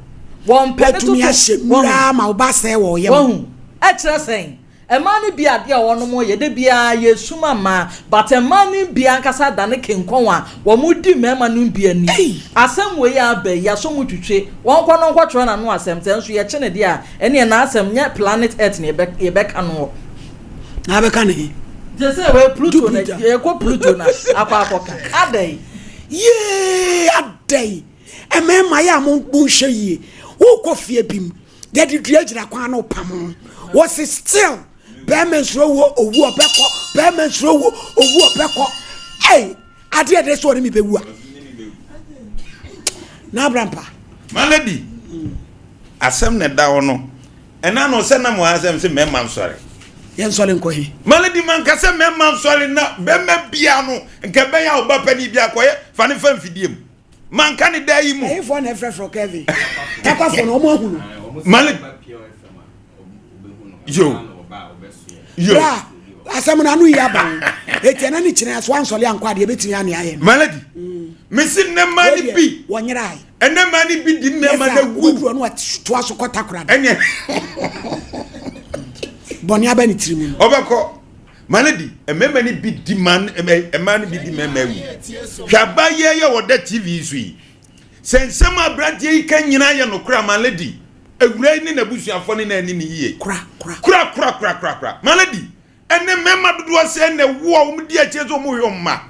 Wɔmpɛ ne Woatumi toto. ahyɛ Wahu? nwura ma wo ba sɛe wɔ wo yam. Wahu? Ɛkyerɛ sɛn? Mmaa no bi adeɛ a wɔnom yɛ da biara yɛsuma mmaa but mmaa no bi ankasa adane kenkɔn a wɔn di mmarima no bi ani. Asɛm wei a aba yi yɛasɔ mu twitwe wɔn kɔ no nkɔtwerɛ n'ano asɛm sɛ nso yɛkye no deɛ a ɛneɛ n'asɛm nyɛ planet earth na yɛbɛ yɛbɛka noɔ. Na abɛka ne he? Te sɛ wei Pluto na Jupiter. yɛkɔ Pluto na akɔ akɔka. Adɛn? Yee adɛn? Mmarima yɛ a monhwɛ yie. Wokɔ fie bi mu yɛde dua gyina kwan no pam wɔsi still bɛrima nsoro wo owu ɔbɛkɔ bɛrima nsoro wo owu ɔbɛkɔ ɛy adeɛ de so ɔne mi bɛwu a na abrampa. Malady asɛm na ɛda hɔ no ɛna no sɛ nam wɔn asɛm sɛ mmarima nsɔre. Yɛn nsɔre nkɔ he. Malady man ka sɛ mmarima nsɔre na bɛrima bia no nka bɛyɛ a ɔba panyin bi akɔyɛ fa ne fa mfidie mu. Manka ne daa yi mu. Ɛhefoɔ na ɛfrɛfrɛ Kevin? Takwafoɔ no, wɔn ahu no. Male yo yo. Bra, asɛm no ano yi aba ho. Eti ɛna ne kyerɛ so ansɔle ankɔ adeɛ ebetumi ane ayɛ no. Malady, mesi nnɛ mmaa no bi. Wɔnyerae. Ɛnɛ mmaa no bi di mmarima na wu. Wobɛduru ɔno atoa so kɔ takora. Ɛnɛ. Bɔne aba ne tirim no. Ɔbɛkɔ. Malady, mmarima no bi di man mmaa no bi di mmarima awu. Hwɛ abayewa yi a ɔda TV yi so yi. Sɛ nsɛm a aberanteɛ yi ka nyinaa yɛ nokorɛ a, Malady, awuraa yi ne n'abusuafoɔ ne no anni no yie. Kora, kora. Kora, kora, kora, kora, kora. Malady, ɛnɛ mmarima dodoɔ sɛn na ɛwo a wɔdi akyire sɛ wɔhwɛ wɔn mma?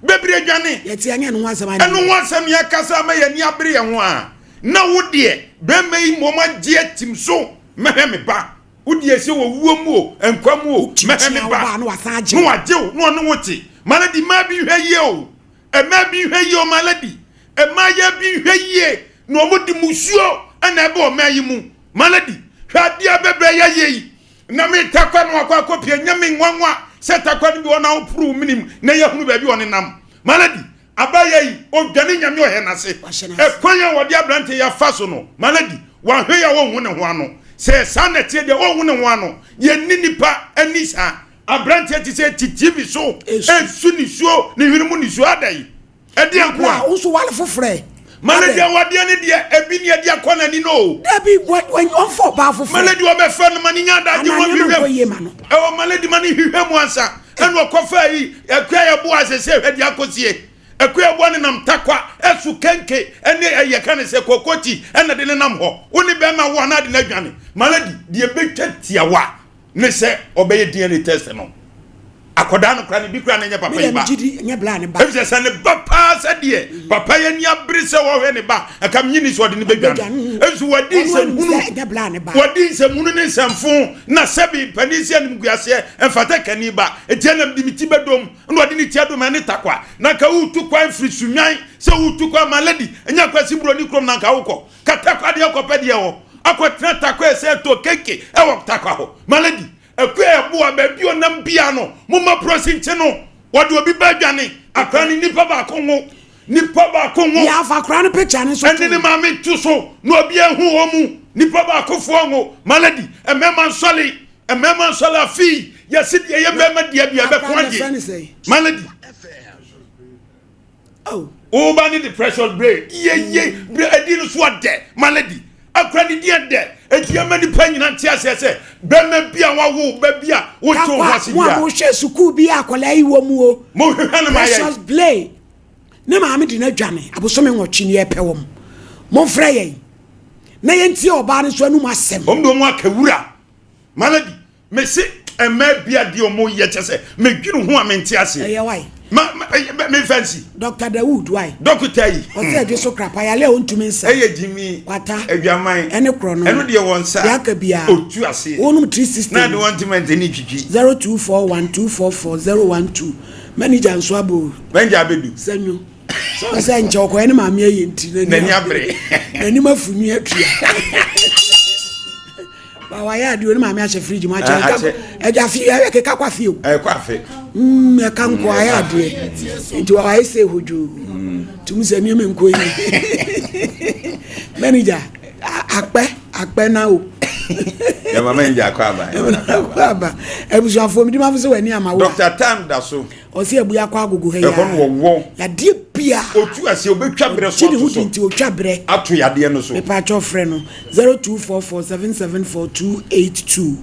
Bebree adwane. Yɛte ɛnyɛ ɛno ho asɛm a. Ɛno ho asɛm yɛkasa ama yɛn ani abere yɛn ho a, na wo deɛ, barima yi mmom agye atim so, mɛhwɛ me ba. Wo deɛ sɛ owuo mu o, nkwa mu o, mɛhwɛ me ba. Na wasan Na wagye wo, na ɔne wo te. My lady, mmaa bi nhwɛ yie o. Mmaa bi nhwɛ yie o, my lady. Mmaayɛ bi nhwɛ yie, na wɔn de musuo na ɛbɛ ɔman yi mu. My lady, hwɛ adeɛ a bɛbrɛ yɛayɛ yi. Na me takwa no akɔ akɔpie, nyɛ me nwanwa sɛ takwa no bi wɔ na woporo wo menim na yɛhunu baabi ɔnenam. My lady, Abaayewa yi, odwane Nyame ɔhɛ n'ase. Ɛkwan a wɔde aberanteɛ yi afa so no, ma no adi. Wanhwɛ yi a ɔnhu ne ho ano. Sɛ saa na ɛteɛ deɛ, ɔnhu ne ho ano. Yɛnni nnipa ani saa. Aberanteɛ te sɛ te TV so, ɛresu nisuo, ne hwene mu nisuo. Adɛn? Ɛdeɛn nko a? Wo nso wale foforɔ ɛ. Malady awadeɛ no deɛ, ebi ne ɛde akɔ n'ani no o. Dabi, ɔmfa ɔbaa foforɔ. Malady ɔbɛfrɛ no ma ne nya adagye Anaa mu nneɛma ahwehwɛ nkɔ mu. yie ma no. Ɛwɔ Malady ma ne hwehwɛ mu ansa. Ɛna ɔkɔfaa yi, Akua yɛ boa sɛ sɛ hwɛ deɛ akɔsie. Akua yɛ boa nenam takwa, ɛso kenke, ɛne ɛyɛ ka ne sɛ kokoti ɛna de nenam hɔ. Wo ne bɛrima wo anaa de no adwane. Malady, deɛ ɛbɛtwa tiawa ne sɛ ɔbɛyɛ DNA test no. Akwadaa no koraa ne bi koraa na ɛnyɛ papa yi ba. Efisɛ sɛ ne ba paa sɛ deɛ papa yi ani abere sɛ ɔhwɛ ne ba, anka menye ni sɛ ɔde no bɛdwane. Nso wadi nsɛmhunu, wadi nsɛmhunu ne nsɛmfo, na sɛbe panin si animguaseɛ mfata kani ba. Enti ɛna mede me ti bɛdom, na ɔde ne ti adom ɛne takwa. Na anka woretu kwan firi Sunnwan sɛ woretu kwan ma lady, ɛnyɛ Kwasi Buroni kurom na anka wokɔ. Ka takwa deɛ kɔpɛ deɛ wɔ, akɔtena takwa ɛsɛ tɔ kenke ɛwɔ takwa hɔ. Ma lady, Akua ɛboa baabi ɔnam bia no momma prosi nkye no wɔde obi ba adwane akora no nipa baako ngo nipa baako ngo yɛ afa akora no picture no so ɛne ne maame to so na obi ehu wɔn mu nipa baako foɔ ngo malady mmarima nsɔle mmarima nsɔle afei yɛsi deɛ yɛ mmarima deɛ bi ɛbɛko agye malady. Wo ba ne de precious brain yeye bre adi no so ɔdɛ malady akura ne din ɛdɛ eti ɛma nipa nyina nte aseɛ sɛ bɛma bi a wawo ba bi a wote wo ho ase bi a. Mo a mohwɛ sukuu bi a akwadaa yi wɔ mu o. Mo hwehwɛ no ma yɛn. Precious Blay ne maame de no adwane abosome nwɔtwe ni ɛpɛ wɔn. Momfrɛ yɛn na yɛntie ɔbaa no nso anum asɛm. Wɔn de wɔn aka wura malady mese. Mmaa bi adeɛ ɔmo yɛ kyɛ sɛ medwene ho a mente aseɛ. Ɛyɛ wai. Ma ma me nfa nsi. Doctor Dawood wai. Dɔkota yi. Ɔsɛ ɛdwe so krapa yale a ɔntumi nsa. Ɛyɛ gyimi. Kwata. Adwaman. Ɛne korɔ no. Ɛno deɛ wɔn nsa. Deɛ aka biara. Otu aseɛ. Wɔnom 360. Na de wɔn ntoma ne twitwi. 0241 244 012 Manager nso aba o. Manager abedu. Sɛ nwo. Sɛ ɔsɛ nkyɛ ɔkɔyɛ ne maame ayɛ nti n'ani abere. N'anim afu nwi atua. Ba wayɛ adeɛ o ne maame ahyɛ fridge mu akyɛ. Akyɛ. Ɛgya afi ɛkeka kɔ afi o. Ɛkɔ afe. Ɛka nkɔ ayɛ adeɛ. Nti wayɛ sɛ hodwoo. Tumi sɛ nneɛma nkɔ yi. Manager akpɛ akpɛ na o. Yɛma manager akɔ aba. Akɔ aba. Abusuafoɔ mi di ma fo sɛ w'ani ama wo. Dr. Tam da so. Ɔsɛ abue akɔ agogo ha yi Ɛhɔ no wɔwɔ. Yadeɛ bia. Otu ase obetwa brɛ so ato so. Ɔgye ne ho di nti otwa brɛ. Ato yadeɛ no so. Mepaakyɛw frɛ no 0244 774 282.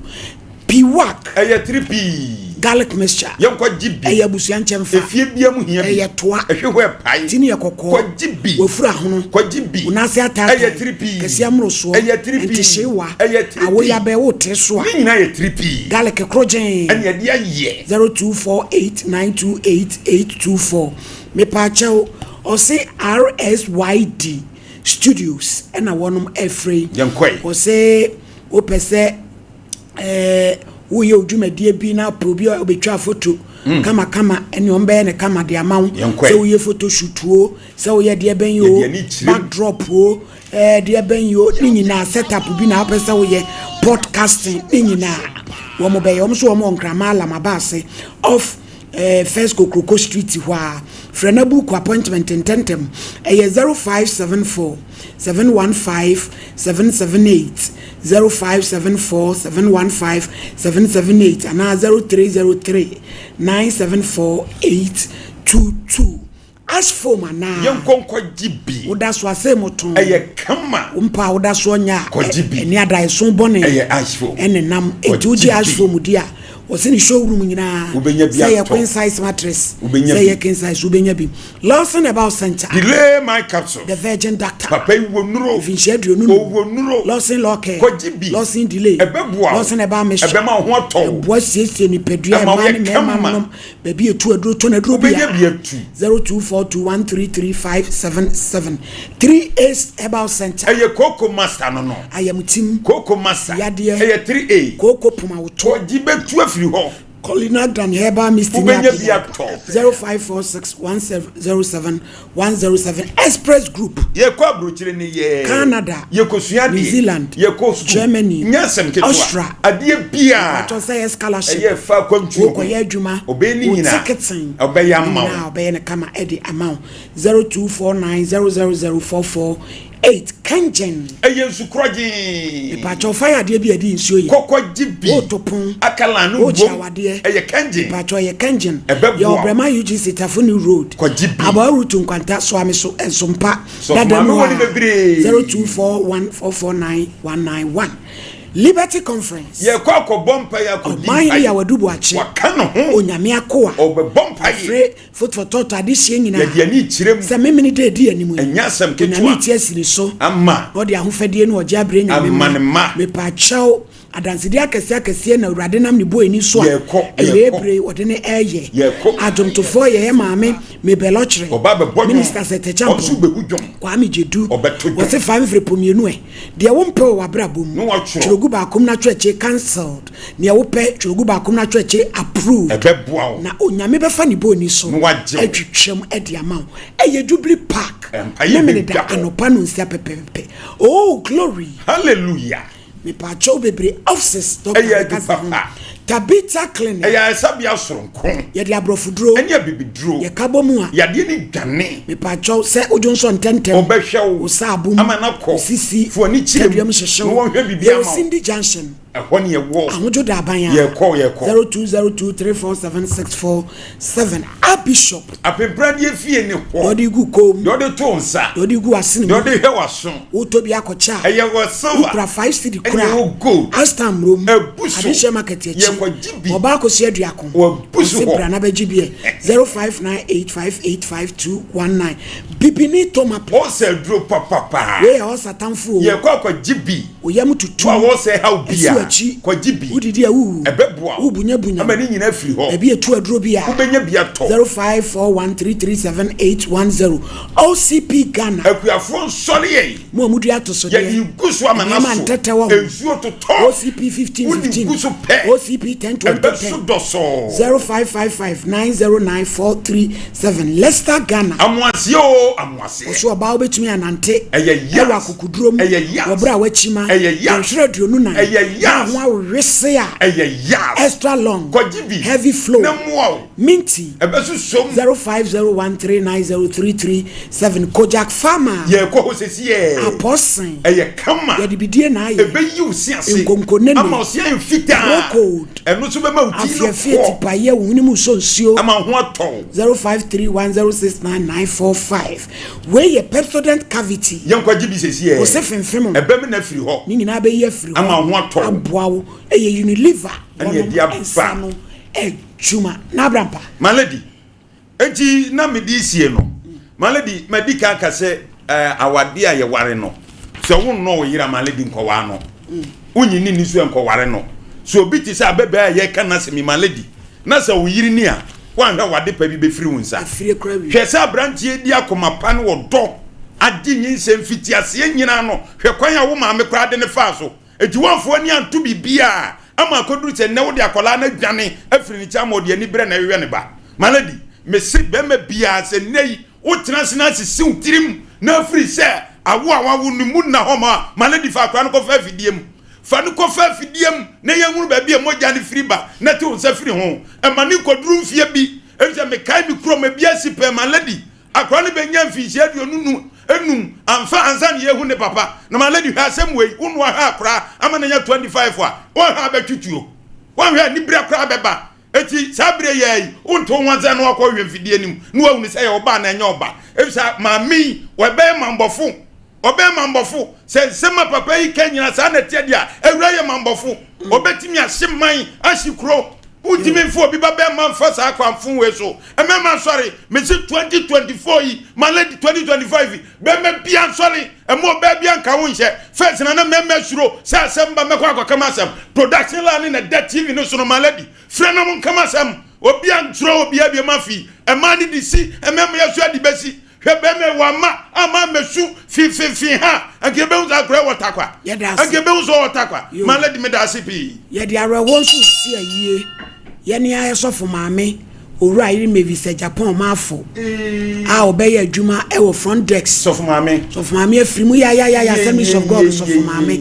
Piwak. Ɛyɛ tiri pii. Garlic mixture. Yɛnkɔ gye bi. Ɛyɛ abusua nkyɛnfa. Efie bia mu hia bi. Ɛyɛ toa. Ɛhwɛ hɔ ɛpae. Ti no yɛ kɔkɔɔ. Kɔ gye bi. Wafuru ahono. Kɔ gye bi. Wo nan ase ataatae. Ɛyɛ tiri pii. Kɛseɛ mmorosoɔ. Ɛyɛ tiri pii. Ntehyeewa. Ɛyɛ tiri pii. Awoyabɛ wote so a. Ne nyinaa yɛ tiri pii. Garlic korogyenn. Ɛne ɛde ayɛ. 0248928824 Mepaakyɛw ɔse RSYD studios ɛna wɔnom ɛfrɛ yi. Yɛnkɔe. Ɔse wopɛ sɛ ɛɛ woyɛ odwumadie bi na apɛ obi a ɔbɛtwa foto mm. kama kama ɛne wɔn bɛyɛ ne kama de ama wo sɛ woyɛ photo shoot o sɛ woyɛ deɛ bɛn yi o backdrop o Ɛɛ deɛ bɛn yi o ne nyinaa set up bi na wopɛ sɛ woyɛ podcasting ne nyinaa wɔn bɛyɛ wɔn nso wɔn wɔ Nkraman Alam Abaase off eh, First Kokroko Street hɔ a frɛ na book appointment ntɛntɛm ɛyɛ 0574 715 778 0574 715 778 anaa 0303 974 822. Ash foam anaa. Yɛnkɔ nkɔgye bi. Woda so a sɛ mo tɔn. Ɛyɛ kama. Wo mpo a woda soɔ nyɛ a. Kɔgye bi. Ɛne adaeso bɔne. Ɛyɛ ash foam. Ɛne nam. Enti wogye ash foam di a, wɔse ne showroom nyinaa. Wobɛnya bi atɔ. Sɛ ɛyɛ queen size mattress. Wobɛnya bi. Sɛ ɛyɛ king size wobɛnya bi. Lawson Herbal Centre. Delay my capsule. The Virgin Doctor. Papa yi wɔ nnuro. Mfinhyia 25. Ɔwɔ nnuro. Lawson Law Care. Kɔgye bi. Lawson Delay. Ɛbɛboa wo. Lawson Herbal Mixture. Ɛbɛma wo ho atɔ wo. Ɛboa siesie nipadua. Ɛma Mmaa woyɛ ne mmarima kama. nom. Baabi a etu aduro tɔ no aduro Wobɛnya bia. bi atu. 0242133577 3 Ace Herbal Center. Ɛyɛ kooko master no no. Ayamtim. Kooko master. Yadeɛ. Ɛyɛ 3 A. Kooko pomawoto. Kɔgye bɛtu afiri hɔ. Colinadran Herbal Mist ne Wobɛnya bi adeɛ. atɔ. 0546 107 107 Express Group. Yɛkɔ aburokyire ne yɛ. Canada. Yɛkɔsua adeɛ. New Zealand. Yɛkɔ sukuu. Germany. Nyɛ asɛm ketewa. Austria. Adeɛ biara. Mpakyɛw sɛ yɛ scholarship. Ɛyɛ ɛfa akwantuo ho. Wokɔyɛ adwuma. Ɔbɛyɛ ne Wo nyinaa. ticketing. Ɔbɛyɛ ama wo. Nyinaa ɔbɛyɛ no kama de ama wo. 0249 000 448 Kangen. Ɛyɛ nsu korɔgyee. Mepakyɛw fa yɛ adeɛ bi a ɛde nsuo yɛ. Kɔkɔ gye bi. Woto pon. Akalan no Wogye wom. awadeɛ. Ɛyɛ Kangen. Mepakyɛw ɛyɛ Kangen. Ɛbɛboa Yɛ wo. Ɔbrɛma UGC Tafo New Road. Kɔgye bi. Abɔa Route Nkwanta Soame so Nsompa Sɔfo dada maame mu wɔ ne a bebree. 0241449191 Liberty Conference. Yɛkɔ akɔbɔ mpaeɛ akɔdi Ɔman mpaeɛ. Yaw Adu Boakye. Waka ne ho. Onyame akoa. Ɔbɛbɔ mpaeɛ. Ɔfre Fotfotɔtɔ adehyeɛ nyinaa. Yɛde ani rekyerɛ mu. Sɛ memene da adi anim yi. Ɛnyɛ asɛm ketewa. Onyame reti asi ne so. Ama. Na ɔde ahofadie ne ɔgye abrɛ Nyame mma. Ama ne mma. Mepaakyɛw, adansedie akɛseɛ akɛseɛ na Awurade nam ne boani so a. Yɛrekɔ, Awieɛ yɛrekɔ. berɛ yi ɔde no reyɛ. Yɛrekɔ. Adwomtofoɔ yɛyɛ maame Mabel Ɔkyere. Ɔba abɛbɔ dwom. Minister Seth Acheampong. Ɔnso bɛhu dwom. Kwame Gyedu. Ɔbɛto dwom. Wɔse fa mfrepo mmienu ɛ. Deɛ wompɛ wɔ w'abrabɔ mu. Na watwerɛ. Twerɛ gu baako mu na twerɛ akyire cancelled. Nea wopɛ, twerɛ gu baako mu na twerɛ akyire approved. Ɛbɛboa wo. Na Onyame bɛfa ne bɔni so. Na wagye wo. Atwitwam de ama wo. Ɛyɛ Jubilee Park. Mpaeɛ Memeneda bɛdwa hɔ. anɔpa nonsia pɛpɛɛpɛ. Oh, glory! Hallelujah! Mepaakyɛw bebree offices doctor Ɛyɛ adu bɛkasa ho. papa. Tabitha clinic. Ɛyɛ ayaresabea soronko. Yɛde aborɔfoduro. Ɛne abibiduro. Yɛka bɔ mu a. Yadeɛ no dwane. Mepaakyɛw sɛ wodwo nsɔ ntɛntɛm. Ɔbɛhwɛ wo. Wo saabo mu. Ama no akɔ. Wo sisi. Fo ani kyerɛ mu. Tadua mu hyehye wo. Na wɔnhwɛ biribi Yɛwɔ ama wo. Cindy Junction. Ɛhɔ ne yɛwɔ. Ahodwo da aban a. Yɛkɔ yɛkɔ. 0202347647 A Bishop. Apempradeɛ fie ne hɔ. Deɛ ɔde gu kɔn mu. Deɛ ɔde to nsa. Deɛ ɔde gu asene mu. Deɛ ɔde hwɛ w'aso. Wotɔ bi akɔkyɛ a. Ɛyɛ wɔ silver. Wokura 5 cedi kora. Ɛne wɔ gold. Astan Mmrom. Abu so. Adehyeɛ market akyi. Yɛkɔgye bi. Ɔbaa Akosua Aduako. Wabu so Ɔse hɔ. bra na bɛgye bi ɛ. 0598585219 Bibini Tomapla. Ɔsɛ aduro papapaa. Wei yɛ ɔsa tamfo o. Yɛkɔ akɔgye bi. Wo yam tutu. Wo a wɔsɛ haw bi Ɛsi a. akyi. Kɔgye bi. Wodidi a wuwu. Ɛbɛboa wo. Wobunyabunya. Ama ne nyinaa afiri hɔ. Baabi a etu aduro bi a. Wobɛnya bi atɔ. 0541337810 OCP Ghana. Akuafoɔ nsɔre yɛn. Mo a modua atosodeɛ. Yɛde gu so ama no Nneɛma aso. ntɛtɛ wɔ ho. Nsuo totɔ. OCP 1515. Wode gu so pɛ. OCP 1020 10. Ɛbɛso dɔsɔɔ. 0555909437 Leicester Ghana. Amoaseɛ oo amoaseɛ. Ɔso ɔbaa wobɛtumi anante. Ɛyɛ yas. Ɛwɔ akokoduro mu. Ɛyɛ yas. Wɔ berɛ a wakyima. Ɛyɛ yas. Dɔnhwere 24. Ɛyɛ yas. Na ho awewese a. Ɛyɛ yas. Extra long. Kɔgye bi. Heavy flow. Na mmoa wo. Minty. Ɛbɛsosɔ mu. 0501390337 Kojak Pharma. Yɛrekɔ hɔ sesiɛ. Apɔsen. Ɛyɛ kama. Yɛde bidie na ayɛ. Ɛbɛyi wo se ase. Nkonkonene. Ama wo se ayɛ fitaa. Procold. Ɛno nso bɛma wo ti no kɔ. Afiafie tipayɛ wo hwene mu sɔ nsuo. Ama wo ho atɔ wo. 0531069945 Wei yɛ Pepsodent Cavity. Yɛnkɔgye bi sesiɛ. Wo se femfem. Ɛbɛmene afiri hɔ. Ne nyinaa bɛyi afiri hɔ. Ama wo ho atɔ wo. Aboa wo. Ɛyɛ Unilever. Ɛne ɛde aba. Wɔnom nsa no adwuma. N'abrampa. My lady, enti na mede sie no. My lady, madi kan aka sɛ eh, awadeɛ a yɛware no, sɛ wonnɔ wo yere a, my lady nkɔwaa no. Wonyi ne ni so nkɔware no. Sɛ obi te sɛ abɛbɛɛ a yɛka n'asɛm yi, my lady, na sɛ wo yere ni a, woanhwɛ wade pa bi bɛfiri wo nsa. Hwɛ sɛ aberanteɛ di akoma pa ne ɔdɔ agye nyinsɛn mfitiaseɛ nyinaa no, hwɛ kwan a wo maame koraa de ne faa so. Enti woamfa w'ani anto biribiara ama akɔduru sɛ nnɛ wode akwadaa no adwane afiri ne kyɛn ama ɔde aniberɛ na ɛhwehwɛ ne ba. My lady, mese barima biara sɛ nnɛ yi wotena ase na asisi wo tirim na afiri sɛ awo a wawo no mu nna hɔ ma a, my lady fa akwadaa no kɔfa afidie mu. Fa no kɔfa afidie mu na yɛnhunu baabi a mogya no firi ba na te wo nsa firi ho. Mma no nkɔduru mfeɛ bi, efisɛ mekae me kurom ebi asi pɛn, my lady, Akora no bɛnya mfinhyia aduonu num anfa ansa na yɛhu ne papa. Na my lady hwɛ asɛm wei, wo noa hwɛ akora ama no anya 25 a, wɔnhwɛ a bɛtwe tuo. Wɔnhwɛ a nibrɛ koraa bɛba. Eti saa berɛ yi ara yi, wonto wo ho ansa na wakɔ hwɛ mfidie no mu na wahunu sɛ ɛyɛ ɔba anaa ɛnyɛ ɔba. Efisɛ maame yi, ɔbɛyɛ mambɔfo. Ɔbɛyɛ mambɔfo. Sɛ nsɛm a papa yi ka nyina saa na ɛteɛ deɛ a, awura yɛ mambɔfo. Ɔbɛtumi ahye man, ahye kuro. Wontumi mfa obi ba bɛrima mfa saa kwanfo wei so. Mmarima nsɔre. Mese 2024 yi, my lady 2025 yi, bɛrima bia nsɔre. Ɛma ɔbaa bia nka wo nhyɛ. First na na mmarima suro sɛ asɛm ba mɛkɔ akɔka m'asɛm. Production line na ɛda TV no so no, my lady, frɛ na monka m'asɛm. Obia nsuro obia biom afei. Mmaa no de si, mmarima yɛ so ade bɛsi. Hwɛ bɛrima yi wamma amma ammɛsu finfinfin ha anka yɛbɛhu sɛ akora wɔ takwa Yɛda ase. anka yɛbɛhu sɛ ɔwɔ takwa Yo. my lady meda ase pii. Yɛde awerɛhoɔ nso resi ayie yɛne ara sɔfo maame Owura Yere Mavis Agyapong Marfo a ɔbɛyɛ adwuma wɔ front desk. Sɔfo maame. Sɔfo maame afiri mu yayayaya Assemblies of God sɔfo maame.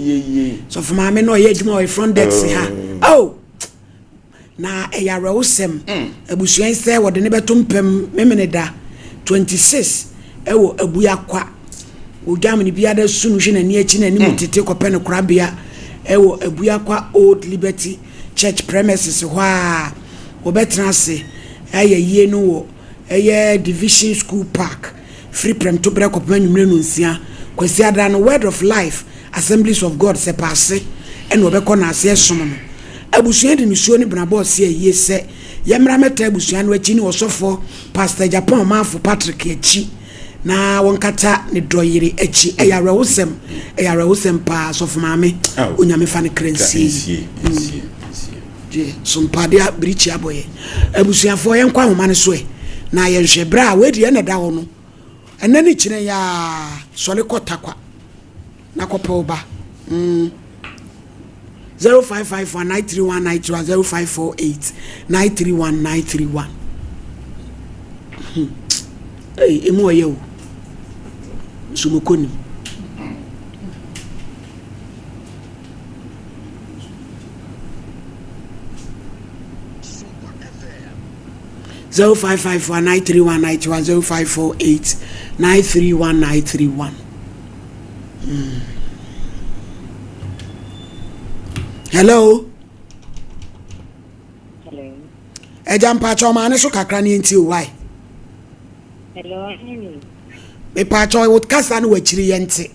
Sɔfo maame na ɔyɛ adwuma wɔ front desk ha. Oh! Na ɛyɛ awerɛhosɛm abusua yi sɛ wɔde no bɛto mpam Memeneda 26 wɔ Abuakwa. Wɔdwam no biara su no hwɛ n'ani akyi n'anim tete kɔpɛ no korabea wɔ Abuakwa Old Liberty Church premises hɔ a wɔbɛtena ase ayɛ yie no wɔ ɛyɛ Division School Park firi prɛmtoberɛ kɔpem anwummerɛ nonsia. Kwasiada no, Word of Life Assemblies of God Sɛpaase na wɔbɛkɔ n'ase ɛsom no. Abusua de nisuo ne benabɔ rese ayie sɛ yɛmmra mmɛtaa abusua no akyi ne Ɔsɔfoɔ Pastor Agyapong Marfo Patrick akyi na wɔnkata ne dɔ yere akyi. Ɛyɛ awerɛhosɛm, ɛyɛ awerɛhosɛm paa Sɔfo Maame, Onyame fa ne kra nsie yie. Gye so mpadeɛ a birikyi abɔ yɛn. Abusuafoɔ yɛnkɔ ahoma no so ɛ na yɛnhwɛ berɛ a wei deɛ ɛna ɛda hɔ no. Ɛnɛ ne kyinɛ yi ara sɔre kɔ Tarkwa na kɔpɛ wo ba. Mm. 0551 931 931 0548 931 931. Hmm. Hey, emu ɔyɛ o. Nsomokɔ nim. 0551 931 931 0548 931 931. Mm. Hello. Hello. Ẹja mpakyɛ ɔmaa ne so kakra ne nti o why? Hello, ɔhene. Mepakyɛ wo kasa no w'akyiri yɛ nte.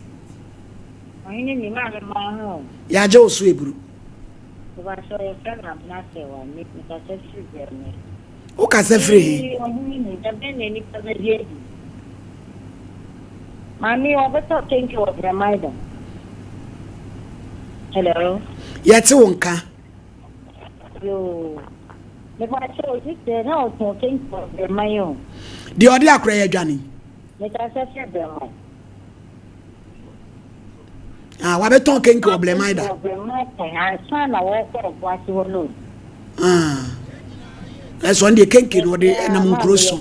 Ɔhene ni maame ma ho o. Yɛagye wo so eburu. Mepakyɛ yɛfrɛ me Abena Serwa me mekasa firi Brɛmɛ. Wo kasa firi he? Ee ɔhene ni da bɛn na nipa bɛgye adi. Maame ɔbɛtɔ kenke wɔ Brɛman da. Hello. Yɛte wo nka. Yoo. Mepa kyɛw sister na ɔtɔn kenke wɔ Brɛman o. Deɛ ɔde akora yɛ adwane. Mekasa firi Brɛman. Ah, wabɛtɔn kenke wɔ Brɛman da. Wɔ Brɛman pɛn ansa na wɔkɔ Ɔboase hɔ no. Ah. Ɛsɔ no deɛ kenke no ɔde ɛnam nkuro so.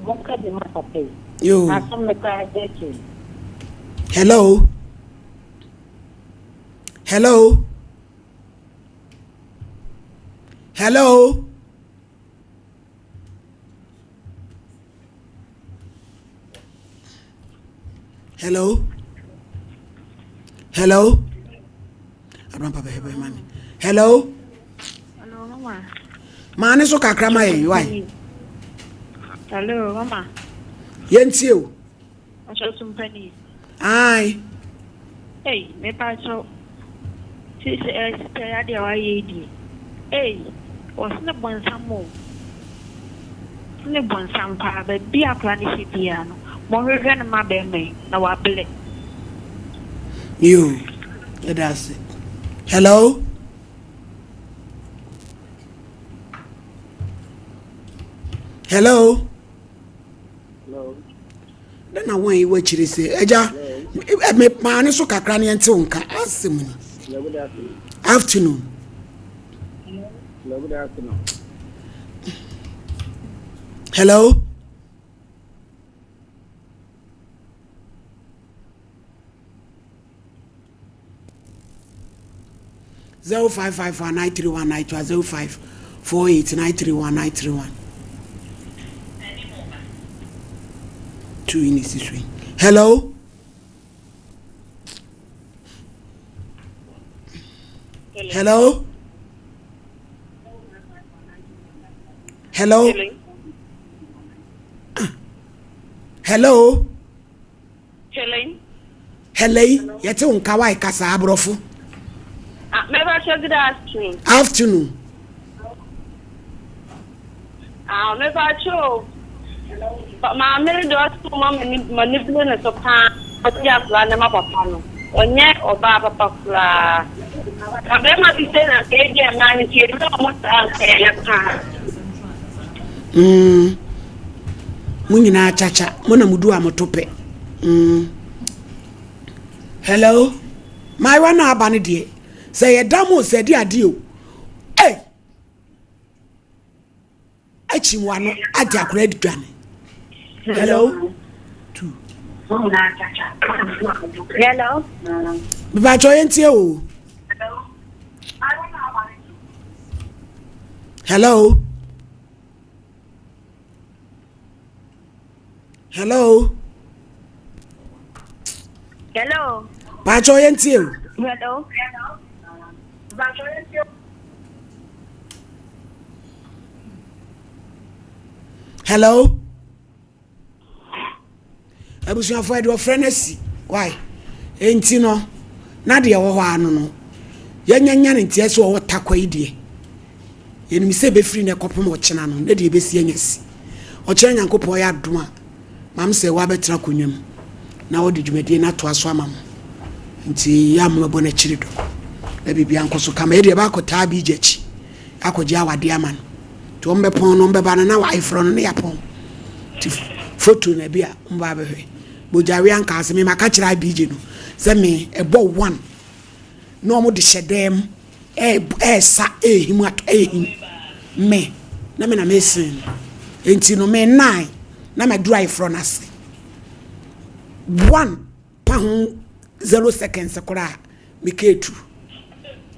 Monka bi ma papa yi. Yoo. Asom me koraa gye Hello. Hello. Hello. Hello. Hello. Abrampa bɛhwɛ bɛhwɛ ma me. Hello. Hello, mama. Maa ne so kakra ma yɛn why? Hello, mama. Yɛntie o. Ɔsɔfo mpanin. Ae. Ei, mepa kyɛw. Sisi ɛ eh, sisi ɛyɛ adeɛ a wayɛ yi deɛ. Ei, wɔsene bɔnsam o. Sene bɔnsam paa, baabi a akwadaa no hyɛ biara no, monhwehwɛ no ma bɛrima yi na wablɛ. Yo, yɛda ase. Hello? Hello? Dɛn na wɔn yi wɔ akyire sɛ agya me maa ne so kakra ne ɛnte wo nka asɛm ni afternoon. Hello. 0554 931 921 0548 931 931 2 yi na esi so yi hello hello hello ah. hello. Helen. Helen, yɛte wo nka wae kasa aborɔfo. Ah, mɛba kyɛ good afternoon. Afternoon. Ah, mɛba kyɛ o. Maame no deɛ ɔsɛ ma m'ani m'ani bere ne so paa ɔte akwadaa ne ma papa no ɔnyɛ ɔbaa papa koraa. Na bɛrima bi sɛ na nka ebi a mmaa no nti ebi a wɔn saa nka ɛyɛ paa. Mm. Mo nyinaa kyakya, mo na mo du a mo to pɛ. Mm. Hello? Maayewa no aba no deɛ, sɛ yɛ dam o, sɛ ɛde adeɛ o. Ei! Akyi mu ano agye akora adwane. Hello? Two. Hello? Mepakyɛ yɛntie o. Hello? Hello? Hello? Pakyɛ yɛntie o. Hello? Hello? Abusuafoɔ ɛde ɔfrɛ no asi why enti no na deɛ ɛwɔ hɔ ano no yɛnyanya ne nteɛ sɛ ɔwɔ takwa yi deɛ yɛnim sɛ ɛbɛfiri no ɛkɔpem ɔkyena no na deɛ ɛbɛsi anya si ɔkyena Nyankopɔn yɛ adom a mam sɛ woabɛtena akonnwa mu na wɔde dwumadie no atoa so ama mo nti yɛ a momɛbɔ no akyiri do na biribia nkɔ so kama yɛdeɛ ɛbɛakɔtaa bi gya akyi akɔgye awadeɛ ama no nti wɔn bɛpɔn no wɔn bɛba no na ayeforɔ no ne yɛapɔn nti foto na bi a wɔn ba abɛhwɛ bogyawe anka ase me maka kyerɛ abigye no sɛ me ɛbɔ one na wɔn de hyɛ dɛm ɛɛsa ɛɛhim ato ɛɛhim me na me na me sen no nti no me nine na ma duru ayeforɔ no ase one pa ho zero seconds koraa me keetu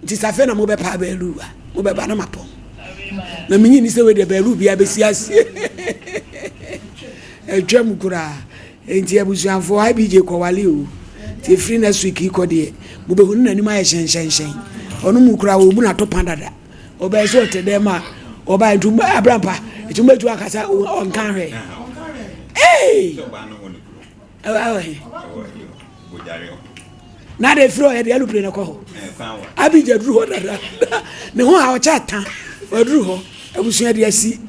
nti sɛ afei na mobɛpa baalu a mobɛba na mapɔn na menyi ni sɛ wei deɛ baalu bia bɛsi aseɛ atwa mu koraa nti abusuafoɔ ibj kɔwale o nti ɛfiri next week kɔ deɛ mobɛhu no n'anim ayɛ hyɛnhyɛnhyɛn ɔno mu koraa wɔbu no ato pa dada ɔbɛyɛ sɛ ɔte dɛm a ɔbaa nti abrampa nti mobɛtu akasa ɔnka hwɛ ee Ɛwɔ he? Na de firi hɔ yɛde aeroplane na ɛkɔ hɔ. Abidjan duru hɔ dada. Ne ho a ɔkyɛ ata waduru hɔ. Abusua de asi.